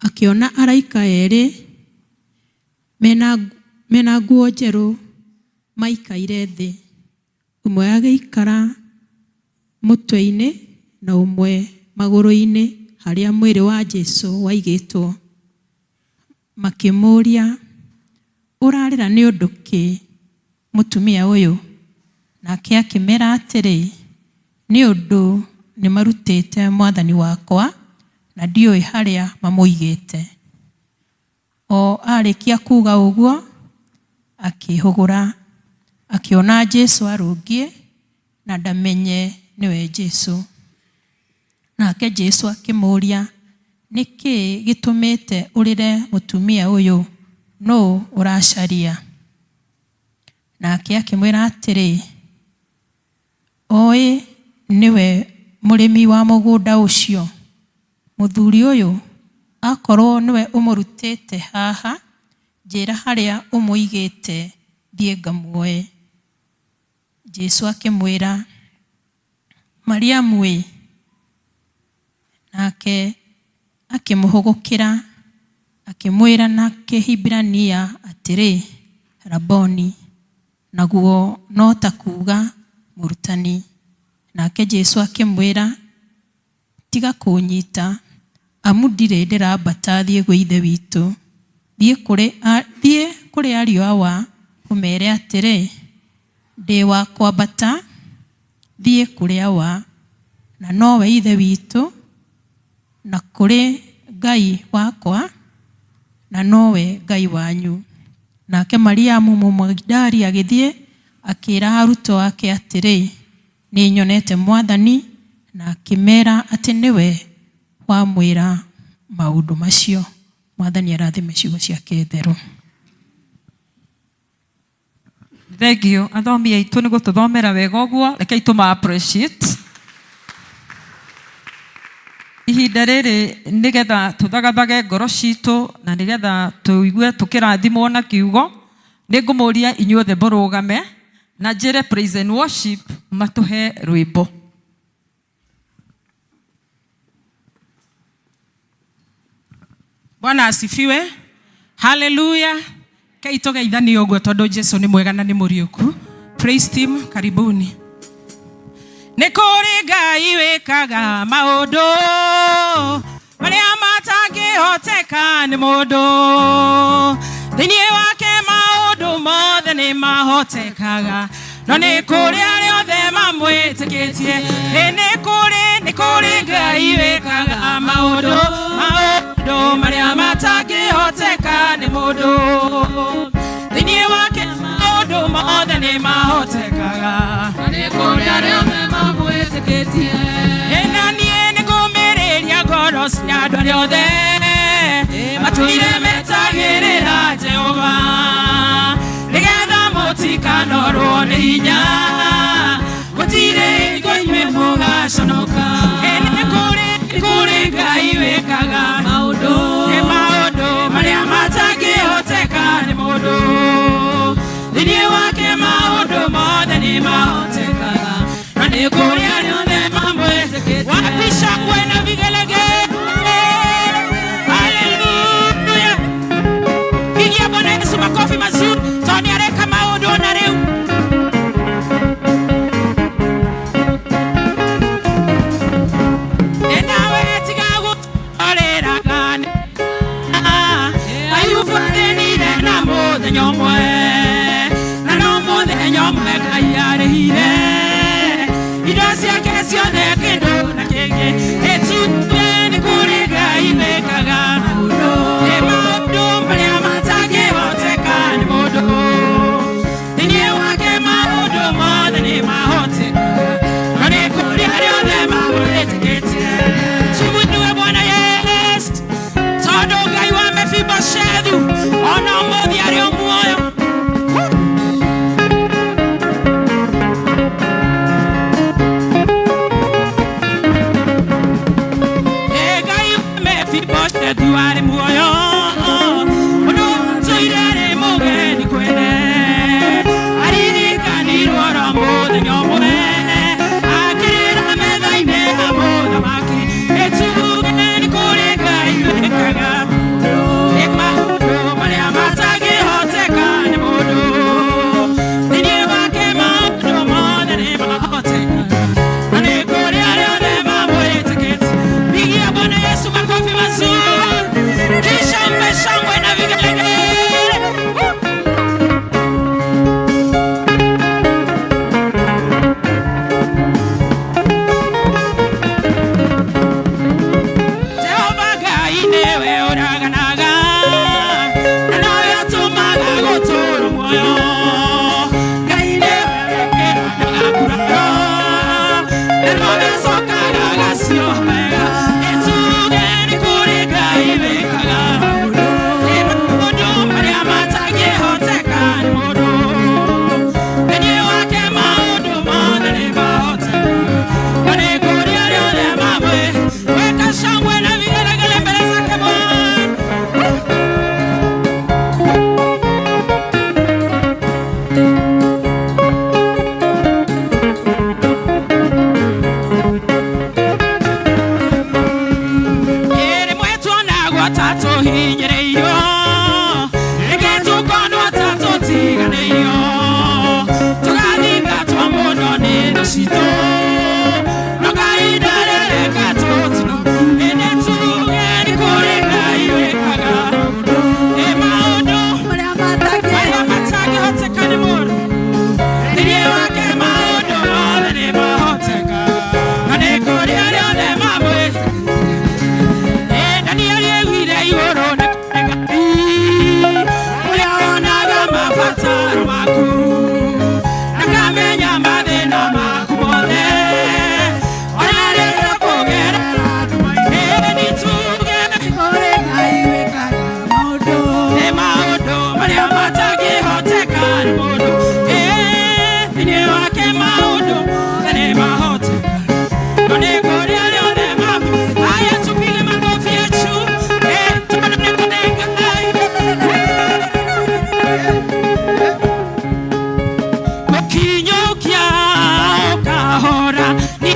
Akĩona araika erĩ mena nguo njerũ maikaire thĩ, ũmwe agĩikara mũtwe-inĩ na ũmwe magũrũ-inĩ harĩa mwĩrĩ wa Jesu waigĩtwo. Makĩmũũria, Ũrarĩra nĩ ũndũ kĩ, mũtumia ũyũ? Nake akĩmera atĩrĩ, Nĩ ũndũ nĩmarutĩte Mwathani wakwa, na ndiũĩ harĩa mamũigĩte. O arĩkia kuuga ũguo, akĩĩhũgũra, akĩona Jesu arũngiĩ, na ndamenye nĩwe Jesu. Nake Jesu akĩmũũria, Nĩ kĩĩ gĩtũmĩte ũrĩre mũtumia ũyũ? Nũũ ũracaria? Nake akĩmwĩra atĩrĩ, Oĩ nĩwe mũrĩmi wa mũgũnda ũcio, mũthuri ũyũ, akorwo nĩwe ũmũrutĩte haha, njĩra harĩa ũmũigĩte thiĩ ngamuoe. Jesu akĩmwĩra, Mariamu-ĩ! Nake akĩmũhũgũkĩra, akĩmwĩra na Kĩhibirania atĩrĩ, Raboni, naguo no ta kuuga Mũrutani. Nake Jesu akĩmwĩra, Tiga kũũnyita, amu ndirĩ ndĩrambata thiĩ gwĩ Ithe witũ. Thiĩ kũrĩ ariũ awa, ũmere atĩrĩ, Ndĩ wa kwambata thiĩ kũrĩ Awa, na nowe Ithe witũ, na kũrĩ Ngai wakwa, na nowe Ngai wanyu. Nake Mariamu Mũmagidali agĩthiĩ akĩĩra arutwo ake atĩrĩ, Nĩnyonete Mwathani, na akĩmera atĩ nĩwe wamwĩra maũndũ macio. Mwathani arathime ciugo ciake theru. Thank you athomi aitũ nĩ gũtũthomera wega ũguo, rekei tũma appreciate ihinda rĩrĩ nĩgetha tũthagathage ngoro citũ na nĩgetha tũigue tũkĩrathimwo na kiugo. Nĩ ngũmũria inyuothe mũrũgame na njĩre praise and worship matũhe rwĩmbo. Bwana asifiwe. Haleluya. Kei tũgeithanie ũguo tondũ Jesu nĩ mwega na nĩ mũriũku. Praise team, karibuni. Nĩ kũrĩ Ngai wĩkaga maũndũ marĩa matangĩhoteka nĩ mũndũ. Thĩinĩ wake maũndũ mothe nĩ mahotekaga. No nĩ kũrĩ arĩa othe mamwĩtĩkĩtie. Ĩ nĩ kũrĩ Ngai wĩkaga maũndũ maũndũ marĩa matangĩhoteka nĩ mũndũ. Thĩinĩ wake maũndũ mothe nĩ mahotekaga. Nĩ kũrĩ arĩa othe mamwĩtĩkĩtie. Ĩ na niĩ nĩ ngũmĩrĩria ngoro cia andũ arĩa othe matũire metagĩrĩra Jehova, nĩgetha mũtikanorwo nĩ hinya, gũtirĩ hingo inyuĩ mũgaconoka. Ĩ nĩ kũrĩ Ngai wĩkaga maũndũ, nĩ maũndũ marĩa matangĩhoteka nĩ mũndũ. Thĩinĩ wake maũndũ mothe nĩ mahotekaga, na nĩ kũrĩ arĩa othe mamwĩtĩkĩtie. Wapi shangwe na vigelegele? Haleluya! Pigia Bwana Yesu makofi mazuri tondũ nĩ areka maũndũ ona rĩu. Ĩ nawe tiga gũtorĩraga, Ayubu athĩnire na mũthenya ũmwe, na no mũthenya ũmwe Ngai arĩhire indo ciake ciothe kĩndũ na kĩngĩ. Ĩtutwe nĩ kũrĩ Ngai wĩkaga nĩ maũndũ marĩa matangĩhoteka nĩ mũndũ. Thĩinĩ wake maũndũ mothe nĩ mahotekaga, na nĩ kũrĩ arĩa othe mamwĩtĩkĩtie. Tumwinue Bwana Yesu tondũ Ngai wa Mefiboshethu ona ũmũthĩ arĩ o muoyo. Ĩ Ngai wa Mefiboshethu arĩ muoyo, mũndũ atũire arĩ mũgeni kwene, aririkanirwo oro mũthenya ũmwe akĩrĩra metha-inĩ ya mũthamaki. Ĩtuge nĩ kũrĩ Ngai wĩkaga nĩ maũndũ marĩa matangĩhoteka nĩ mũndũ. Thĩinĩ wake maũndũ mothe nĩ mahotekaga, na nĩ kũrĩ arĩa othe mamwĩtĩkĩtie. Pigia Bwana Yesu makofi mazuri, kisha mpe shangwe na vigelegele.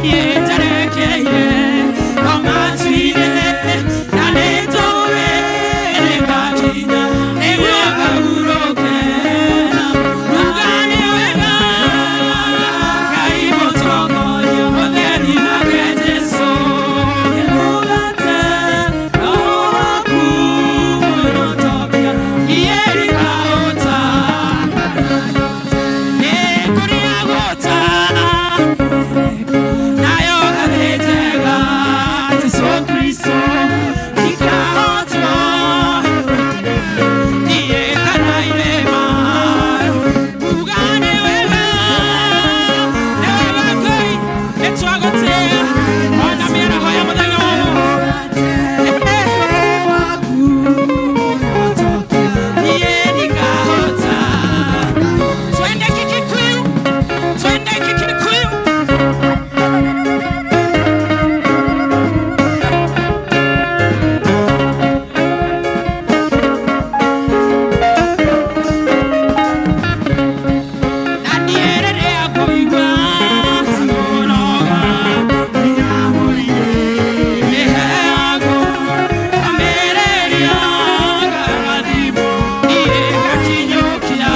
Niĩ njerekeire o matu-inĩ, na nĩnjũĩ nĩngakinya nĩguo ngahurũke. Ruga nĩ wega, Ngai mũtongoria, mũtheri nake Jesũ. Mũgate roho waku mũnyotokia, niĩ ndikahota, nĩngũrĩa gũta nayo ngathĩ njega Jesũ Kristo ndikahotwo niĩ kana irĩma. Uga nĩ wega, nĩ wega Ngai, nĩtwagũtĩĩa ona mĩaraho ya mũthenya wa ũmũthĩ. Niĩ ndikahota. Twende Kikuyu, twende Kikuyu. Na niĩ rĩrĩa ngũigua ti mũnoga, nĩheagwo amĩrĩria ngarathimwo, niĩ ngakinyũkia.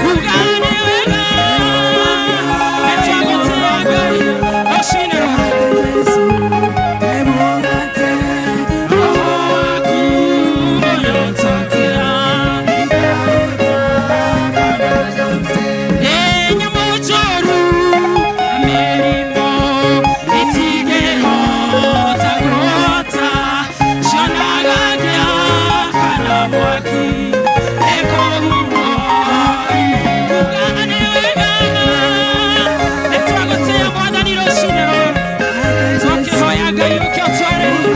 Uga nĩ wega, nĩtwagũtĩĩa Ngai rũcinĩ rwa roho waku ũnyotokia. Nyamũ njũru na mĩrimũ itingĩhota kũhota, cionaga ngĩakana mwaki nĩkũhumwo. Uga nĩ wega, nĩtwagũtĩĩa Mwathani rũcinĩ rũrũ, twakĩhoya Ngai ũke ũtwarĩrie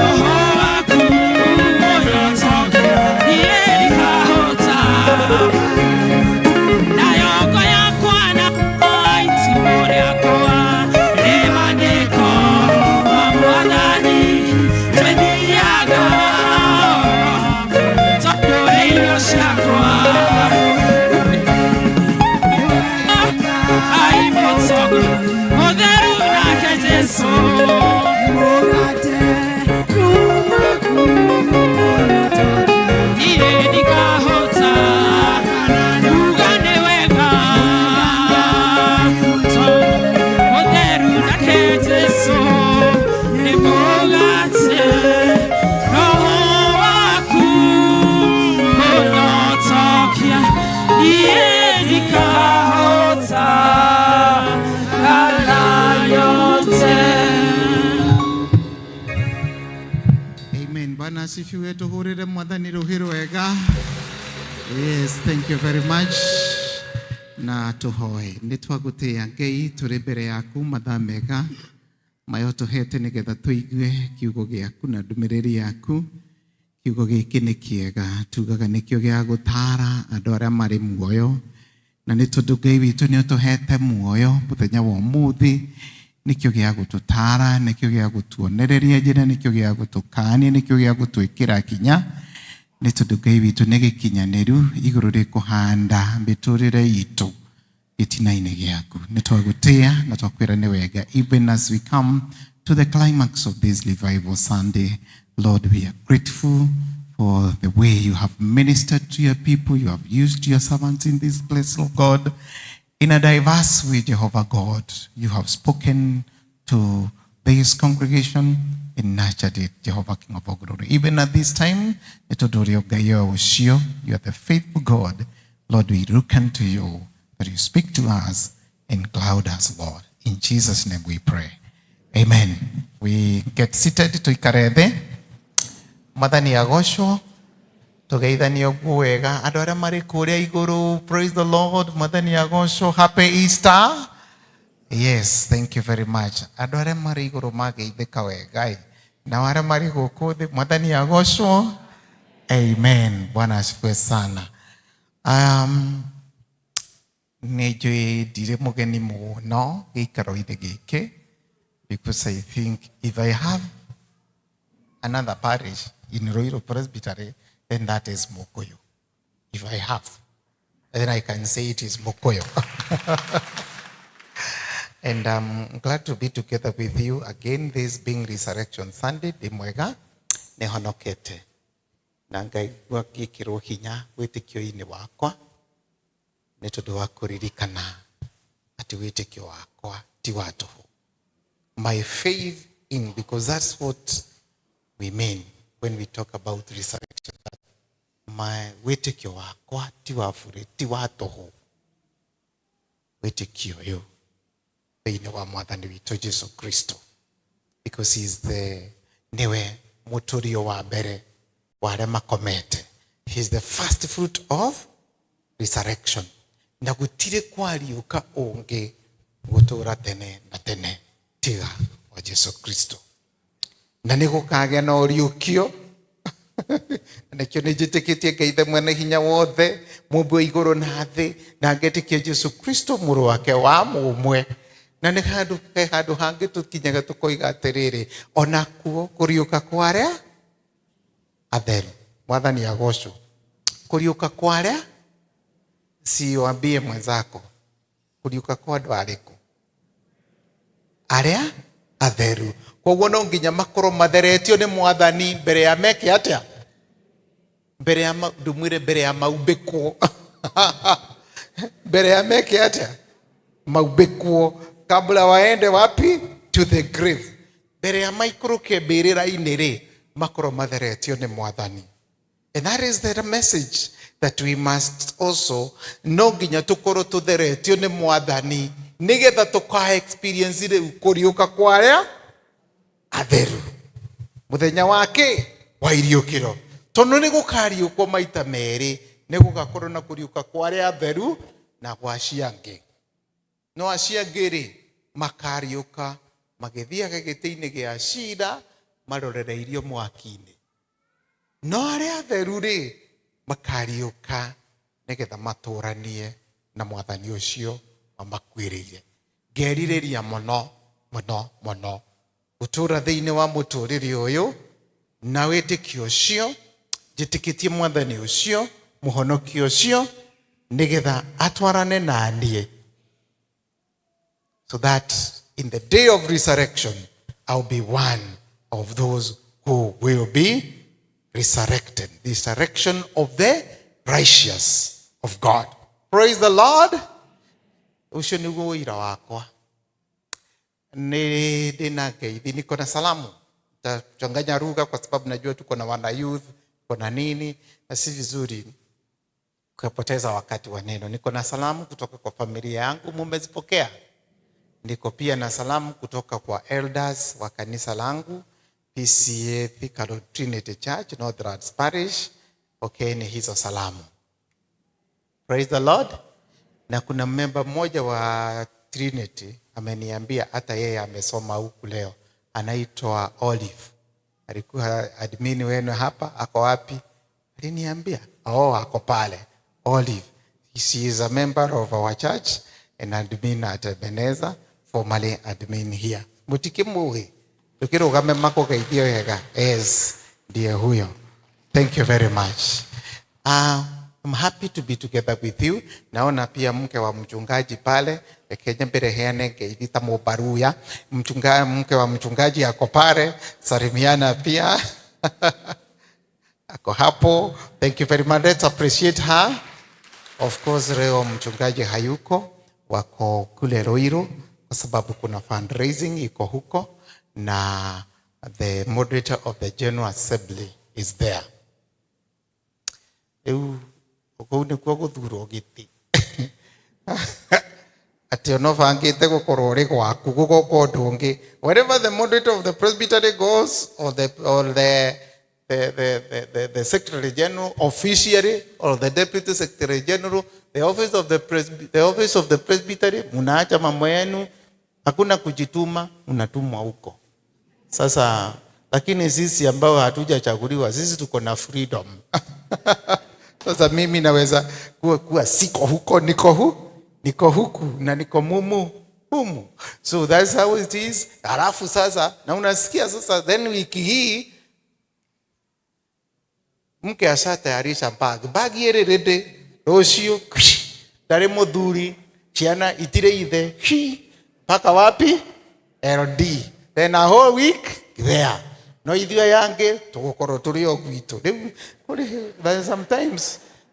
roho waku ũnyotokia, niĩ ndikahota. Nayo ngo yakwa na itimũ rĩakwa nĩ maandĩko ma Mwathani, twĩthiaga tondũ nĩ irio ciakwa. Ai mũtongo mũtheru nake Jesũ. Niĩ ndikahota. Uga nĩ wega, mũtheru nake Jesũ nĩ mũgate, roho waku ũnyotokia, niĩ ndikahota kana nyote. Amen. Bwana asifiwe. Tuhurire mwathani ruhi rwega. Yes, thank you very much. Na tuhoe. Nĩ twagũtĩĩa Ngai tũrĩ mbere yaku mathaa mega maya ũtũhete nĩgetha tũigue kiugo gĩaku na ndũmĩrĩri yaku. Kiugo gĩkĩ nĩ kĩega, tugaga nĩkĩo gĩa gũtaara andũ arĩa marĩ muoyo, na nĩ tondũ Ngai witũ nĩ ũtũhete muoyo mũthenya wa ũmũthĩ, nĩkĩo gĩa gũtũtaara, nĩkĩo gĩa gũtuonereria njĩra, nĩkĩo gĩa gũtũkania, nĩkĩo gĩa gũtwĩkĩra kinya, nĩ tondũ Ngai witũ nĩ gĩkinyanĩru igũrũ rĩkũhanda mĩtũrĩre itũ gĩtina-inĩ gĩaku. Nĩ twagũtĩĩa na twakwĩra nĩ wega. Even as we come to the climax of this Revival Sunday, Lord, we are grateful for the way you have ministered to your people. You have used your servants in this place, Lord God, in a diverse way, Jehovah God. You have spoken to this congregation and nurtured it, Jehovah King of all glory. Even at this time, nĩ tondũ ũrĩ o Ngai o ũcio, you are the faithful God. Lord, we look unto you that you speak to us and cloud us, Lord. In Jesus' name we pray. Amen. We get seated, tuikare thĩ. Mwathani agocwo. Tugeithanie ũguo wega andũ arĩa marĩ kũrĩa igũrũ. Praise the Lord. Mwathani agocwo. Happy Easter. Yes, thank you very much. Andũ arĩa marĩ igũrũ mageithĩka wega ĩ. Nao arĩa marĩ gũkũ thĩ, Mwathani agocwo. Amen. Bwana asifiwe sana. Nĩ njũĩ ndirĩ mũgeni mũno gĩikaro-inĩ gĩkĩ, because I think if I have another parish in Ruiru Presbytery, then that is Mukuyu. If I have, then I can say it is Mukuyu. And I'm glad to be together with you again, this being Resurrection Sunday, ndĩ mwega, nĩ honokete. Na ngaigua ngĩkĩrwo hinya wĩtĩkio-inĩ wakwa, nĩ tondũ wa kũririkana atĩ wĩtĩkio wakwa ti wa tũhũ. My faith in, because that's what we mean when we talk about resurrection. That my wĩtĩkio wakwa ti wa bure, ti wa tũhũ. Wĩtĩkio ũyũ thĩinĩ wa mwathani witũ Jesu Kristo, because he is the, nĩwe mũtũrio wa mbere wa arĩa makomete. He is the first fruit of resurrection. Na gũtirĩ kwariũka ũngĩ gũtũra tene na tene tiga wa Jesu Kristo. Na nĩ gũkagĩa na ũriũkio. Na nĩkĩo nĩ njĩtĩkĩtie Ngai Ithe mwene hinya wothe, mũmbi wa igũrũ na thĩ, na ngetĩkia Jesu Kristo mũrũ wake wa mũmwe. Na nĩ handũ he handũ hangĩ tũkinyaga tũkoiga atĩrĩrĩ, onakuo kũriũka kwa arĩa atheru. Mwathani agocwo. Kũriũka kwa arĩa, siwambie mwenzako, kũriũka kwa andũ arĩkũ? Arĩa atheru. Koguo no nginya makorwo matheretio nĩ mwathani mbere ya meke atĩa? Mbere ya ndumwire mbere ya maumbĩkwo. Mbere ya meke atĩa? Maumbĩkwo. Kabla waende wapi? To the grave. Mbere ya maikũrũke mbĩrĩra-inĩ rĩ, makorwo matheretio nĩ mwathani. And that is the message that we must also, no nginya tũkorwo tũtheretio nĩ mwathani nĩgetha tũka experience rĩu kũriũka kwa arĩa atheru mũthenya wake wa iriũkĩro, tondũ nĩ gũkariũkwo maita merĩ, nĩ gũgakorwo na kũriũka kwa arĩa atheru na gwa acio angĩ. No acio angĩ rĩ, makariũka magĩthiaga gĩtĩ-inĩ gĩa cira marorereirio mwaki-inĩ, no arĩa atheru rĩ, makariũka nĩgetha matũranie na mwathani ũcio wamakuĩrĩire. Ngerirĩria mũno mũno mũno gũtũra thĩinĩ wa mũtũrĩre ũyũ na wĩtĩkio ũcio, njĩtĩkĩtie mwathani ũcio, mũhonokia ũcio, nĩgetha atwarane na niĩ, so that in the day of resurrection I'll be one of those who will be resurrected. The resurrection of the righteous of God. Praise the Lord. Ũcio nĩguo ũira wakwa. Nĩ ndĩna ngeithi, niko na salamu. Nitachanganya lugha kwa sababu najua tuko na wana youth, tuko na nini, na si vizuri kupoteza wakati wa neno. Niko na salamu kutoka kwa familia yangu, mumezipokea? Niko pia na salamu kutoka kwa elders wa kanisa langu PCEA Thika Road Trinity Church, Northlands Parish. Okay, ni hizo salamu. Praise the Lord. Na kuna member mmoja wa Trinity ameniambia hata yeye amesoma huku leo, anaitwa Olive. Alikuwa admin wenu hapa, ako wapi? Aliniambia, oh, ako pale. Olive. She is a member of our church and admin at Ebenezer, formerly admin here. Mutikimugi. Tukirugame makugeithio wega. Yes, ndiye huyo. Thank you very much. I'm happy to be together with you. Naona pia mke wa mchungaji pale. Kenya mbere heane ngeithi ta mũbaruya. Mchunga, mke wa mchungaji ako pale. Salimiana pia. Ako hapo. Thank you very much. Let's appreciate her. Of course leo mchungaji hayuko, wako kule Ruiru kwa sababu kuna fundraising iko huko na the moderator of the General Assembly is there. Rĩu kũu nĩkuo gũthurwo gĩtĩ atĩ ona ũbangĩte gũkorwo ũrĩ gwaku gũgoka ũndũ ũngĩ. Wherever the moderator of the presbytery goes or the secretary general officially or the deputy secretary general, the office of the presbytery, mnaacha mambo yenu, hakuna kujituma, unatumwa huko. Sasa lakini sisi ambao hatujachaguliwa, sisi tuko na freedom. Sasa mimi naweza kuwa siko huko, niko huku na niko mumu humu. So that's how it is. Halafu sasa na unasikia sasa, then wiki hii mke ashatayarisha bag, bag ĩrĩ ready, rũciũ ndarĩ mũthuri, ciana itirĩ ithe. Hi. Mpaka wapi? LD. Then a whole week there. No ithuĩ aya angĩ tũgũkorwo tũrĩ o gwitũ. Rĩu kũrĩ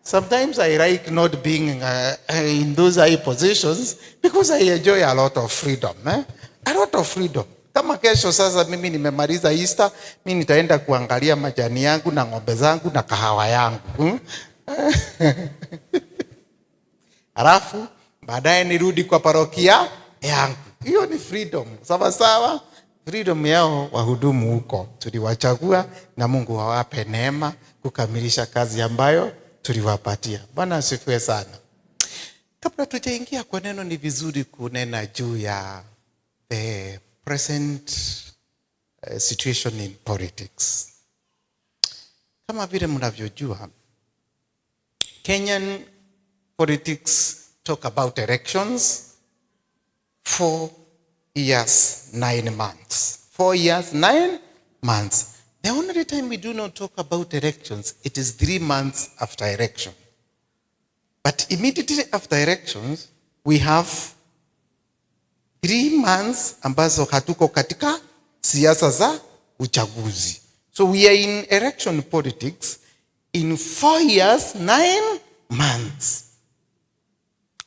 sometimes I like not being in those high positions because I enjoy a lot of freedom, eh? A lot of freedom. Kama kesho sasa mimi nimemaliza Easter, mimi nitaenda kuangalia majani yangu na ng'ombe zangu na kahawa yangu. Halafu baadaye nirudi kwa parokia yangu. Hiyo ni freedom. Sawa sawa? Freedom yao wahudumu huko tuliwachagua, na Mungu awape neema kukamilisha kazi ambayo tuliwapatia. Bwana asifiwe sana. Kabla tujaingia kwa neno, ni vizuri kunena juu ya the present situation in politics. Kama vile mnavyojua, Kenyan politics talk about elections 4 years, 9 months. 4 years, 9 months. The only time we do not talk about elections, it is 3 months after election. But immediately after elections, we have 3 months ambazo hatuko katika siasa za uchaguzi. So we are in election politics in 4 years, 9 months.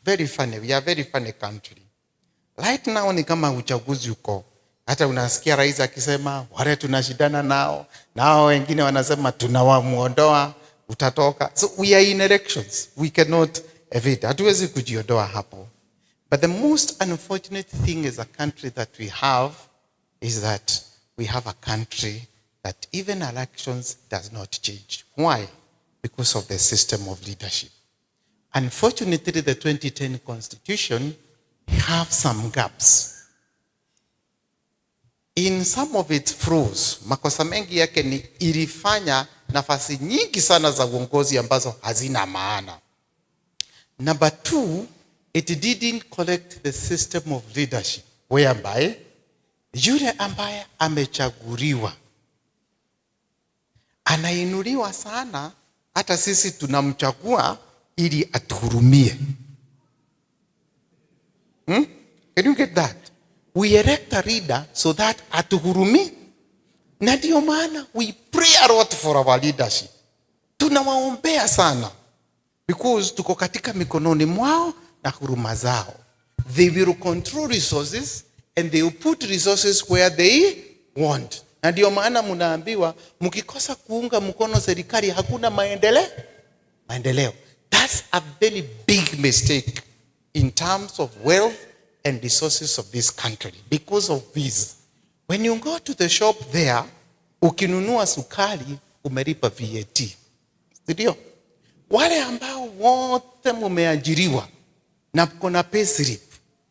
Very funny. We are a very funny country. Right now ni kama uchaguzi uko. Hata unasikia rais akisema wale tunashindana nao, nao wengine wanasema tunawamuondoa, utatoka. So we are in elections. We cannot evade. Hatuwezi kujiondoa hapo. But the most unfortunate thing as a country that we have is that we have a country that even elections does not change. Why? Because of the system of leadership. Unfortunately, the 2010 constitution have some gaps. In some of its flaws, makosa mengi yake ni ilifanya nafasi nyingi sana za uongozi ambazo hazina maana. Number two, it didn't correct the system of leadership whereby yule ambaye amechaguliwa anainuliwa sana, hata sisi tunamchagua ili atuhurumie. Can you get that? We elect a leader so that atuhurumie. Na ndio maana we pray a lot for our leadership. Tunawaombea sana because tuko katika mikononi mwao na huruma zao. They will control resources and they will put resources where they want. Na ndio maana mnaambiwa mkikosa kuunga mkono serikali hakuna maendeleo. Maendeleo. That's a very big mistake in terms of wealth and resources of this country. Because of this, when you go to the shop there, ukinunua sukari umelipa VAT. Ndio? Wale ambao wote mumeajiriwa na kuna payslip,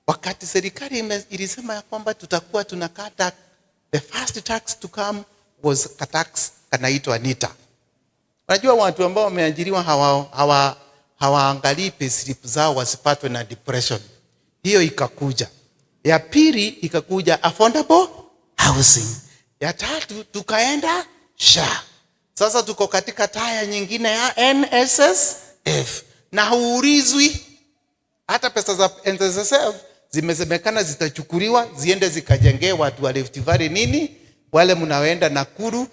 wakati serikali ilisema ya kwamba tutakuwa tunakata, the first tax to come was a tax kanaitwa NITA. Unajua watu ambao wameajiriwa hawaangalii payslip zao wasipatwe na depression. Hiyo ikakuja. Ya pili ikakuja affordable housing. Ya tatu tukaenda SHA. Sasa tuko katika tier nyingine ya NSSF na huulizwi hata pesa za NSSF zimesemekana zitachukuliwa ziende zikajengee watu wa Rift Valley nini, wale mnaoenda Nakuru,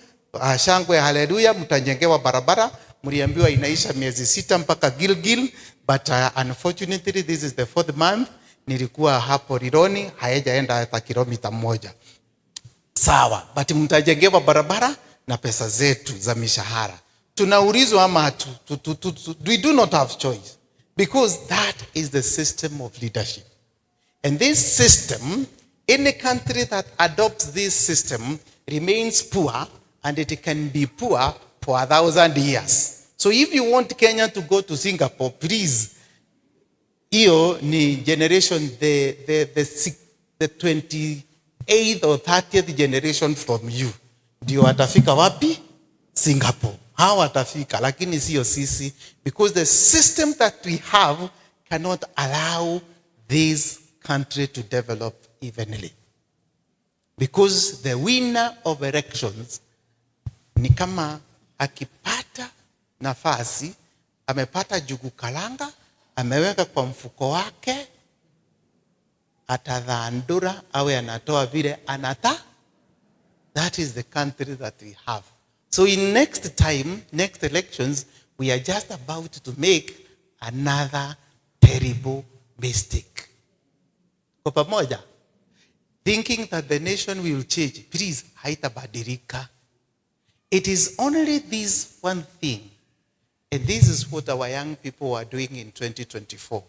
shangwe haleluya, mtajengewa barabara. Mliambiwa inaisha miezi 6 mpaka Gilgil, but unfortunately this is the fourth month. Nilikuwa hapo Rironi, haijaenda hata kilomita 1. Sawa, but mtajengewa barabara na pesa zetu za mishahara. Tunaulizwa ama hatu, tu, tu, tu, tu, we do not have choice because that is the system of leadership. And this system, any country that adopts this system remains poor, and it can be poor for 1,000 years. So if you want Kenya to go to Singapore, please, hiyo ni generation, the 28th or 30th generation from you. Ndio watafika wapi? Singapore. Hawa watafika, lakini sio sisi, because the system that we have cannot allow this country to develop evenly. Because the winner of elections ni kama akipata nafasi, amepata njugu karanga, ameweka kwa mfuko wake, Atathandura awe anatoa vile anata. That is the country that we have. So in next time, next elections, we are just about to make another terrible mistake. Kwa pamoja, thinking that the nation will change, please, haitabadilika. It is only this one thing, and this is what our young people are doing in 2024.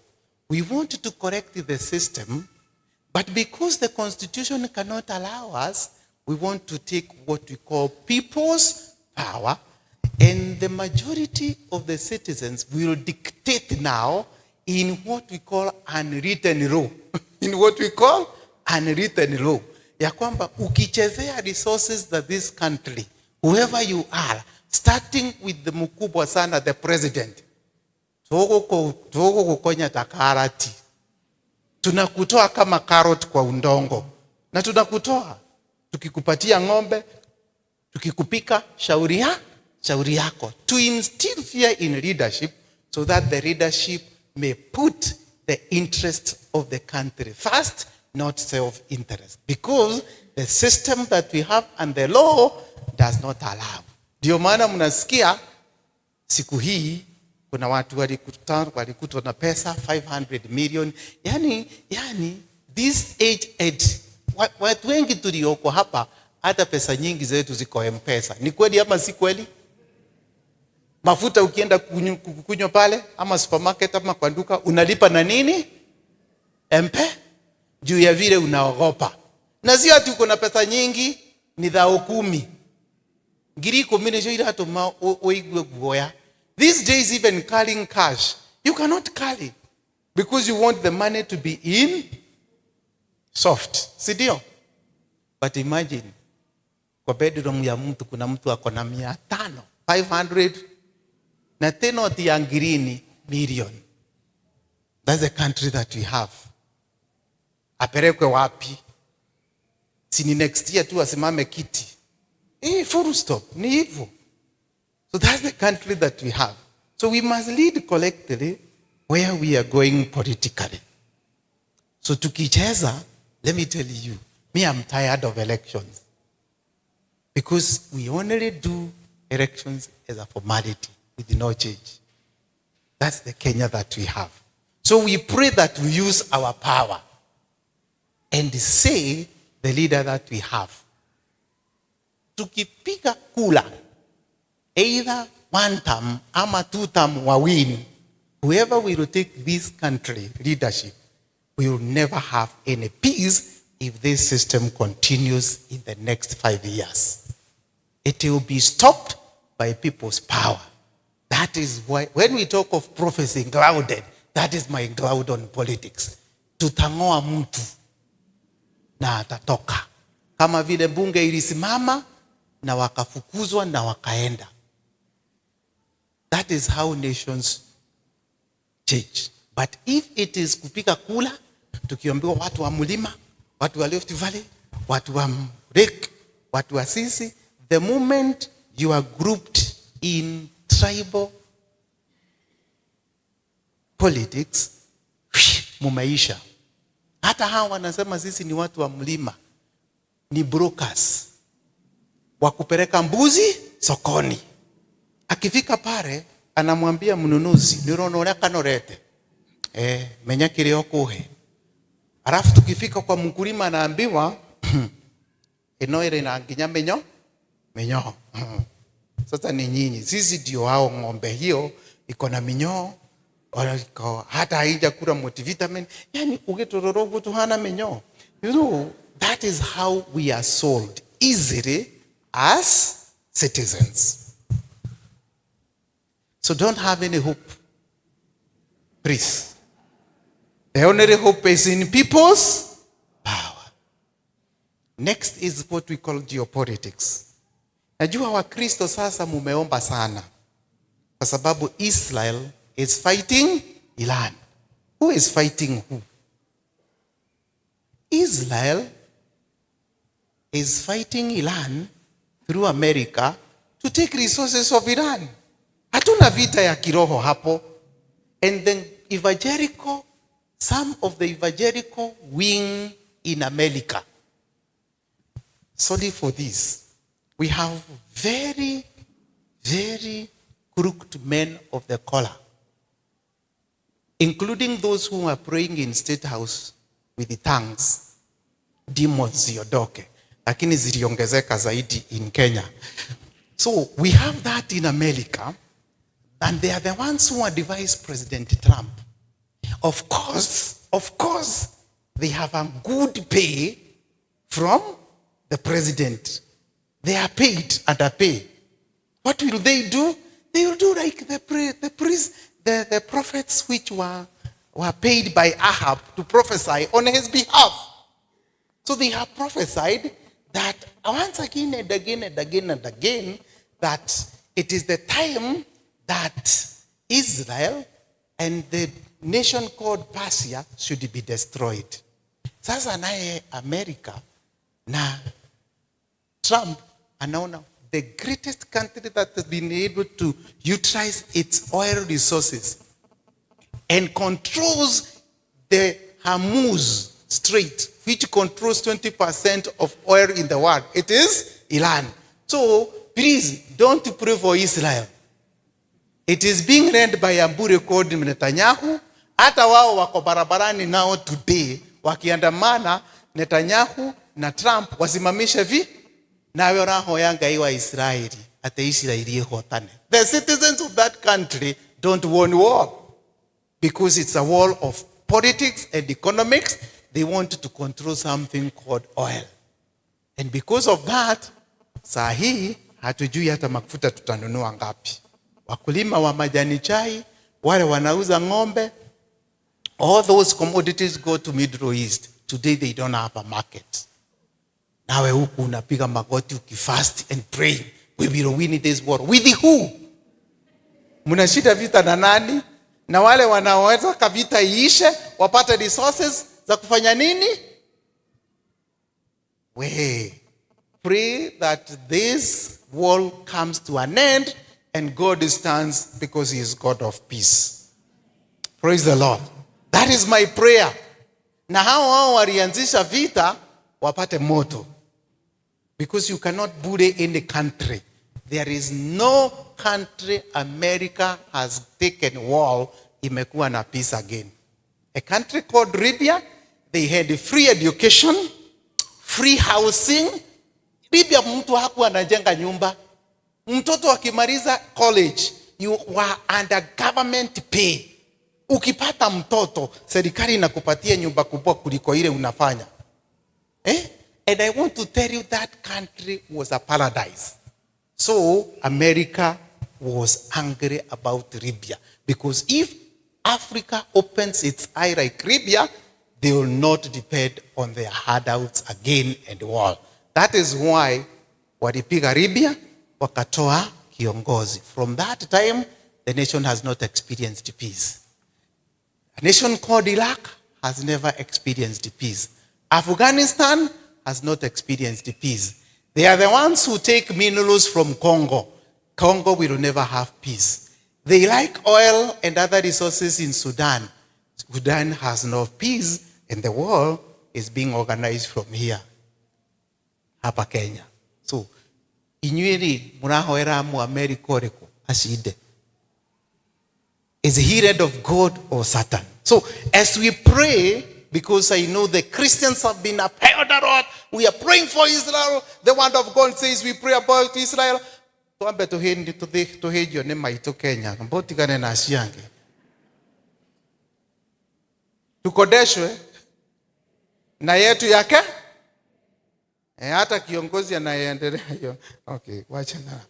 We want to correct the system, but because the constitution cannot allow us, we want to take what we call people's power, and the majority of the citizens will dictate now in what we call unwritten law. In what we call unwritten law. Ya kwamba ukichezea resources that this country, whoever you are, starting with the mkubwa sana, the president, tugugukonya ta karati. Tunakutoa kama carrot kwa udongo. Na tunakutoa tukikupatia ng'ombe, tukikupika shauri yako. To instill fear in leadership so that the leadership may put the interest of the country first, not self-interest. Because the system that we have and the law does not allow. Ndio maana mnasikia siku hii kuna watu walikutwa na pesa 500 million. Yani this age age, watu wengi tulioko hapa hata pesa nyingi zetu ziko M-Pesa. Ni kweli ama si kweli? Mafuta ukienda kunywa pale ama supermarket ama kwa duka unalipa na nini? MP, juu ya vile unaogopa. Na sio ati uko na pesa nyingi, ni thao 10. 10,000 nicio iratũma ũigue guoya. These days even carrying cash, you cannot carry because you want the money to be in soft. Si ndio? But imagine kwa bedroom ya mtu kuna mtu ako na 500, 500 na tena ya ngirini million. That's the country that we have. Apelekwe wapi? Si ni next year tu asimame kiti. Full stop. Ni hivyo. So that's the country that we have. So we must lead collectively where we are going politically. So tukicheza, let me tell you, me, I'm tired of elections. Because we only do elections as a formality with no change. That's the Kenya that we have. So we pray that we use our power and say the leader that we have. Tukipiga kura, either one term ama two term wa win, whoever will take this country leadership will never have any peace if this system continues in the next 5 years. It will be stopped by people's power. That is why when we talk of prophecy grounded, that is my ground on politics. Tutang'oa mtu na atatoka. Kama vile bunge ilisimama na wakafukuzwa na wakaenda. That is how nations change. But if it is kupiga kura, tukiambiwa watu wa mlima, watu wa Rift Valley, watu wa Lake, watu wa sisi, the moment you are grouped in tribal politics, mumeisha. Hata hawa wanasema sisi ni watu wa mlima, ni brokers wa kupeleka mbuzi sokoni. Akifika pale anamwambia mnunuzi, nĩũrona ũrĩa kanorete, menya kĩrĩa ũkũhe. Alafu tukifika kwa mkulima anaambiwa ĩno ĩrĩ na nginya minyoo. Sasa ni nyinyi, sisi ndio hao ng'ombe hiyo iko na minyoo, iko hata haijakula multivitamin, yani ũgĩtũrora ũguo tuhana minyoo. That is how we are sold easily as citizens. So don't have any hope. Please. The only hope is in people's power. Next is what we call geopolitics. Najua Wakristo sasa mumeomba sana kwa sababu Israel is fighting Iran. Who is fighting who? Israel is fighting Iran through America to take resources of Iran. Hatuna vita ya kiroho hapo. And then evangelical Some of the evangelical wing in America, sorry for this, we have very, very crooked men of the collar, including those who are praying in State House with the tongues, demons ziondoke, lakini ziliongezeka zaidi in Kenya. So we have that in America, and they are the ones who advise President Trump. Of course, they have a good pay from the president. They are paid and are paid. What will they do? They will do like the priests, the prophets which were paid by Ahab to prophesy on his behalf. So they have prophesied that once again and again and again and again that it is the time that Israel and the nation called Persia should be destroyed. Sasa naye America na Trump anaona the greatest country that has been able to utilize its oil resources and controls the Hormuz Strait, which controls 20% of oil in the world. It is Iran. So please don't pray for Israel. It is being led by a bure called Netanyahu. Hata wao wako barabarani nao today wakiandamana Netanyahu na Trump wasimamishe vi nawe ũrahoya Ngai wa Israeli atĩ Israeli ĩhotane. The citizens of that country don't want war because it's a war of politics and economics. They want to control something called oil. And because of that, saa hii hatujui hata mafuta tutanunua ngapi. Wakulima wa majani chai, wale wanauza ng'ombe, all those commodities go to Middle East. Today they don't have a market. Nawe huku unapiga magoti ukifast and pray, we will win this war. With who? Mnashinda vita na nani? Na wale wanaoweza vita iishe wapate resources za kufanya nini? We pray that this war comes to an end and God stands because he is God of peace. Praise the Lord. That is my prayer. Na hao hao walianzisha vita wapate moto. Because you cannot bully any country. There is no country America has taken war imekuwa na peace again. A country called Libya, they had free education, free housing. Libya mtu hakuwa anajenga nyumba. Mtoto akimaliza college, you were under government pay. Ukipata mtoto, serikali inakupatia nyumba kubwa kuliko ile unafanya. Eh? And I want to tell you that country was a paradise. So America was angry about Libya because if Africa opens its eye like Libya, they will not depend on their handouts again and war. That is why walipiga Libya, wakatoa kiongozi. From that time, the nation has not experienced peace. A nation called Iraq has never experienced peace. Afghanistan has not experienced peace. They are the ones who take minerals from Congo. Congo will never have peace. They like oil and other resources in Sudan. Sudan has no peace, and the war is being organized from here, hapa Kenya. So, inyuĩ mũrahoera mu America ũrĩkũ acinde? Is he led of God or Satan? So, as we pray, because I know the Christians have been upheld a lot, we are praying for Israel. The word of God says we pray about Israel. Twambe tuhĩnjio nĩ maitũ Kenya, mbotigane na acio angĩ. Tukodeshwe na yetu yake. E, hata kiongozi anayeendelea hiyo. Okay, wacha na.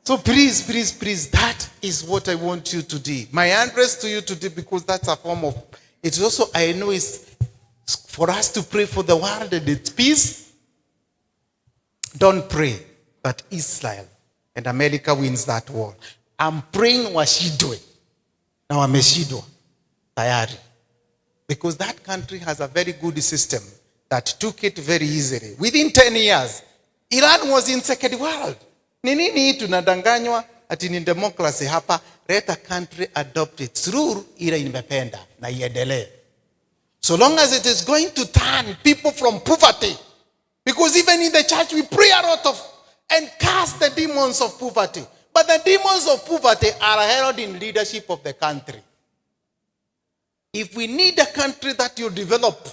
So please, please, please, that is what I want you to do. My address to you today, because that's a form of, it's also, I know it's for us to pray for the world and its peace. Don't pray that Israel and America wins that war. I'm praying washindwe. Na wameshindwa tayari. Because that country has a very good system that took it very easily. Within 10 years, Iran was in second world. Ni nini hii tunadanganywa ati ni democracy hapa? Let a country adopt its rule ile imependa na iendelee. So long as it is going to turn people from poverty. Because even in the church, we pray a lot of and cast the demons of poverty. But the demons of poverty are held in leadership of the country. If we need a country that will develop,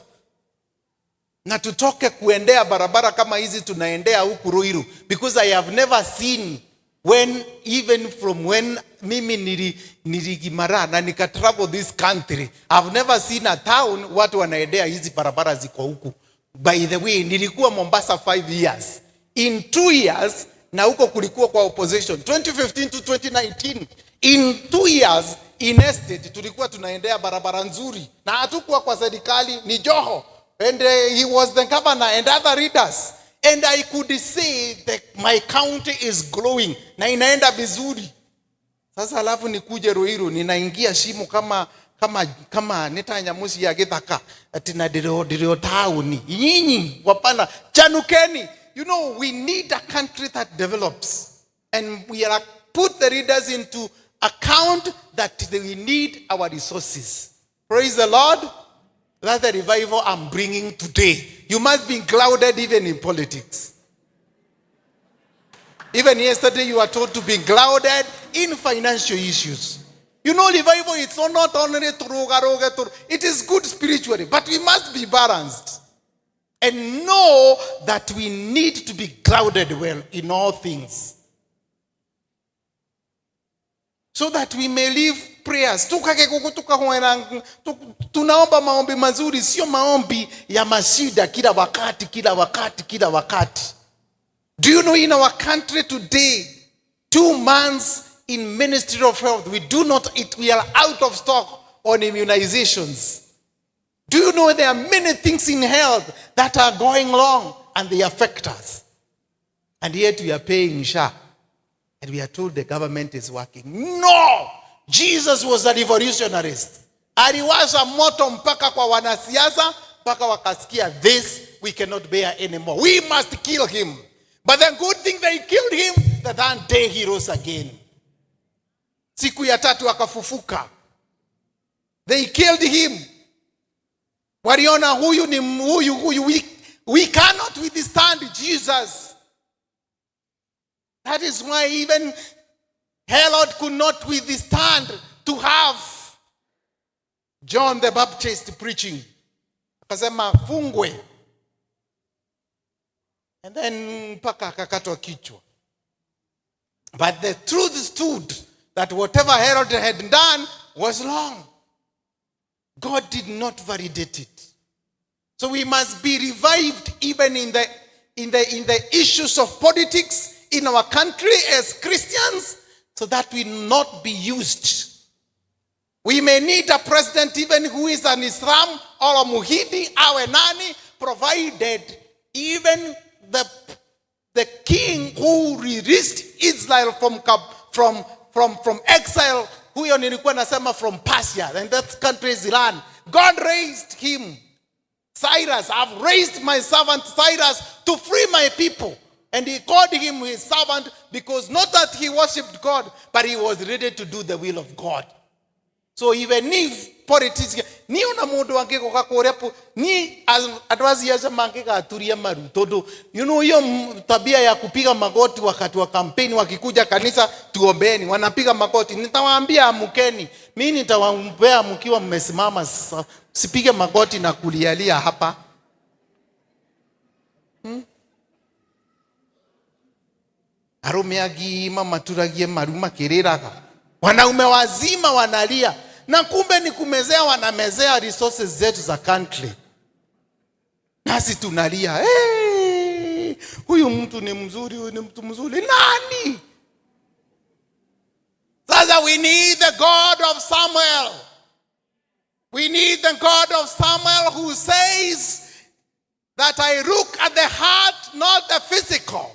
na tutoke kuendea barabara kama hizi tunaendea huku Ruiru, because I have never seen when even from when mimi niligimara na nika travel this country, I've never seen a town watu wanaendea hizi barabara ziko huku. By the way, nilikuwa Mombasa 5 years. In 2 years na huko kulikuwa kwa opposition 2015 to 2019, in 2 years in estate tulikuwa tunaendea barabara nzuri na hatukuwa kwa serikali, ni Joho and he was the governor and other leaders, and I could see that my county is growing na inaenda vizuri. Sasa alafu nikuje Ruiru ninaingia shimo kama kama kama nita nyamusi ya githaka ati na ndio ndio tauni. Nyinyi wapana, chanukeni. You know, we need a country that develops, and we are put the leaders into account that we need our resources. Praise the Lord. That's the revival I'm bringing today. You must be clouded even in politics. Even yesterday you were told to be clouded in financial issues. You know, revival, it's not only turuga, it is good spiritually, but we must be balanced and know that we need to be clouded well in all things, so that we may live prayers. Tukake kuku tukahoera, tunaomba maombi mazuri, sio maombi ya mashida kila wakati, kila wakati, kila wakati. Do you know in our country today, 2 months in Ministry of Health, we do not eat, we are out of stock on immunizations. Do you know there are many things in health that are going wrong and they affect us? And yet we are paying SHA. And we are told the government is working. No! Jesus was a revolutionarist. Aliwasha moto mpaka kwa wanasiasa, mpaka wakasikia this we cannot bear anymore. We must kill him. But the good thing, they killed him, the third day he rose again. Siku ya tatu akafufuka. They killed him. Waliona huyu ni huyu, huyu. We cannot withstand Jesus. That is why even Herod could not withstand to have John the Baptist preaching. Akasema fungwe. And then mpaka akakatwa kichwa. But the truth stood that whatever Herod had done was wrong. God did not validate it. So we must be revived even in the issues of politics in our country as Christians, so that we not be used. We may need a president even who is an Islam or a Muhindi, our nani, provided even the king who released Israel from exile, huyo nilikuwa nasema from Persia, and that country is Iran. God raised him. Cyrus, I've raised my servant Cyrus to free my people. And he called him his servant because not that he worshipped God, but he was ready to do the will of God. So even if politics, ni ona mundu angĩgoka kũrĩa ni andũ a siasa mangĩgaturia maru, tondũ you know hiyo tabia ya kupiga magoti wakati wa kampeni, wakikuja kanisa tuombeeni, wanapiga magoti. Nitawaambia amkeni, mimi nitawaombea mkiwa mmesimama, sipige magoti na kulialia hapa. Arume agima maturagie maru makiriraga, wanaume wazima wanalia, na kumbe ni kumezea, wanamezea resources zetu za country, nasi tunalia, hey, huyu mtu ni mzuri, huyu ni mtu mzuri nani? Sasa we need the God of Samuel. We need the God of Samuel who says that I look at the heart, not the physical.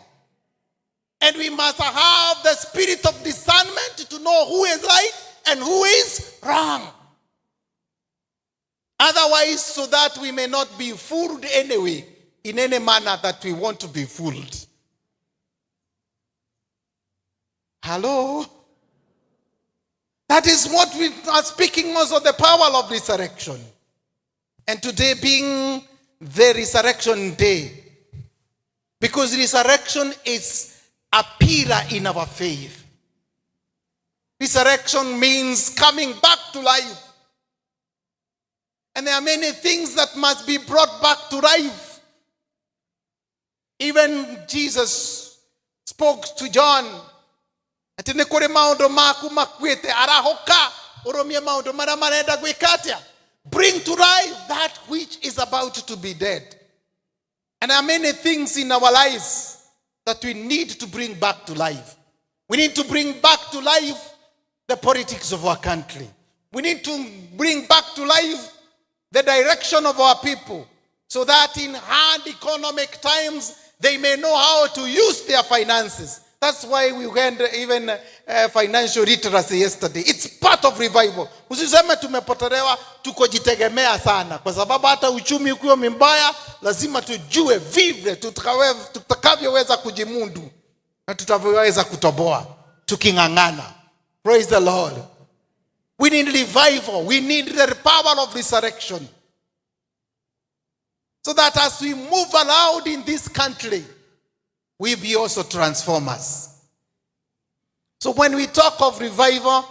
And we must have the spirit of discernment to know who is right and who is wrong. Otherwise, so that we may not be fooled anyway, in any manner that we want to be fooled. Hello? That is what we are speaking also, the power of resurrection. And today being the resurrection day, because resurrection is a pillar in our faith. Resurrection means coming back to life. And there are many things that must be brought back to life. Even Jesus spoke to John atĩ nĩ kũrĩ maũndũ maku makuĩte arahũka ũrũmie maũndũ marĩa marenda gwĩka atĩa. Bring to life that which is about to be dead. And there are many things in our lives that we need to bring back to life. We need to bring back to life the politics of our country. We need to bring back to life the direction of our people so that in hard economic times they may know how to use their finances. That's why we went even financial literacy yesterday. It's part of revival. Usiseme tumepotelewa, tukojitegemea sana, kwa sababu hata uchumi ukiwa mbaya, lazima tujue vile tutakavyoweza kujimundu na tutavyoweza kutoboa tuking'ang'ana. Praise the Lord. We need revival. We need the power of resurrection. So that as we move around in this country, we be also transformers. So when we talk of revival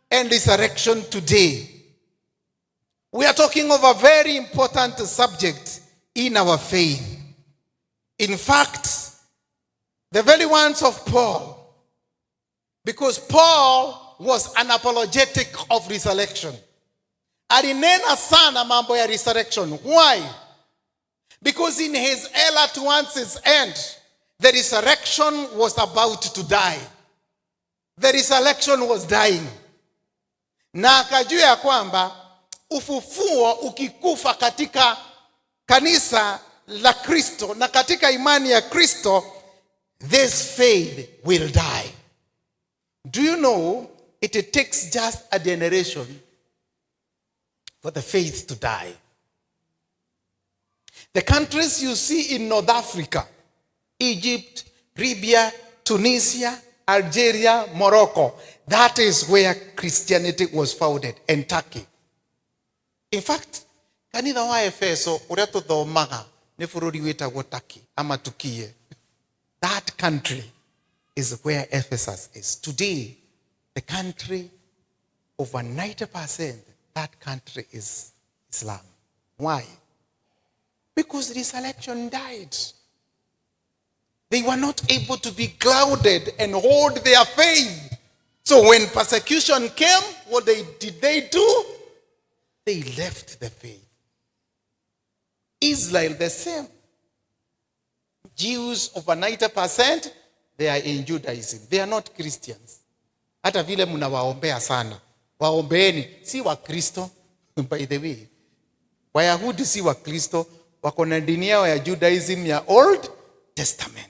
and resurrection today, we are talking of a very important subject in our faith. In fact, the very ones of Paul, because Paul was an apologetic of resurrection. Alinena sana mambo ya resurrection. Why? Because in his era towards his end, the resurrection was about to die. The resurrection was dying. Na akajua ya kwamba ufufuo ukikufa katika kanisa la Kristo na katika imani ya Kristo, this faith will die. Do you know it takes just a generation for the faith to die? The countries you see in North Africa, Egypt, Libya, Tunisia, Algeria, Morocco, that is where Christianity was founded, and Turkey. In fact, kanitha wa Efeso uria tuthomaga nĩ bũrũri wĩtagwo Turkey ama Tukie. That country is where Ephesus is. Today, the country, over 90%, that country is Islam. Why? Because resurrection died. They were not able to be clouded and hold their faith. So when persecution came, what did they do? They left the faith. Israel, the same. Jews, over 90%, they are in Judaism. They are not Christians. Hata vile mnawaombea sana. Waombeeni, si Wakristo, by the way. Wayahudi si Wakristo, wako na dini yao ya Judaism ya Old Testament.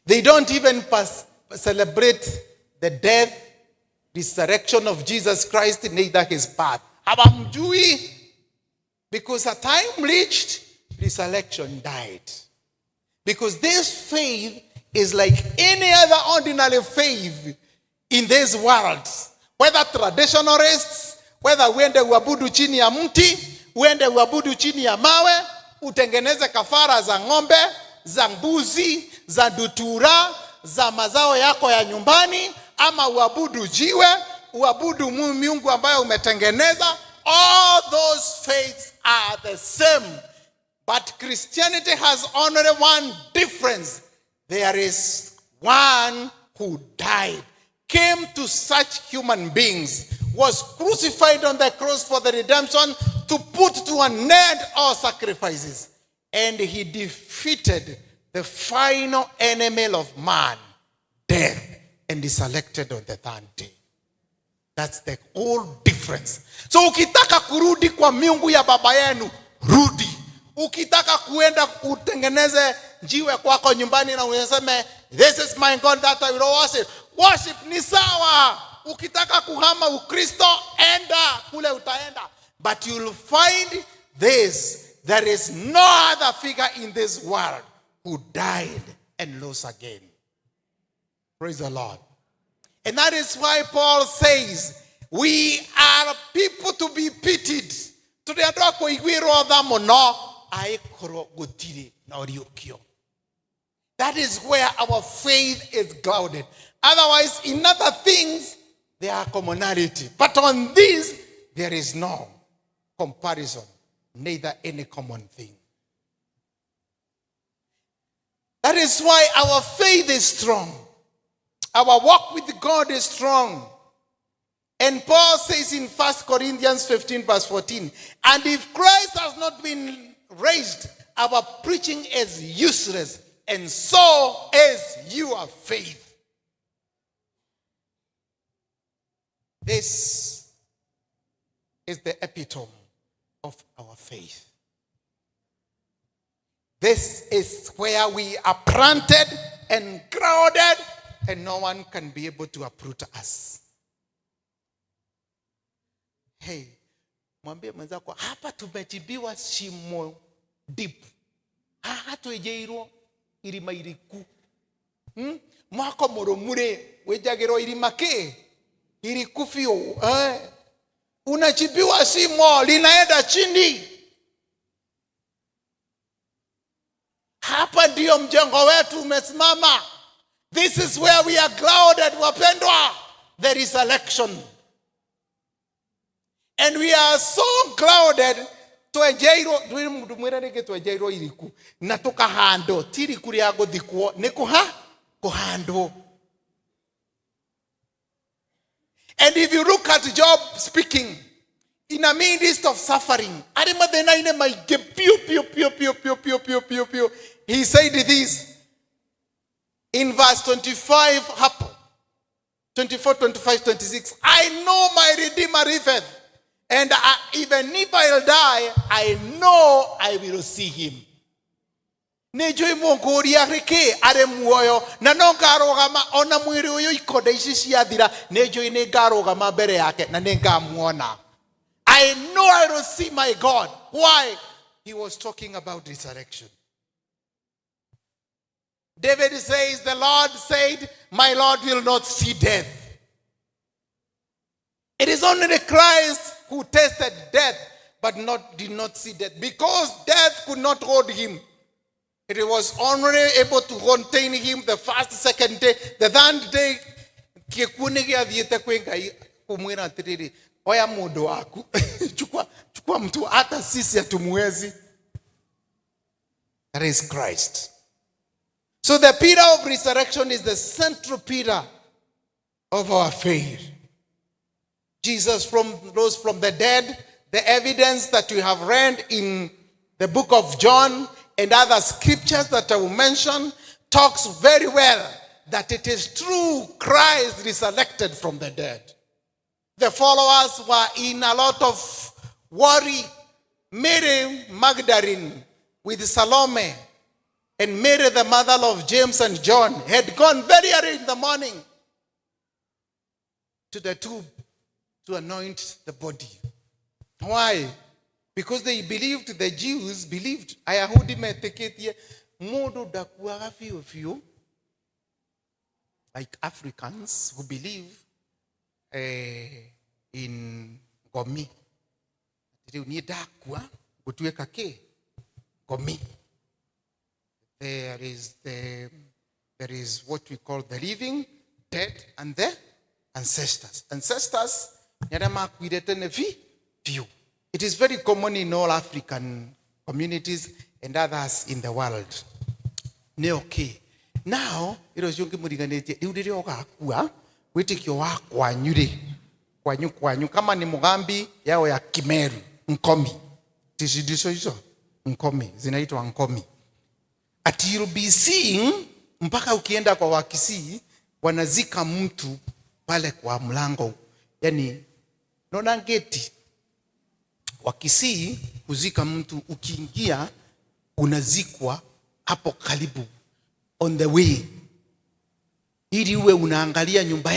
They don't even celebrate the death, resurrection of Jesus Christ, neither his birth. Hawamjui, because a time reached, resurrection died. Because this faith is like any other ordinary faith in this world. Whether traditionalists, whether uende uabudu chini ya mti, uende uabudu chini ya mawe, utengeneze kafara za ng'ombe, za mbuzi, za ndutura, za mazao yako ya nyumbani, ama uabudu jiwe, uabudu miungu ambayo umetengeneza. All those faiths are the same. But Christianity has only one difference. There is one who died, came to such human beings, was crucified on the cross for the redemption to put to an end all sacrifices. And he defeated the final enemy of man, death, and is resurrected on the third day. That's the whole difference. So ukitaka kurudi kwa miungu ya baba yenu, rudi. Ukitaka kuenda utengeneze jiwe kwako nyumbani na useme this is my God that I will worship. Worship ni sawa. Ukitaka kuhama Ukristo, enda kule utaenda. But you'll find this, there is no other figure in this world who died and rose again. Praise the Lord. And that is why Paul says, we are people to be pitied Tũrĩ andũ a kũiguĩrwo tha mũno angĩkorwo gũtirĩ na ũriũkio. That is where our faith is grounded. Otherwise, in other things, there are commonality. But on this, there is no comparison, neither any common thing. That is why our faith is strong. Our walk with God is strong. And Paul says in 1 Corinthians 15, verse 14, and if Christ has not been raised, our preaching is useless, and so is your faith. This is the epitome of our faith. This is where we are planted and grounded, and no one can be able to uproot us. Hey, mwambie mwenzako hapa tumechimbiwa shimo deep. Haha twenjeirwo irima iriku. Mwako mũrũmu rĩ wĩnjagĩrwo irima kĩ iriku biũ eh. Unachimbiwa shimo linaenda chini. Hapa ndio mjengo wetu umesimama. This is where we are grounded, wapendwa. The resurrection. And we are so grounded twenjeirwo ndwĩ mũndũ mwĩre rĩngĩ twenjeirwo iriku na tũkahandwo ti iriku rĩa gũthikwo nĩ kũha kũhandwo. And if you look at Job speaking in a midst of suffering, arĩ mathĩna-inĩ maingĩ piũ piũ piũ piũ piũ piũ piũ piũ piũ, he said this in verse 25 hapo 24, 25, 26. I know my Redeemer liveth, and even if I'll die, I know I will see him. Nĩ njũĩ mũngũri arĩ kĩ arĩ muoyo na no ngarũgama ona mwĩrĩ ũyũ ikonde ici ciathira nĩ njũĩ nĩ ngarũgama mbere yake na nĩ ngamuona. I know I will see my God. Why? He was talking about resurrection. David says, the Lord said, my Lord will not see death. It is only Christ who tasted death, but did not see death, because death could not hold him. It was only able to contain him the first, second day. The third day, gĩkuũ nĩ gĩathiĩte kwĩ Ngai kũmwĩra atĩrĩrĩ, oya mũndũ waku, chukua, chukua mtu, hata sisi hatumuwezi. That is Christ. So the pillar of resurrection is the central pillar of our faith. Jesus rose from the dead. The evidence that we have read in the book of John and other scriptures that I will mention talks very well that it is true Christ resurrected from the dead. The followers were in a lot of worry. Mary Magdalene with Salome and Mary, the mother of James and John, had gone very early in the morning to the tomb to anoint the body. Why? Because they believed, the Jews believed, Ayahudi metĩkĩtie mũndũ ndakuaga biũ biũ, like Africans who believe in ngomi. Rĩu niĩ ndakua ngũtuĩka kĩ? Ngomi. There is what we call the living, dead, and the ancestors. Ancestors, nĩ arĩa makuire tene biũ. It is very common in all African communities and others in the world. Nĩ okay. Now, ĩro ũcio ngĩmũriganĩtie, rĩu rĩrĩa ũgakua, wĩtĩkio wa kwanyu rĩ, kwanyu kwanyu, kama ni Mugambi yao ya Kimeru, Nkomi. Tishidiso hizo, Nkomi, zinaitwa Nkomi. Ati you'll be seeing, mpaka ukienda kwa Wakisii, wanazika mtu pale kwa mlango. Yani, naona ngeti. Wakisii kuzika mtu, ukiingia unazikwa hapo karibu on the way, ili uwe unaangalia nyumba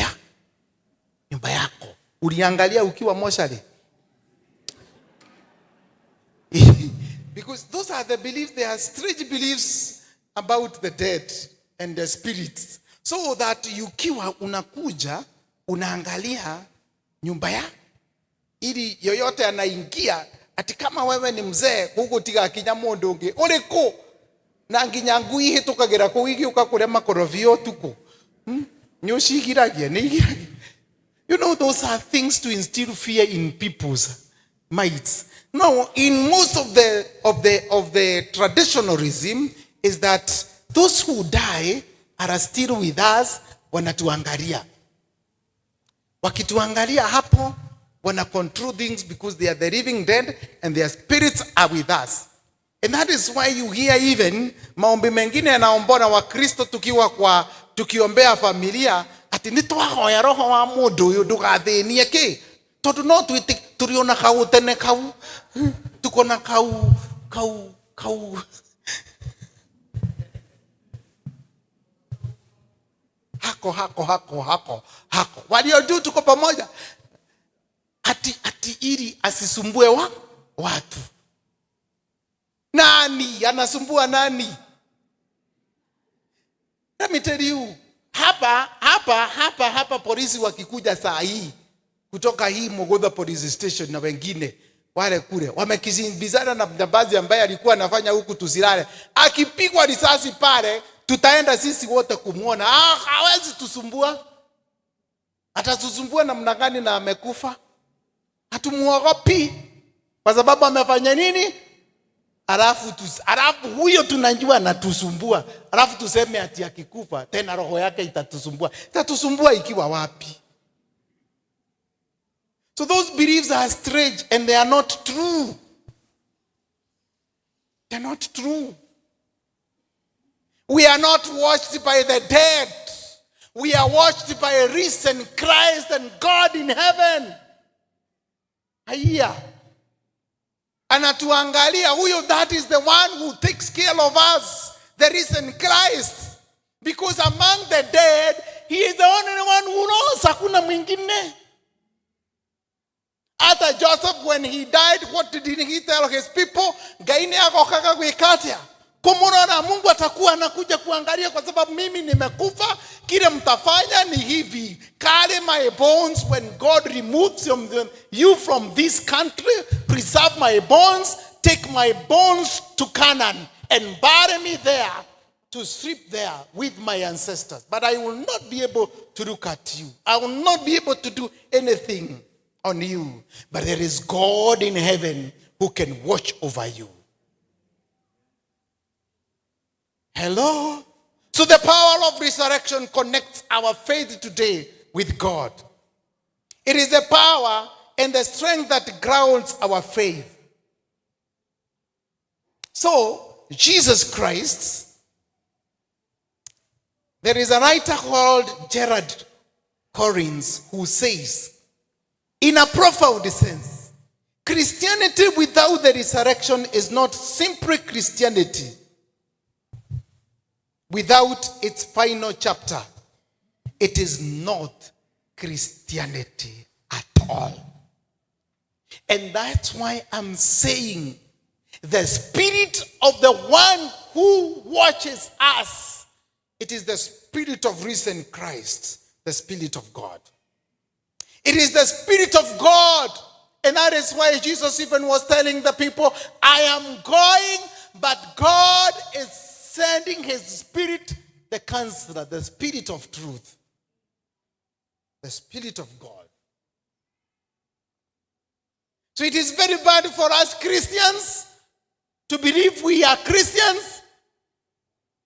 yako. Uliangalia ukiwa moshari? Because those are the beliefs, they are strange beliefs about the dead and the spirits. So that ukiwa unakuja unaangalia nyumba ya, ili yoyote anaingia Ati kama wewe ni mzee gũgũtigakinya mũndũ ũngĩ ũrĩkũ na nginya ngui ihĩtũkagĩra kũu igĩũka kũrĩa makorobia ũtukũ. Nĩ ũcigiragia nĩ igiragia. You know, those are things to instill fear in people's minds. Now, in most of the traditionalism is that those who die are still with us, wanatuangalia. Wakituangalia hapo, wana control things because they are the living dead and their spirits are with us. And that is why you hear even maombi mengine yanaombwa na Wakristo tukiwa kwa tukiombea familia ati nĩ twahoya roho wa mũndũ ũyũ ndũgathĩnie kĩ tondũ no twĩtĩ tũrĩ ona kau tene kau tuko na kau kau kau hako hako hako hako hako walio juu tuko pamoja ati ati ili asisumbue wa watu. Nani anasumbua nani? Let me tell you, hapa hapa hapa hapa polisi wakikuja saa hii kutoka hii Mugutha police station na wengine wale kule wamekimbizana na mjambazi ambaye alikuwa anafanya huku tusilale, akipigwa risasi pale, tutaenda sisi wote kumwona. Ah, hawezi tusumbua. Atatusumbua namna gani na amekufa? Hatumuogopi kwa sababu amefanya nini? Alafu huyo tunajua anatusumbua, alafu tuseme ati akikufa tena roho yake itatusumbua. Itatusumbua ikiwa wapi? So those beliefs are strange and they are not true. They are not true. We are not watched by the dead. We are watched by a risen Christ and God in heaven. Haya. Anatuangalia huyo, that is the one who takes care of us, the risen Christ. Because among the dead, he is the only one who knows. Hakuna mwingine. Hata Joseph, when he died, what did he tell his people? Ngai nĩ agokaga gwĩka atĩa? Kumurora. Mungu atakuwa anakuja kuangalia kwa sababu mimi nimekufa. Kile mtafanya ni hivi. Carry my bones when God removes you from this country. Preserve my bones. Take my bones to Canaan and bury me there, to sleep there with my ancestors. But I will not be able to look at you. I will not be able to do anything on you. But there is God in heaven who can watch over you. Hello? So the power of resurrection connects our faith today with God. It is the power and the strength that grounds our faith. So, Jesus Christ, there is a writer called Gerard Collins who says, in a profound sense, Christianity without the resurrection is not simply Christianity without its final chapter. It is not Christianity at all. And that's why I'm saying the spirit of the one who watches us, it is the spirit of risen Christ, the spirit of God. It is the spirit of God. And that is why Jesus even was telling the people, I am going, but God is sending his spirit, the counselor, the spirit of truth, the spirit of God. So it is very bad for us Christians to believe we are Christians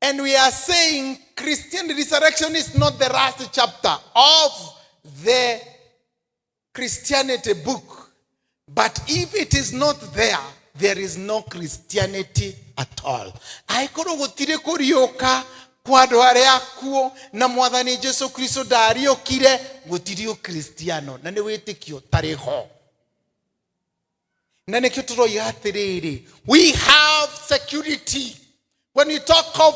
and we are saying Christian resurrection is not the last chapter of the Christianity book. But if it is not there, there is no Christianity at all. Angĩkorwo gũtirĩ kũriũka kwa andũ arĩa akuũ na mwathani Jesu Kristo ndariũkire gũtirĩ ũkristiano na nĩ wĩtĩkio ũtarĩ ho. Na nĩkĩo tũroiga atĩrĩrĩ, we have security. When we talk of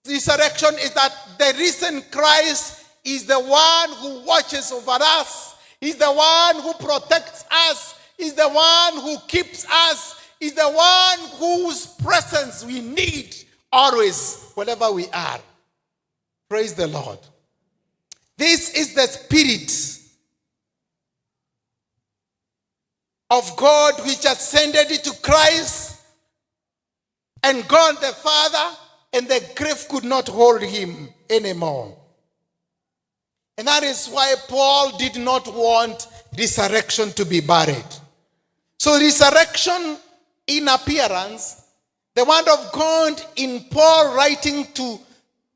resurrection, is that the risen Christ is the one who watches over us. He's the one who protects us. He's the one who keeps us. He's the one whose presence we need always, wherever we are. Praise the Lord. This is the spirit. of God which ascended to Christ and God the Father, and the grave could not hold him anymore. And that is why Paul did not want resurrection to be buried. So, resurrection in appearance, the word of God in Paul writing to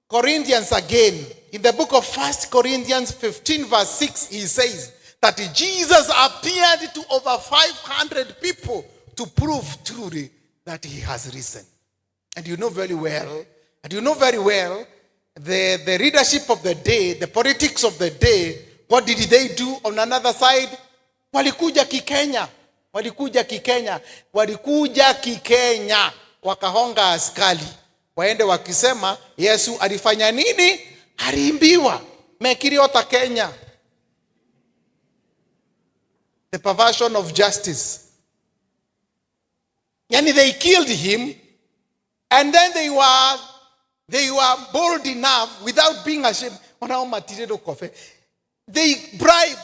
Corinthians again, in the book of 1 Corinthians 15, verse 6, he says that Jesus appeared to over 500 people to prove truly that he has risen. And you know very well, and you know very well, the leadership of the day, the politics of the day, what did they do on another side? Walikuja Kikenya, walikuja Kikenya, walikuja Kikenya, wakahonga askari waende wakisema Yesu alifanya nini? Aliimbiwa mekiriota Kenya. The perversion of justice. Yani they killed him and then they were bold enough without being ashamed. Onao matirĩ rũkobe. They bribed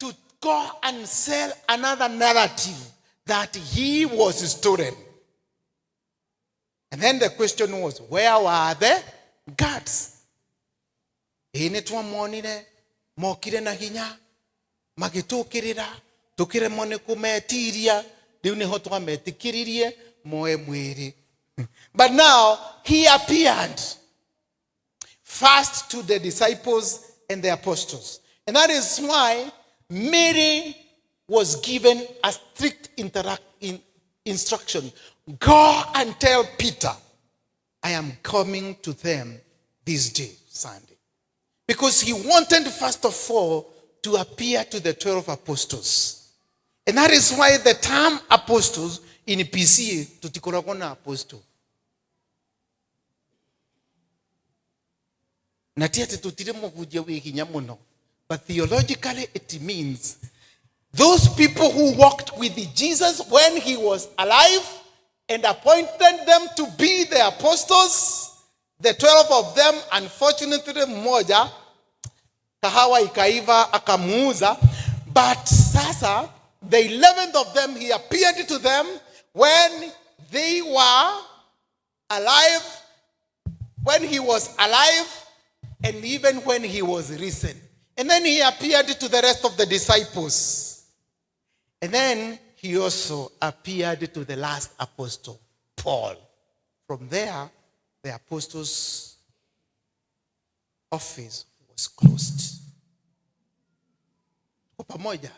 to go and sell another narrative that he was stolen. And then the question was, where were the guards? Ĩĩ nĩ twamonire mokire na hinya magĩtũkĩrĩra tũkĩremwo nĩ kũmetiria rĩu nĩho twametĩkĩririe moe mwĩrĩ. But now he appeared first to the disciples and the apostles. And that is why Mary was given a strict instruction. Go and tell Peter, I am coming to them this day, Sunday. Because he wanted, first of all, to appear to the 12 apostles. And that is why the term apostles in PCA, tutikoragwo na apostle. Na ti atĩ tũtirĩ mũhunjia wĩ hinya mũno, but theologically it means those people who walked with Jesus when he was alive and appointed them to be the apostles, the 12 of them. Unfortunately, mmoja kahawa ikaiva akamuuza, but sasa the 11th of them, he appeared to them when they were alive, when he was alive, and even when he was risen. And then he appeared to the rest of the disciples. And then he also appeared to the last apostle, Paul. From there, the apostles' office was closed. Kwa pamoja.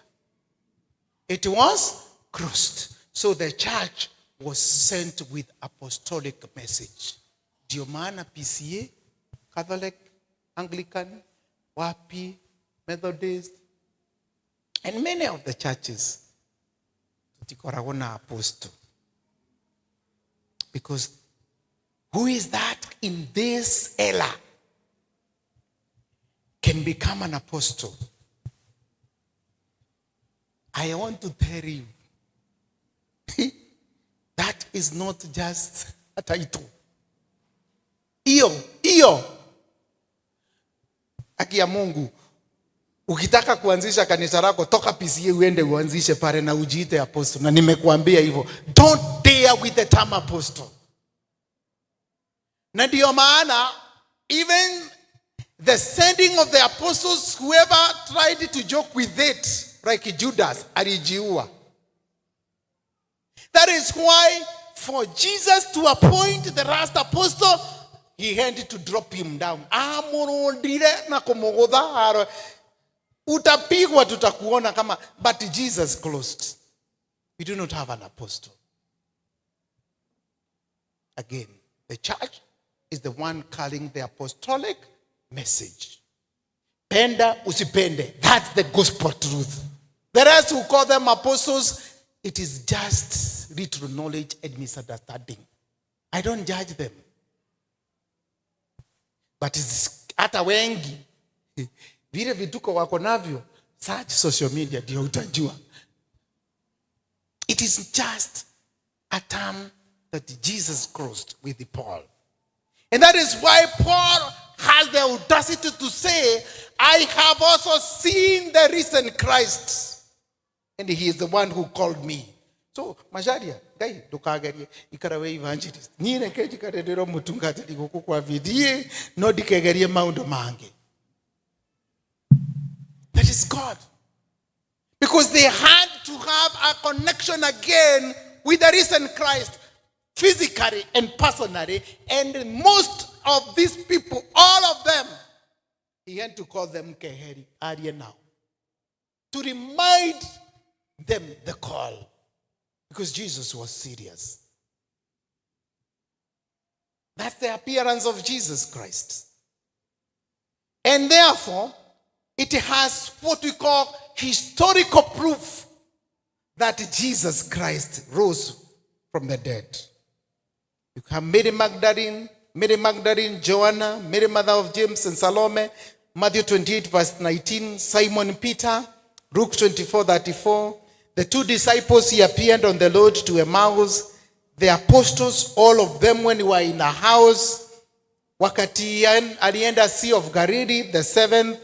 It was closed. So the church was sent with apostolic message. Ndio maana PCA, Catholic, Anglican, Wapi, Methodist, and many of the churches tutikoragwo na apostle. Because who is that in this era can become an apostle? I want to tell you, that is not just a title. Hiyo, hiyo. Haki ya Mungu. Ukitaka kuanzisha kanisa lako, toka PCA uende uanzishe pale na ujiite apostle. Na nimekuambia hivyo. Don't dare with the term apostle. Na ndio maana even the sending of the apostles, whoever tried to joke with it, like Judas, alijiua. That is why for Jesus to appoint the last apostle, he had to drop him down. Amurundire na kumugutha aro. Utapigwa tutakuona kama, but Jesus closed. We do not have an apostle. Again, the church is the one carrying the apostolic message. Penda usipende. That's the gospel truth. The rest who call them apostles, it is just little knowledge and misunderstanding. I don't judge them. But it's, hata wengi vile vituko wako navyo, search social media ndio utajua. It is just a term that Jesus crossed with Paul. And that is why Paul has the audacity to say, I have also seen the risen Christ. And he is the one who called me. So, Macharia, Ngai, ndukagerie ikara we evangelist. Niĩ reke njikare ndĩrwo mũtungatĩri gũkũ kwa VDA, no ndikegerie maũndũ mangĩ. That is God. Because they had to have a connection again with the risen Christ, physically and personally. And most of these people, all of them, he had to call them Keheri, Arya now. To remind them the call. Because Jesus was serious. That's the appearance of Jesus Christ. And therefore, it has what we call historical proof that Jesus Christ rose from the dead. You have Mary Magdalene, Mary Magdalene, Joanna, Mary mother of James and Salome, Matthew 28 verse 19, Simon Peter, Luke 24 34. The two disciples he appeared on the road to Emmaus. The apostles, all of them when they were in a house, wakati alienda Sea of Galilee, the seventh,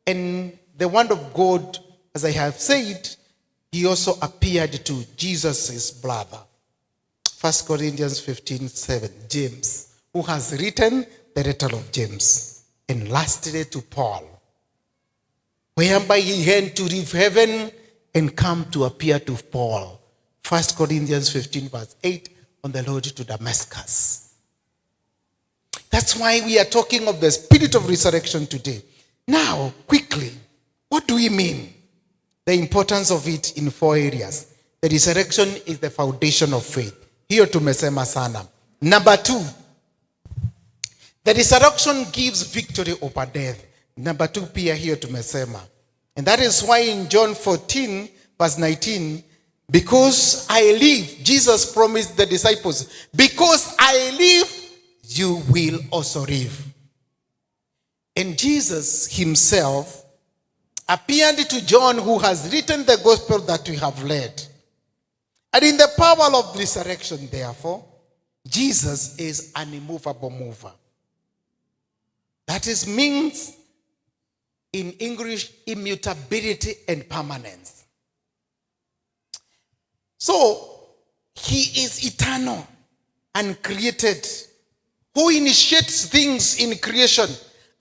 and the word of God, as I have said, he also appeared to Jesus' brother. 1 Corinthians 15 7, James, who has written the letter of James. And lastly to Paul, whereby he had to leave heaven and come to appear to Paul. 1 Corinthians 15, verse 8, on the road to Damascus. That's why we are talking of the spirit of resurrection today. Now, quickly, what do we mean? The importance of it in four areas. The resurrection is the foundation of faith. Hiyo tumesema sana. Number two, the resurrection gives victory over death. Number two pia hiyo tumesema. And that is why in John 14 verse 19, because I live, Jesus promised the disciples, because I live, you will also live. And Jesus himself appeared to John, who has written the gospel that we have read. And in the power of resurrection, therefore, Jesus is an immovable mover. That is means in English, immutability and permanence. So, he is eternal and created, who initiates things in creation,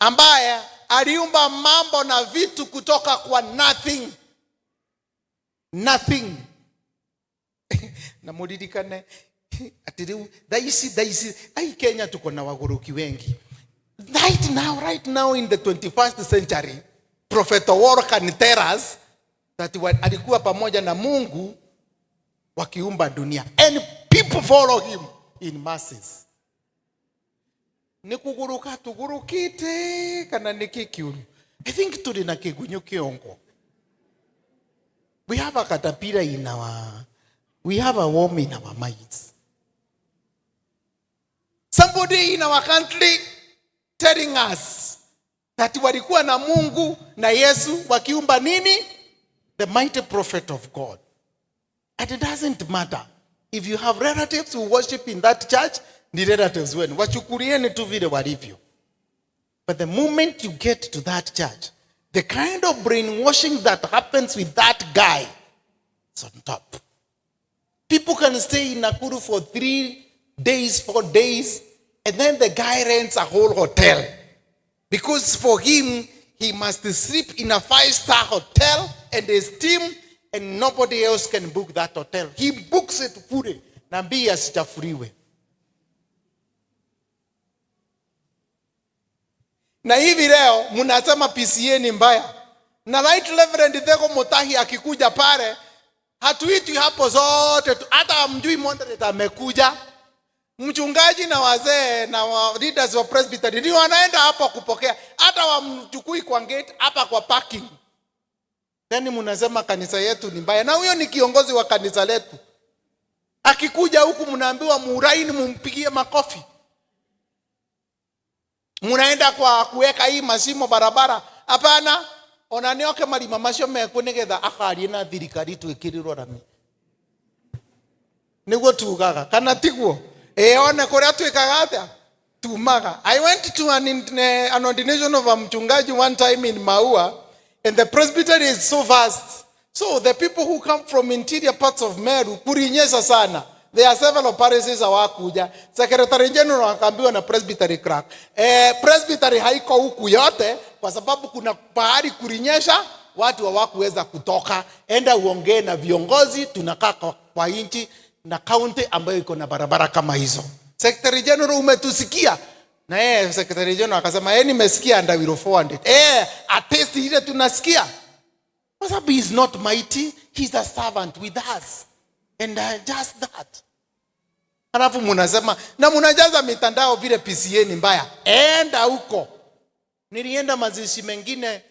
ambaye aliumba mambo na vitu kutoka kwa nothing. Nothing. Na muririkane ati riu thaa ici thaa ici ai Kenya tuko na waguruki wengi. Right now in the 21st century, Prophet Owuor can tell us that alikuwa pamoja na Mungu wakiumba dunia, and people follow him in masses. Ni kuguruka tugurukite kana ni kikiuru? I think tuli na kigunyu kiongo. We have a caterpillar in our, we have a worm in our minds. Somebody in our country telling us that walikuwa na Mungu na Yesu wakiumba nini? The mighty prophet of God. And it doesn't matter. If you have relatives who worship in that church, ni relatives wenu. Wachukulieni tu vile walivyo. But the moment you get to that church, the kind of brainwashing that happens with that guy is on top. People can stay in Nakuru for 3 days, 4 days, and then the guy rents a whole hotel. Because for him, he must sleep in a 5-star hotel and his team, and nobody else can book that hotel. He books it fully. Nambi asichafuriwe. Na hivi leo mnasema PCA ni mbaya. Na Right Reverend Thego Mutahi akikuja pale, hatuitwi hapo zote tu, hata hamjui moderator amekuja. Mchungaji na wazee na wa leaders wa presbytery ndio wanaenda hapo kupokea, hata wamchukui kwa gate, hapa kwa parking. Then mnasema kanisa yetu ni mbaya, na huyo ni kiongozi wa kanisa letu. Akikuja huku mnaambiwa muraini mumpigie makofi. Munaenda kwa kuweka hii mashimo barabara. Hapana, ona nioke marima macio mekwo nigetha akarie na thirikari twikirirwo rami. Niguo tugaga kana tiguo? One kuria twikaga atia? Tumaga. I went to an ordination of a mchungaji one time in Maua, and the presbytery is so vast. So the people who come from interior parts of Meru, kulinyesha sana. There are several parishes hawakuja. Secretary General akaambiwa na presbytery clerk. Presbytery haiko huku yote kwa sababu kuna pahali kulinyesha, watu hawakuweza kutoka. Enda uongee na viongozi, tunakaa kwa nchi na county ambayo iko na barabara kama hizo. Secretary General, umetusikia? Na yeye Secretary General akasema, nimesikia and I will forward it. At least ile tunasikia. Kwa sababu he is not mighty, he is a servant with us. And just that. Halafu munasema na munajaza mitandao vile PCA ni mbaya. Enda huko. Nilienda mazishi mengine,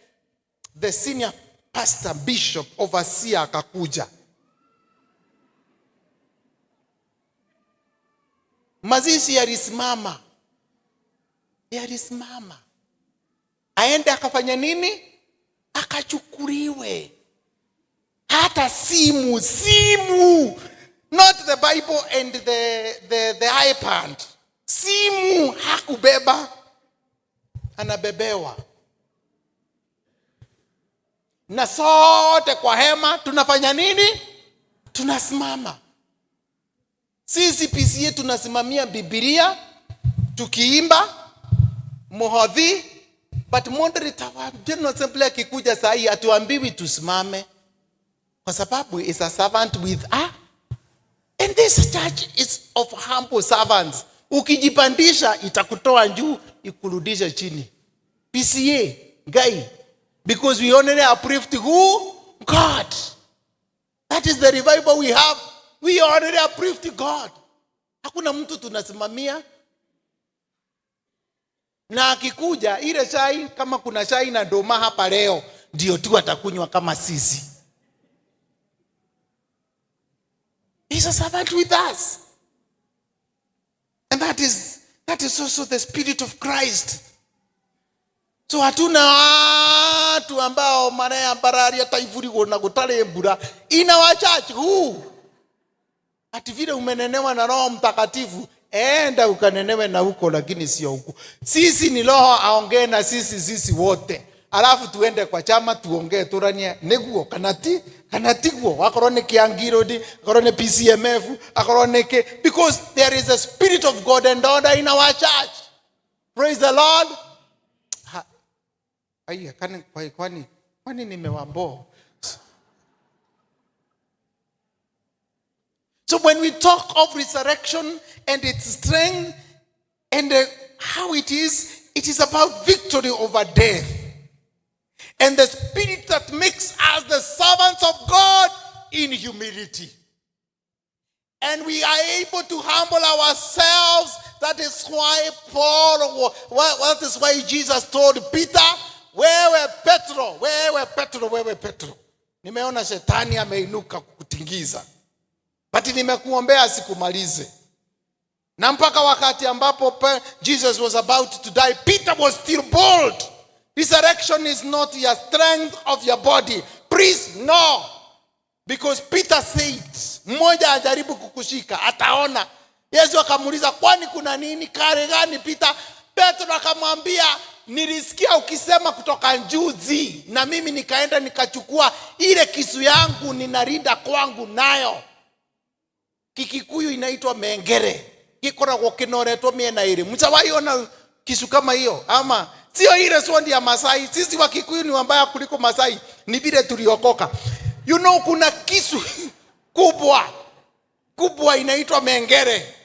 the senior pastor, bishop, overseer akakuja. Mazishi yalisimama. Yalisimama. Aende akafanya nini? Akachukuliwe. Hata simu, simu. Not the Bible and the iPad. Simu hakubeba. Anabebewa. Na sote kwa hema tunafanya nini? Tunasimama. Sisi PCA tunasimamia Biblia, tukiimba muhodhi, but moderator wa General Assembly akikuja saa hii hatuambiwi tusimame, kwa sababu is a servant with a, and this church is of humble servants. Ukijipandisha itakutoa juu ikurudishe chini. PCA guy, because we only approved who? God. That is the revival we have. We already approved God. Hakuna mtu tunasimamia. Na akikuja ile chai, kama kuna chai na ndoma hapa leo, ndio tu atakunywa kama sisi. He's a servant with us. And that is also the spirit of Christ. So hatuna watu ambao mara bararia taifurigwo na gutari mbura. In our church, who? Ati vile umenenewa na Roho Mtakatifu, enda ukanenewe na huko, lakini sio huko. Sisi ni Roho aongee na sisi, sisi wote. Alafu tuende kwa chama tuongee, turanie niguo kana ti, kana tiguo, akorwo ni Kiangirodi, akorwo ni PCMF, akorwo ni ki, because there is a spirit of God and order in our church. Praise the Lord. Ha, aiya, kani, kwani, kwani, kwani nimewaboo? So when we talk of resurrection and its strength and how it is, it is about victory over death. And the spirit that makes us the servants of God in humility. And we are able to humble ourselves. That is why Paul, well, that is why Jesus told Peter, wewe Petro, wewe Petro, wewe Petro. Nimeona shetani ameinuka kukutingiza. But nimekuombea sikumalize. Na mpaka wakati ambapo Jesus was about to die, Peter was still bold. Resurrection is not your strength of your body. Please, no. Because Peter said, mmoja ajaribu kukushika, ataona. Yesu akamuuliza, kwani kuna nini? Kare gani, Peter? Petro akamwambia, nilisikia ukisema kutoka njuzi, na mimi nikaenda nikachukua ile kisu yangu ninarinda kwangu nayo. Kikikuyu inaitwa mengere. Gikoragwo kinoretwo miena iri. Mshawahi ona kisu kama hiyo? Ama sio ile sword ya Masai. Sisi wa Kikuyu ni wabaya kuliko Masai. Ni vile tuliokoka. Kuna kisu kubwa. Kubwa inaitwa mengere.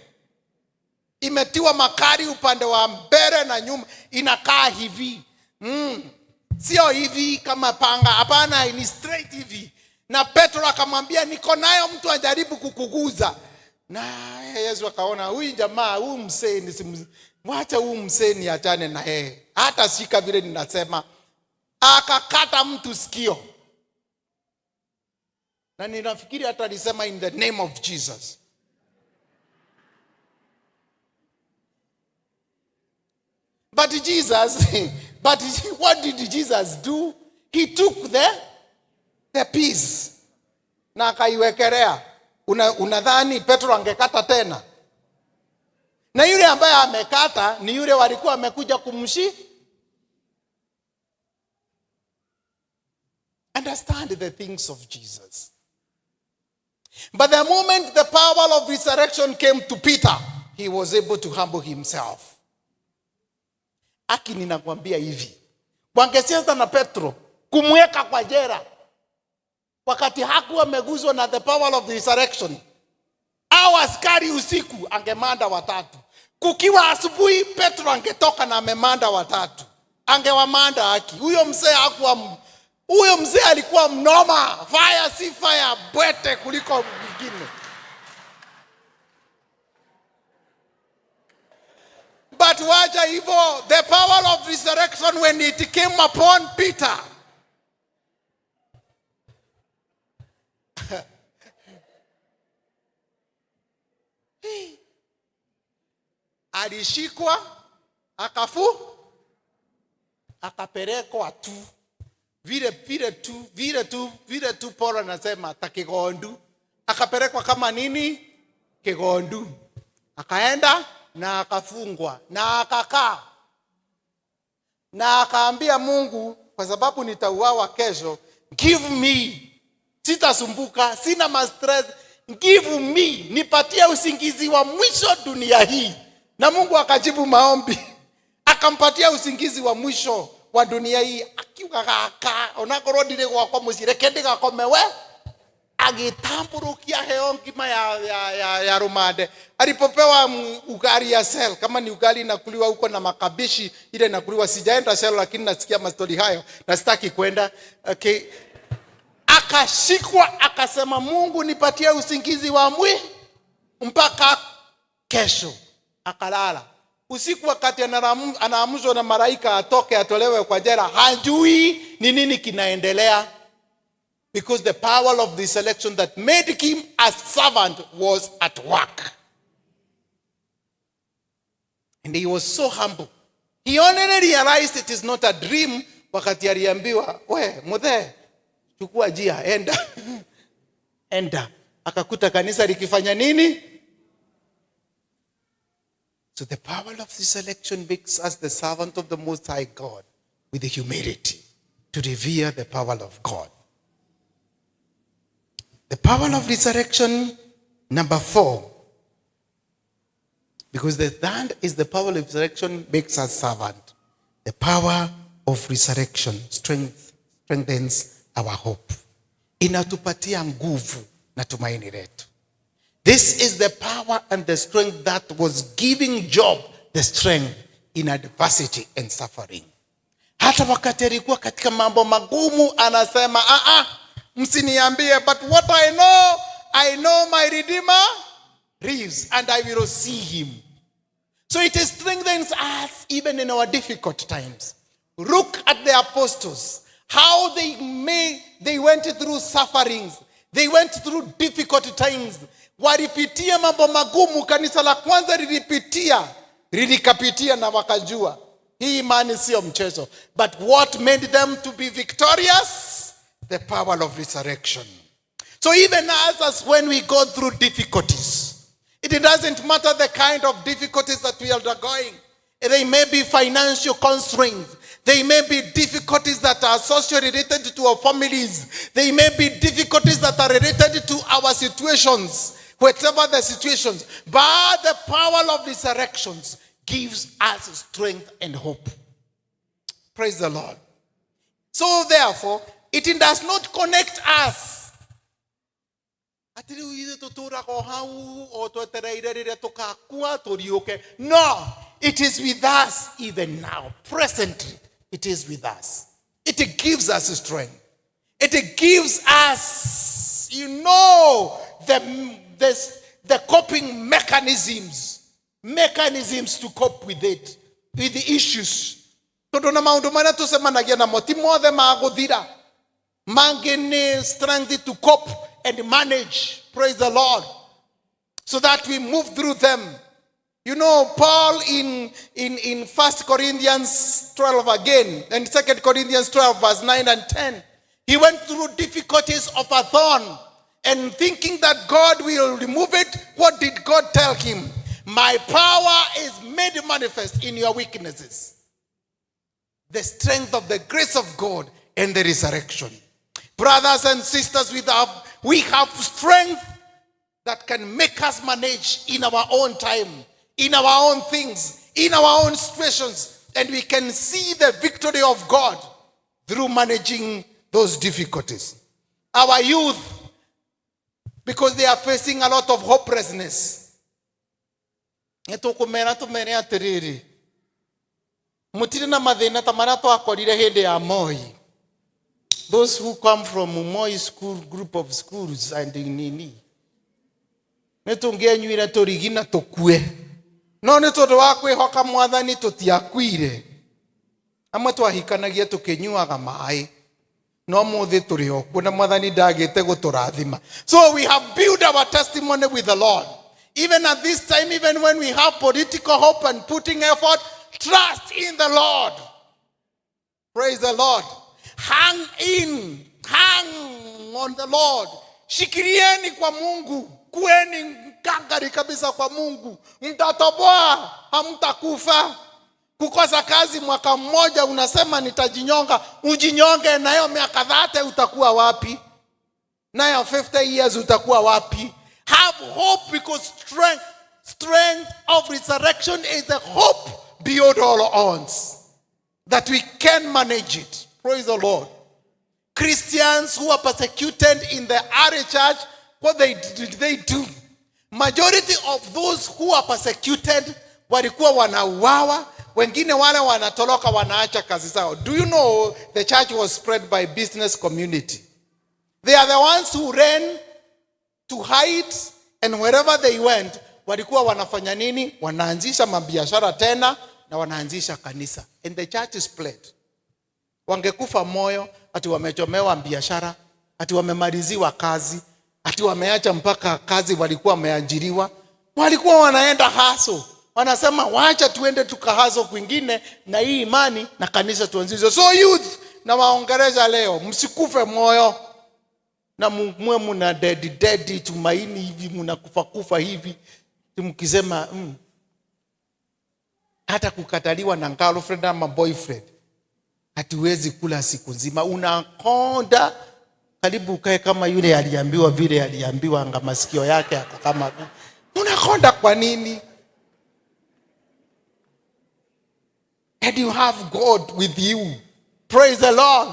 Imetiwa makali upande wa mbele na nyuma. Inakaa hivi. Sio hivi kama panga. Hapana, ni straight hivi. Na Petro akamwambia, niko nayo, mtu ajaribu kukuguza. Na Yesu akaona huyu jamaa, huyu msee ni simu, wacha huyu msee ni achane na yeye. Hata shika vile ninasema. Akakata mtu sikio. Na ninafikiri hata alisema in the name of Jesus. But what did Jesus do? He took the piece na akaiwekelea. Unadhani Petro angekata tena? Na yule ambaye amekata ni yule walikuwa wamekuja kumshi. And Understand the things of Jesus. But the moment the power of resurrection came to Peter, he was able to humble himself. Aki, ninakwambia hivi, wangecheza na Petro kumweka kwa jela wakati hakuwa ameguswa na the power of the resurrection, au askari usiku angemanda watatu. Kukiwa asubuhi, Petro angetoka na amemanda watatu, angewamanda haki. Huyo mzee hakuwa huyo mzee alikuwa mnoma, fire si fire, bwete kuliko mwingine. But wacha hivyo, the power of resurrection when it came upon Peter, alishikwa akafu akapelekwa tu vile vile tu vile tu vile tu Paulo anasema ta kigondu, akapelekwa kama nini kigondu, akaenda na akafungwa na akakaa na akaambia Mungu, kwa sababu nitauawa kesho, give me, sitasumbuka, sina ma stress, give me, nipatie usingizi wa mwisho dunia hii. Na Mungu akajibu maombi, akampatia usingizi wa mwisho wa dunia hii. Akiuga gaka onakorwo ndirĩ gwakwa mũciĩ reke ndigakome we, agĩtambũrũkia heo ngima ya rumande. Alipopewa ugali ya sel, kama ni ugali inakuliwa huko na makabishi ile inakuliwa, sijaenda sel lakini nasikia mastori hayo na sitaki kwenda. Okay. Akashikwa akasema, Mungu nipatie usingizi wa mwi mpaka kesho. Akalala usiku, wakati anaamshwa na malaika atoke atolewe kwa jela, hajui ni nini kinaendelea, because the power of the selection that made him a servant was at work. And he was so humble. He only realized it is not a dream wakati aliambiwa, we muthe, chukua jia, enda. Enda. Akakuta kanisa likifanya nini? So the power of the selection makes us the servant of the Most High God with the humility to revere the power of God. The power of resurrection, number 4. Because the third is the power of resurrection makes us servant. The power of resurrection strengthens our hope. Inatupatia nguvu na tumaini letu. This is the power and the strength that was giving Job the strength in adversity and suffering. Hata wakati alikuwa katika mambo magumu anasema, msiniambie, but what I know, I know my Redeemer lives and I will see him. So it strengthens us even in our difficult times. Look at the apostles, how they went through sufferings. They went through difficult times. Walipitia mambo magumu. Kanisa la kwanza lilikapitia na wakajua hii imani sio mchezo. But what made them to be victorious? The power of resurrection. So even us, as when we go through difficulties, it doesn't matter the kind of difficulties that we are undergoing. They may be financial constraints. They may be difficulties that are socially related to our families. They may be difficulties that are related to our situations, whatever the situations. But the power of resurrections gives us strength and hope. Praise the Lord. So therefore, it does not connect us. Atĩ rĩu ithuĩ tũtũraga o hau, o twetereire rĩrĩa tũgakua, tũriũke. No, it is with us even now. Presently, it is with us. It gives us strength. It gives us, the coping mechanisms. Mechanisms to cope with it, with the issues. Tondũ na maũndũ marĩa tũcemanagia namo ti mothe magũthira. Mangĩ nĩ strength to cope and manage. Praise the Lord. So that we move through them. Paul in 1 Corinthians 12 again, and 2 Corinthians 12 verse 9 and 10, he went through difficulties of a thorn and thinking that God will remove it. What did God tell him? My power is made manifest in your weaknesses. The strength of the grace of God and the resurrection. Brothers and sisters, we have strength that can make us manage in our own time, in our own things, in our own situations, and we can see the victory of God through managing those difficulties. Our youth, because they are facing a lot of hopelessness. Nĩtũkũmera tũmere atĩrĩrĩ, mũtirĩ na mathĩna ta marĩa twakorire hĩndĩ ya Moi. Those who come from Moi school group of schools and nini, nĩ tũngĩenyuire tũrigi na tũkue, no nĩ tondũ wa kwĩhoka Mwathani tũtiakuire. Amwe twahikanagia tũkĩnyuaga maĩ, no mũthĩ tũrĩ o kuo na Mwathani ndagĩte gũtũrathima. So we have built our testimony with the Lord. Even at this time, even when we have political hope and putting effort, trust in the Lord. Praise the Lord. Hang in, hang on the Lord. Shikirieni kwa Mungu, kueni ngangari kabisa kwa Mungu, mtatoboa, hamtakufa. Kukosa kazi mwaka mmoja unasema nitajinyonga, ujinyonge nayo miaka 30 utakuwa wapi? Nayo 50 years utakuwa wapi? Have hope, because strength of resurrection is the hope beyond all odds that we can manage it. Praise the Lord. Christians who are persecuted in the early church, what did they do? Majority of those who are persecuted walikuwa wanauawa, wengine wale wanatoroka wanaacha kazi zao. Do you know the church was spread by business community? They are the ones who ran to hide, and wherever they went, walikuwa wanafanya nini? Wanaanzisha mabiashara tena na wanaanzisha kanisa. And the church spread. Wangekufa moyo ati wamechomewa biashara, ati wamemaliziwa kazi, ati wameacha mpaka kazi walikuwa wameajiriwa. Walikuwa wanaenda hustle. Wanasema wacha tuende tukahustle kwingine na hii imani na kanisa tuanzishe. So youth, na waongeleza leo, msikufe moyo na mwe muna dedi dedi tumaini hivi, mnakufa kufa hivi mkisema hata kukataliwa na girlfriend ama boyfriend hatuwezi kula siku nzima, unakonda karibu ukae kama yule aliambiwa vile aliambiwa, anga masikio yake yako kama unakonda kwa nini? And you have God with you. Praise the Lord.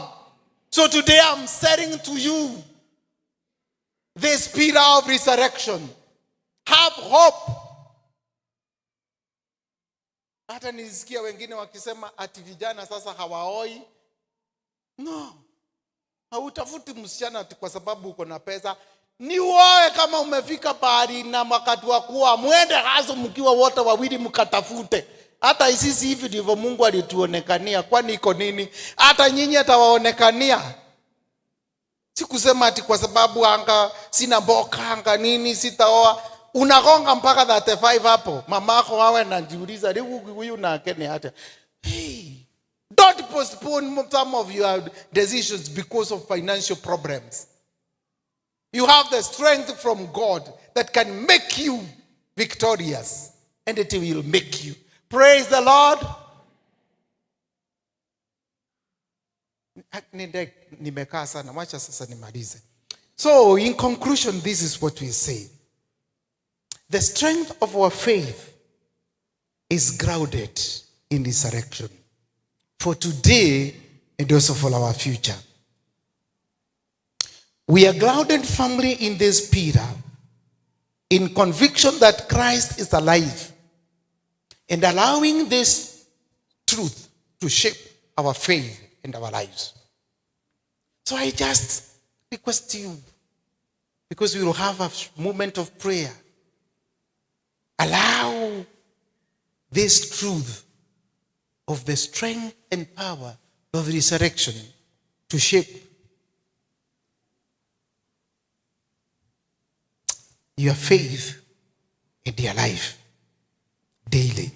So today I'm saying to you this pillar of resurrection. Have hope. Hata nilisikia wengine wakisema ati vijana sasa hawaoi. No. Hautafuti msichana ati kwa sababu uko na pesa. Ni uoe kama umefika pahali na wakati wa kuoa, muende hazo mkiwa wote wawili mkatafute. Hata sisi hivi ndivyo Mungu alituonekania. Kwani iko nini? Hata nyinyi atawaonekania. Sikusema ati kwa sababu anga sina mboka anga nini sitaoa. Unagonga mpaka 35 hapo. Mamako awe anajiuliza huyu na akene hata. Hey, don't postpone some of your decisions because of financial problems. You have the strength from God that can make you victorious, and it will make you. Praise the Lord. Nimekaa sana, wacha sasa nimalize. So in conclusion, this is what we say. The strength of our faith is grounded in resurrection for today and also for our future. We are grounded firmly in this pillar, in conviction that Christ is alive, and allowing this truth to shape our faith and our lives. So I just request you, because we will have a moment of prayer, allow this truth of the strength and power of resurrection to shape your faith and your life daily.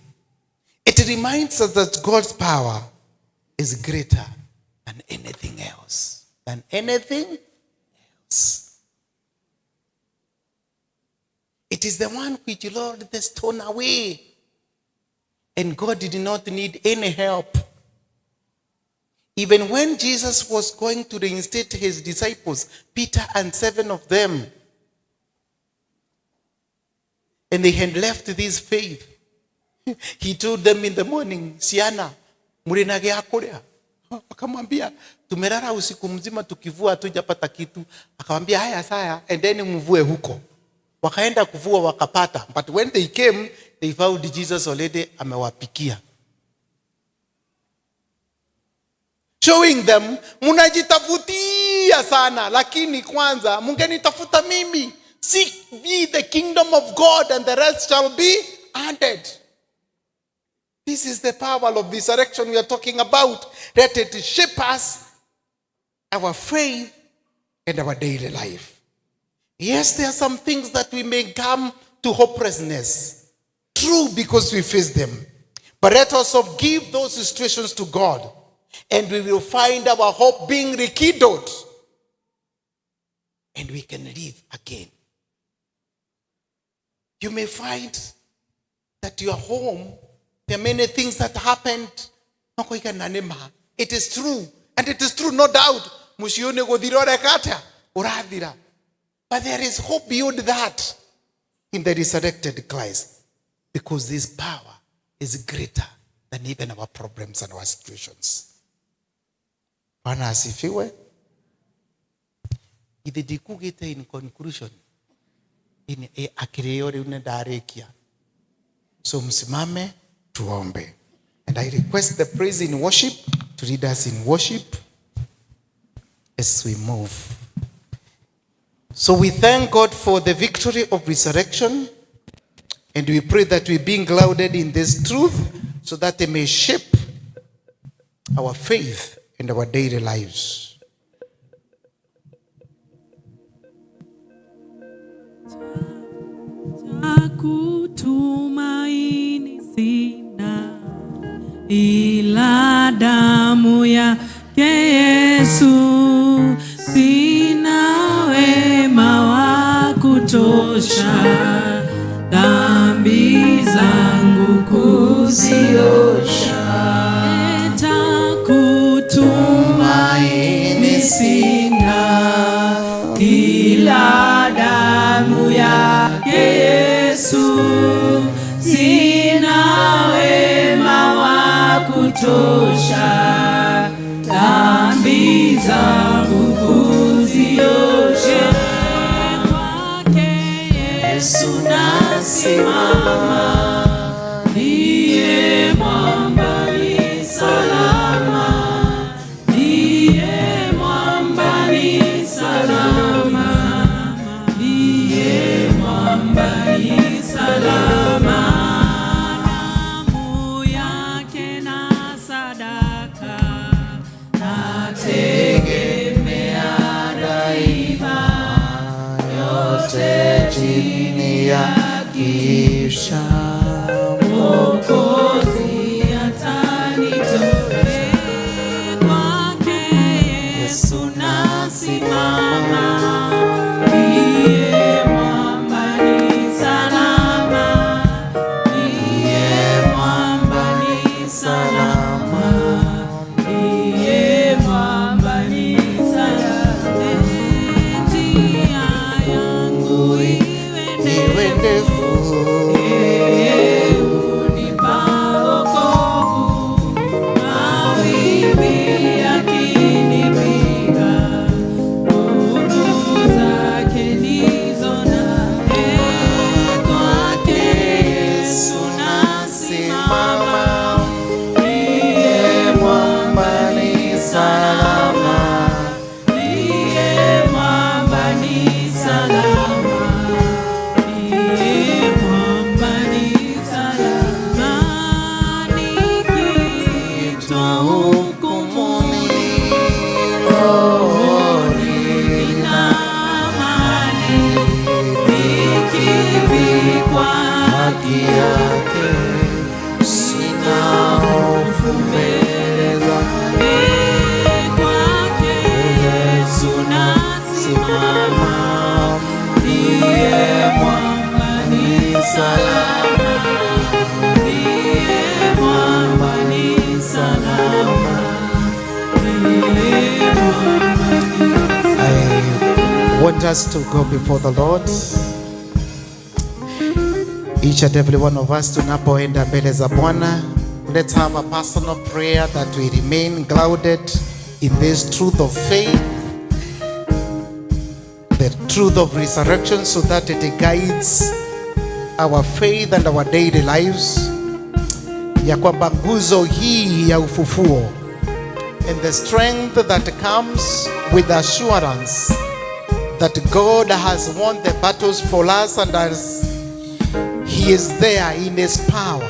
It reminds us that God's power is greater than anything else. Than anything else. It is the one which rolled the stone away. And God did not need any help. Even when Jesus was going to reinstate his disciples, Peter and 7 of them, and they had left this faith, he told them in the morning, Siana, murina gĩa kũrĩa? Akamwambia, tumelala usiku mzima tukivua hatujapata kitu. Akamwambia, haya saya, endeni mvue huko. Wakaenda kuvua wakapata. But when they came, they found Jesus already amewapikia. Showing them, mnajitafutia sana, lakini kwanza mungenitafuta mimi. Seek ye the kingdom of God and the rest shall be added. This is the power of resurrection we are talking about. Let it shape us, our faith, and our daily life. Yes, there are some things that we may come to hopelessness. True, because we face them. But let us also give those situations to God, and we will find our hope being rekindled, and we can live again. You may find that your home, there are many things that happened. It is true, and it is true, no doubt. But there is hope beyond that in the resurrected Christ, because this power is greater than even our problems and our situations. Bwana asifiwe. Ithe ndikugite in conclusion, in akirĩo rĩu nĩ ndarĩkia. So msimame tuombe. And I request the praise in worship to lead us in worship as we move. So we thank God for the victory of resurrection, and we pray that we be grounded in this truth so that it may shape our faith and our daily lives. Kutumaini sina ila damu yake Yesu, sina wema wa kutosha dhambi zangu kuziosha. Kutumaini sina ila damu yake Yesu, sina wema wa kutosha dhambi zangu kuziosha. Kwake Yesu nasimama, ndiye mwamba ni salama, ndiye mwamba ni salama, ndiye mwamba ni salama. Damu yake na sadaka nategemea daima, yote chini ya kisha Mwokozi atanitoa. Kwake Yesu nasimama, ndiye mwamba ni salama, ndiye mwamba ni salama, ndiye mwamba ni salama. Njia yangu iwe ndefu, want us to go before the Lord. Each and every one of us tunapoenda mbele za Bwana, let's have a personal prayer that we remain grounded in this truth of faith, the truth of resurrection, so that it guides our faith and our daily lives, ya kwamba nguzo hii ya ufufuo and the strength that comes with assurance that God has won the battles for us and as He is there in His power,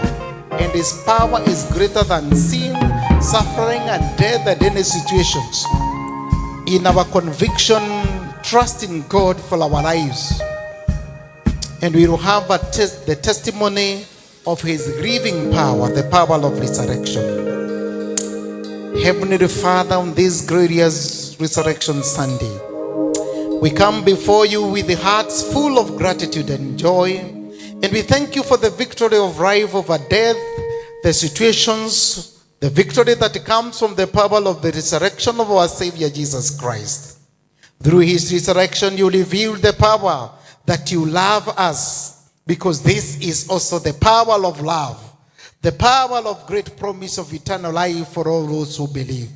and His power is greater than sin, suffering, and death, and any situations. In our conviction, trust in God for our lives, and we will have the testimony of His living power, the power of resurrection. Heavenly Father, on this glorious Resurrection Sunday, we come before you with hearts full of gratitude and joy, and we thank you for the victory of life over death, the situations, the victory that comes from the power of the resurrection of our Savior Jesus Christ. Through his resurrection, you revealed the power that you love us, because this is also the power of love, the power of great promise of eternal life for all those who believe.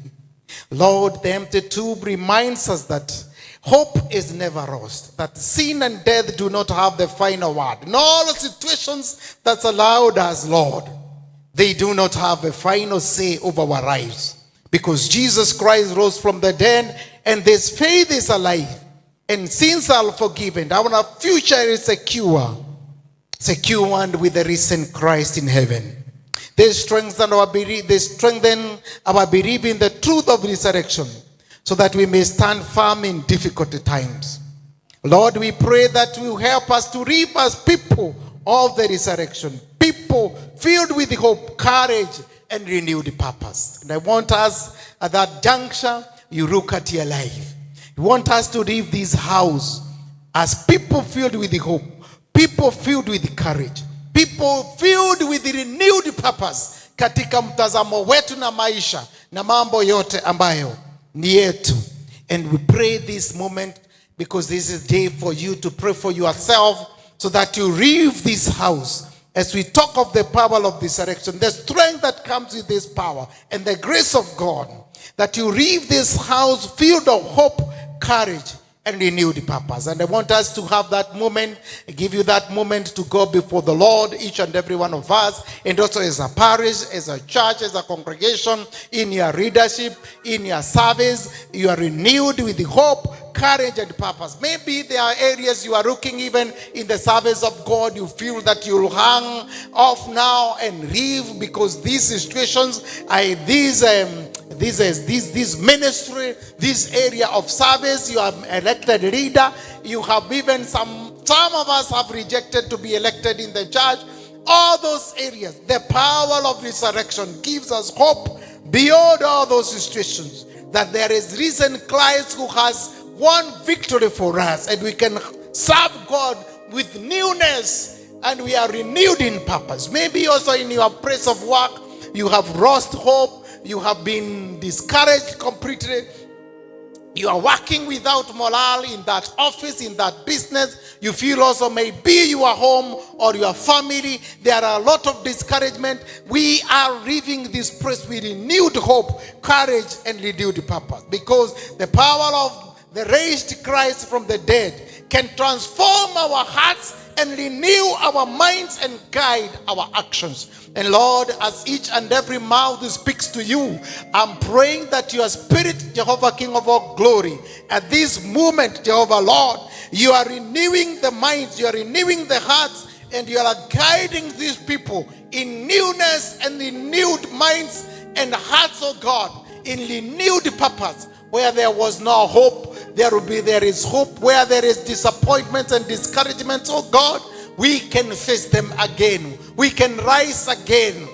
Lord, the empty tomb reminds us that hope is never lost, that sin and death do not have the final word. In all situations that's allowed us, Lord, they do not have a final say over our lives. Because Jesus Christ rose from the dead, and this faith is alive, and sins are forgiven. Our future is secure, secured with the risen Christ in heaven. They strengthen our belief, they strengthen our belief in the truth of resurrection, so that we may stand firm in difficult times. Lord, we pray that you help us to live as people of the resurrection, people filled with hope, courage, and renewed purpose. And I want us at that juncture, you look at your life. You want us to leave this house as people filled with hope, people filled with courage, people filled with renewed purpose katika mtazamo wetu na maisha na mambo yote ambayo ni yetu. And we pray this moment because this is day for you to pray for yourself so that you leave this house. As we talk of the power of resurrection, the strength that comes with this power and the grace of God, that you leave this house filled of hope, courage, and renewed purpose. And I want us to have that moment, give you that moment to go before the Lord, each and every one of us, and also as a parish, as a church, as a congregation, in your leadership, in your service, you are renewed with hope, courage, and purpose. Maybe there are areas you are looking even in the service of God, you feel that you'll hang off now and leave because these situations, I, these, this is this ministry, this area of service, you are elected leader. You have even some of us have rejected to be elected in the church. All those areas, the power of resurrection gives us hope beyond all those situations, that there is risen Christ who has won victory for us, and we can serve God with newness, and we are renewed in purpose. Maybe also in your place of work, you have lost hope. You have been discouraged completely. You are working without morale in that office, in that business. You feel also maybe your home or your family. There are a lot of discouragement. We are leaving this place with renewed hope, courage, and renewed purpose. Because the power of the raised Christ from the dead can transform our hearts and renew our minds and guide our actions. And Lord, as each and every mouth speaks to you, I'm praying that your spirit, Jehovah King of all glory, at this moment, Jehovah Lord, you are renewing the minds, you are renewing the hearts, and you are guiding these people in newness and renewed minds and hearts, oh God, in renewed purpose. Where there was no hope, there is hope. Where there is disappointment and discouragement, oh God, we can face them again. We can rise again.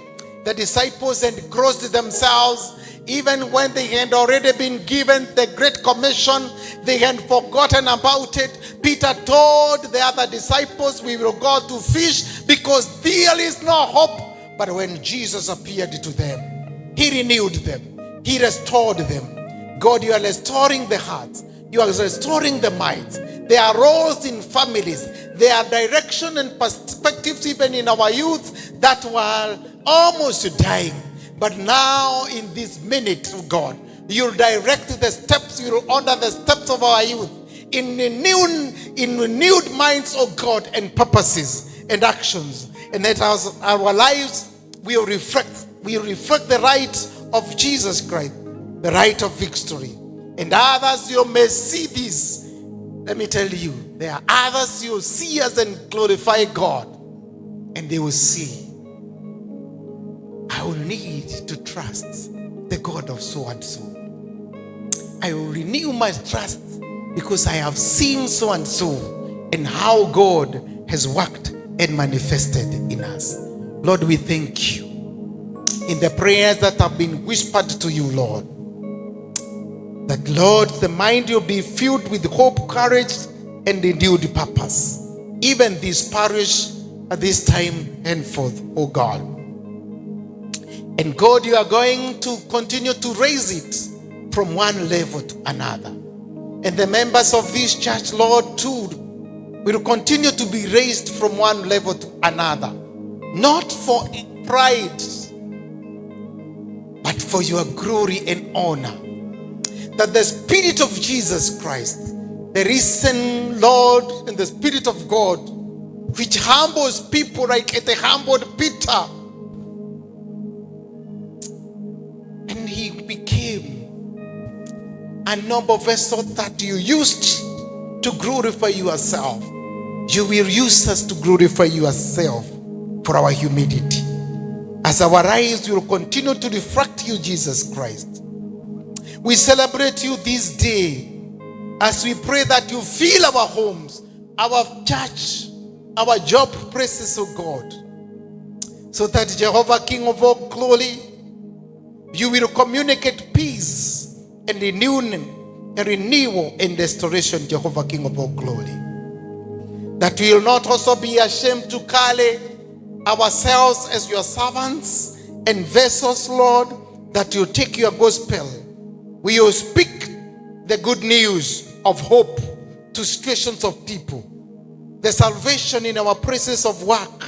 The disciples engrossed themselves, even when they had already been given the Great Commission, they had forgotten about it. Peter told the other disciples, we will go to fish because there is no hope. But when Jesus appeared to them, he renewed them. He restored them. God, you are restoring the hearts. You are restoring the minds. There are roles in families. There are direction and perspectives even in our youth that were almost dying. But now in this minute, oh God, you'll direct the steps, you'll honor the steps of our youth in renewed minds, oh God, and purposes and actions. And that our lives will reflect the right of Jesus Christ, the right of victory. And others, you may see this. Let me tell you, there are others you see us and glorify God, and they will see, I will need to trust the God of so and so. I will renew my trust because I have seen so and so and how God has worked and manifested in us. Lord, we thank you. In the prayers that have been whispered to you, Lord, that, Lord, the mind will be filled with hope, courage, and renewed purpose. Even this parish at this time henceforth, O God. And God, you are going to continue to raise it from one level to another. And the members of this church, Lord, too, will continue to be raised from one level to another. Not for pride, but for your glory and honor. That the Spirit of Jesus Christ, the risen Lord and the Spirit of God, which humbles people like it humbled Peter, and he became a noble vessel that you used to glorify yourself. You will use us to glorify yourself for our humility. As our lives will continue to reflect you, Jesus Christ. We celebrate you this day as we pray that you fill our homes, our church, our job places, O God, so that Jehovah, King of all glory, you will communicate peace and renewal and restoration, Jehovah, King of all glory. That we will not also be ashamed to carry ourselves as your servants and vessels, Lord, that you take your gospel. We will speak the good news of hope to situations of people, the salvation in our places of work,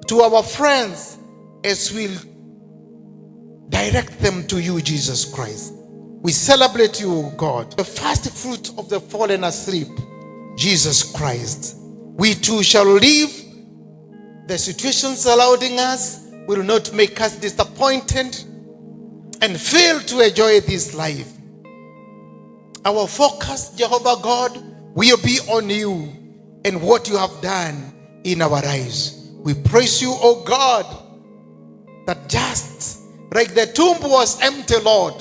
to our friends, as we direct them to you, Jesus Christ. We celebrate you, God, the first fruit of the fallen asleep, Jesus Christ. We too shall live. The situations surrounding us will not make us disappointed and fail to enjoy this life. Our focus, Jehovah God, will be on you and what you have done in our lives. We praise you, O God, that just like the tomb was empty, Lord,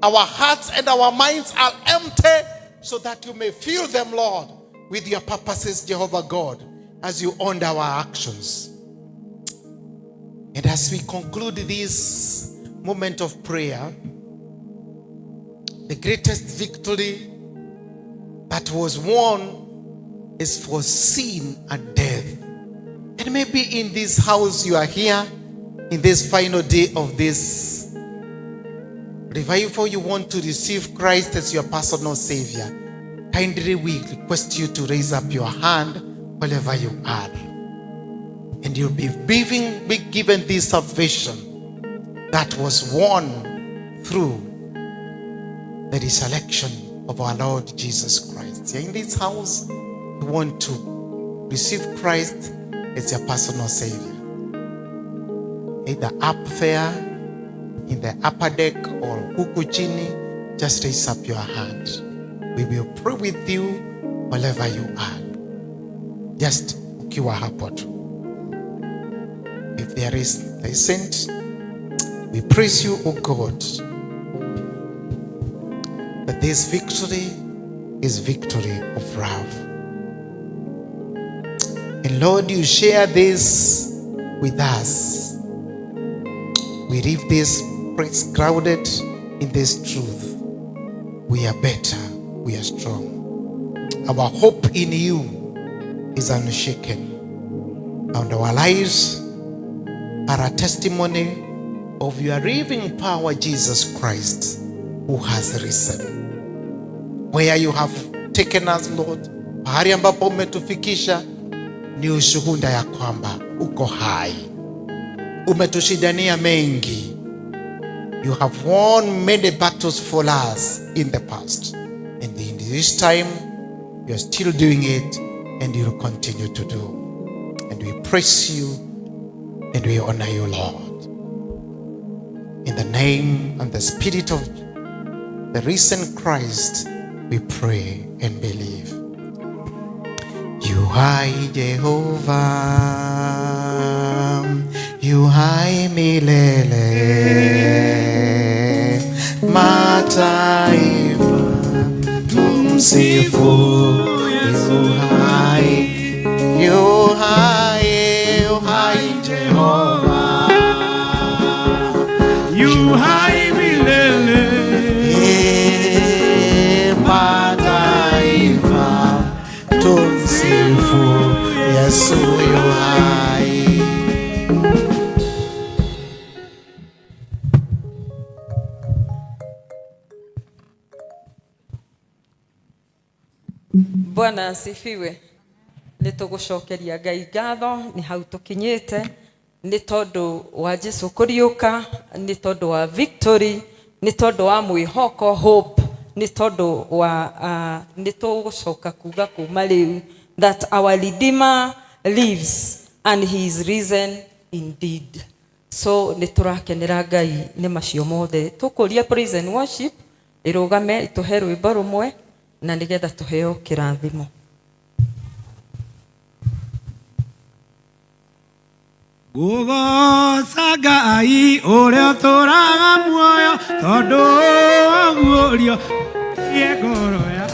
our hearts and our minds are empty so that you may fill them, Lord, with your purposes, Jehovah God, as you owned our actions. And as we conclude this moment of prayer, the greatest victory that was won is for sin and death. And maybe in this house you are here, in this final day of this revival, you want to receive Christ as your personal Savior. Kindly, we request you to raise up your hand wherever you are. And you'll be given this salvation that was won through the resurrection of our Lord Jesus Christ. You're in this house, you want to receive Christ as your personal Savior. Either up there, in the upper deck, or huku chini, just raise up your hand. We will pray with you wherever you are. Just ukiwa hapo tu. If there is a saint, we praise you, O God, that this victory is victory of love. And Lord, you share this with us. We leave this place crowded in this truth. We are better. We are strong. Our hope in you is unshaken. And our lives are a testimony of your living power, Jesus Christ, who has risen. Where you have taken us, Lord, Pahali ambapo umetufikisha ni ushuhuda ya kwamba uko hai. Umetushindania mengi. You have won many battles for us in the past. And in this time, you are still doing it and you will continue to do. And we praise you and we honor you, Lord. In the name and the spirit of the risen Christ, we pray and believe. Yu hai Jehova, yu hai milele, mataifa tumsifu. Yu hai, yu hai, yu hai Jehova, yu hai milele, mataifa tumsifu. Yesu yu hai. Bwana asifiwe. Nĩ tũgũcokeria Ngai ngatho nĩ hau tũkinyĩte, nĩ tondũ wa Jesu kũriũka, nĩ tondũ wa victory, nĩ tondũ wa mwĩhoko, hope, nĩ tondũ wa nĩ tũgũcoka kuga kuma rĩu that our Redeemer lives and he is risen indeed. So nĩ tũrakenera Ngai nĩ macio mothe. Tũkũria praise and worship ĩrũgame ĩtũhe rwĩmbo rũmwe na nĩgetha tũheo kĩrathimo. Ngũgoca Ngai ũrĩa ũtũũraga muoyo, tondũ guũrio ngoro ya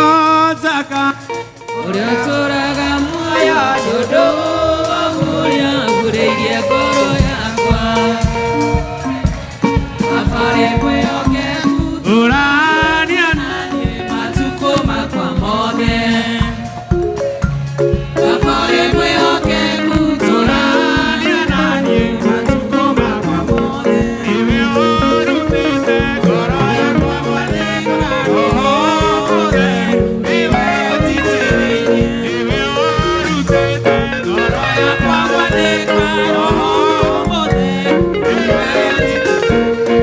Ocaga ũrĩa ũtũũraga muoyo, tondũ ũrĩa ngurĩirie ngoro yakwa, abarĩ mwĩhokeku. Ũrania naniĩ matukũ makwa mothe, abarĩ mwĩhokeku, tũrania naniĩ matukũ makwa mothe. Nĩwe ũrutĩte ngoro yakwa gwathĩka Roho Mũtheru, nĩwe ũnjitĩrĩirie. Nĩwe ũrutĩte ngoro yakwa gwathĩka Roho Mũtheru, nĩwe ũnjitĩrĩirie.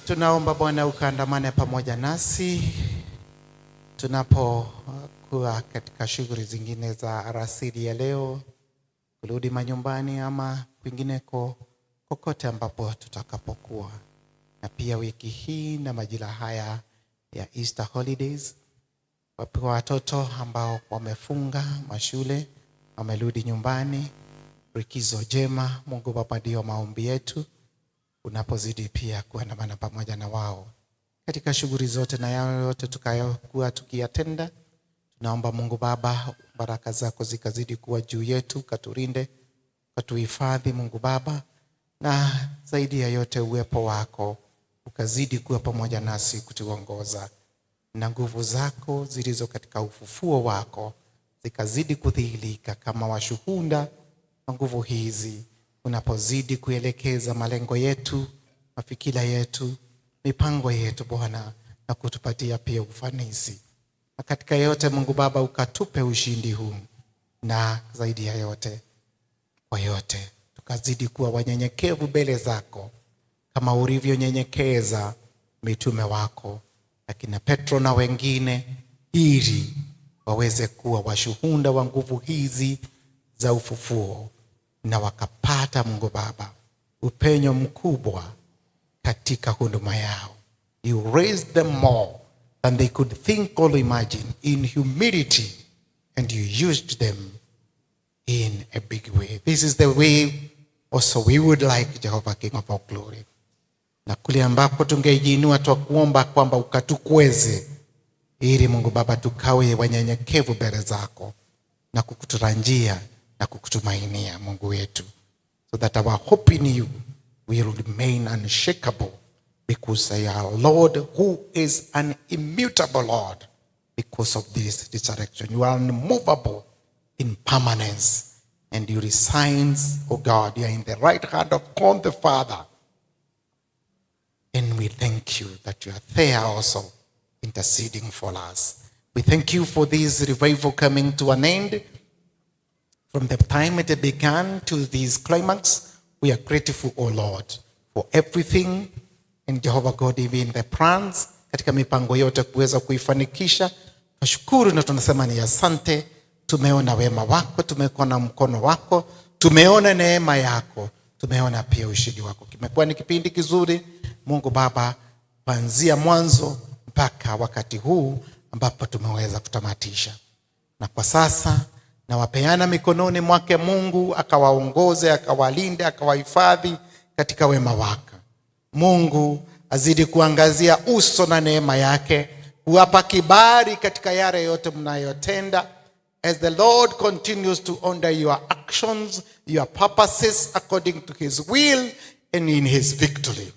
Tunaomba Bwana ukaandamane pamoja nasi tunapokuwa katika shughuli zingine za alasiri ya leo, kurudi manyumbani ama kwingineko kokote ambapo tutakapokuwa, na pia wiki hii na majira haya ya Easter holidays, wapo watoto ambao wamefunga mashule, wamerudi nyumbani, likizo jema. Mungu Baba, ndio maombi yetu unapozidi pia kuandamana pamoja na wao katika shughuli zote na yale yote tukayokuwa tukiyatenda. Tunaomba Mungu Baba, baraka zako zikazidi kuwa juu yetu, katulinde, katuhifadhi Mungu Baba, na zaidi ya yote uwepo wako ukazidi kuwa pamoja nasi kutuongoza, na nguvu zako zilizo katika ufufuo wako zikazidi kudhihirika kama washuhuda wa nguvu hizi, unapozidi kuelekeza malengo yetu mafikira yetu, mipango yetu Bwana, na kutupatia pia ufanisi. Na katika yote Mungu Baba, ukatupe ushindi huu, na zaidi ya yote, kwa yote tukazidi kuwa wanyenyekevu mbele zako kama ulivyonyenyekeza mitume wako akina Petro na wengine, ili waweze kuwa washuhuda wa nguvu hizi za ufufuo, na wakapata Mungu Baba upenyo mkubwa katika huduma yao. You raised them more than they could think or imagine in humility, and you used them in a big way. This is the way also we would like, Jehovah King of all glory. Na kule ambapo tungejiinua, twakuomba kwamba ukatukweze, ili Mungu Baba tukawe wanyenyekevu mbele zako na kukutarajia na kukutumainia Mungu wetu, so that our hope in you will remain unshakable, because you are Lord who is an immutable Lord. Because of this resurrection, you are unmovable in permanence, and you resigns, O God, you are in the right hand of God the Father. And we thank you that you are there also interceding for us. We thank you for this revival coming to an end. From the time it began to this climax, we are grateful, O Lord, for everything. And Jehovah God, even the plans, katika mipango yote kuweza kuifanikisha, tunashukuru na tunasema ni asante. Tumeona wema wako, tumeona mkono wako, tumeona neema yako, tumeona pia ushindi wako. Kimekuwa ni kipindi kizuri, Mungu Baba, kuanzia mwanzo mpaka wakati huu ambapo tumeweza kutamatisha. Na kwa sasa nawapeana mikononi mwake Mungu, akawaongoze, akawalinde, akawahifadhi katika wema wake. Mungu azidi kuangazia uso na neema yake, kuwapa kibali katika yale yote mnayotenda. As the Lord continues to order your actions, your purposes according to his will and in his victory.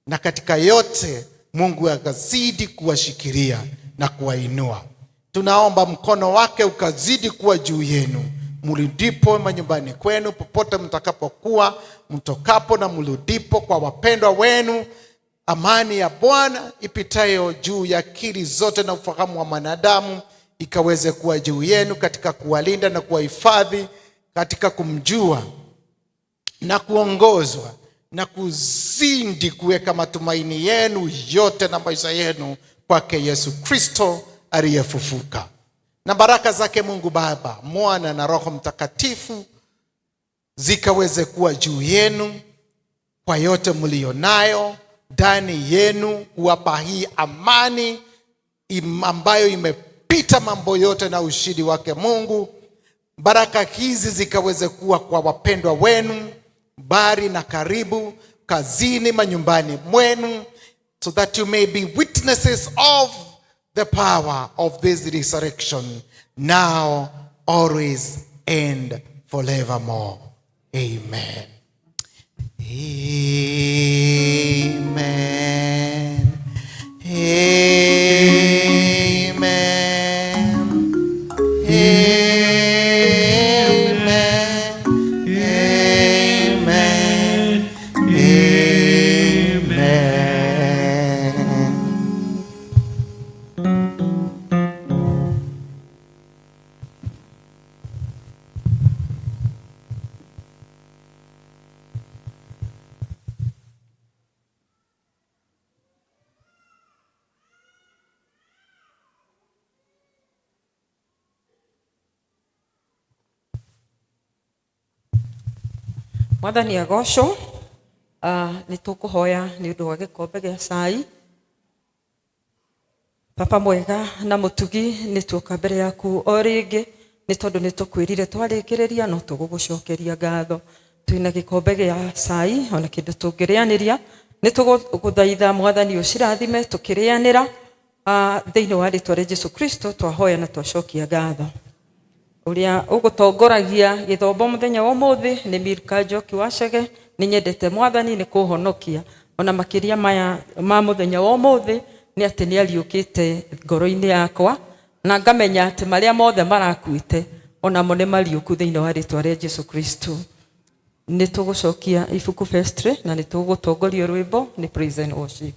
Na katika yote Mungu akazidi kuwashikilia na kuwainua. Tunaomba mkono wake ukazidi kuwa juu yenu, mrudipo manyumbani kwenu, popote mtakapokuwa, mtokapo na mrudipo kwa wapendwa wenu. Amani ya Bwana ipitayo juu ya akili zote na ufahamu wa mwanadamu ikaweze kuwa juu yenu katika kuwalinda na kuwahifadhi katika kumjua na kuongozwa na kuzidi kuweka matumaini yenu yote na maisha yenu kwake Yesu Kristo aliyefufuka. Na baraka zake Mungu Baba, Mwana na Roho Mtakatifu zikaweze kuwa juu yenu kwa yote mlionayo ndani yenu, kuwapa hii amani ambayo imepita mambo yote na ushindi wake Mungu. Baraka hizi zikaweze kuwa kwa wapendwa wenu mbali na karibu, kazini, manyumbani mwenu, so that you may be witnesses of the power of this resurrection, now, always, and forevermore. Amen. Amen. Amen. Amen. Amen. Amen. Mwathani agocwo. Nĩ tũkũhoya nĩ ũndũ wa gĩkombe gĩa cai. Baba mwega na mũtugi, nĩ tuoka mbere yaku o rĩngĩ, nĩ tondũ nĩ tũkwĩrire twarĩkĩrĩria no tũgũgũcokeria ngatho. Twĩna gĩkombe gĩa cai ona kĩndũ tũngĩrĩanĩria, nĩ tũgũthaitha Mwathani ũcirathime tũkĩrĩanĩra. Thĩinĩ wa rĩtwa rĩa Jesu Kristo twahoya na twacokia ngatho. Ũrĩa ũgũtongoragia gĩthomo mũthenya wa ũmũthĩ nĩ Milka Njoki wa Chege. Nĩ nyendete Mwathani nĩ kũhonokia, ona makĩria maya ma mũthenya wa ũmũthĩ nĩ atĩ nĩ ariũkĩte ngoro-inĩ yakwa, na ngamenya atĩ marĩa mothe marakuĩte onamo nĩ mariũku thĩinĩ wa rĩtwa rĩa Jesu Kristo. Nĩ tũgũcokia ibuku vestry na nĩ tũgũtongorio rwĩmbo nĩ praise and worship.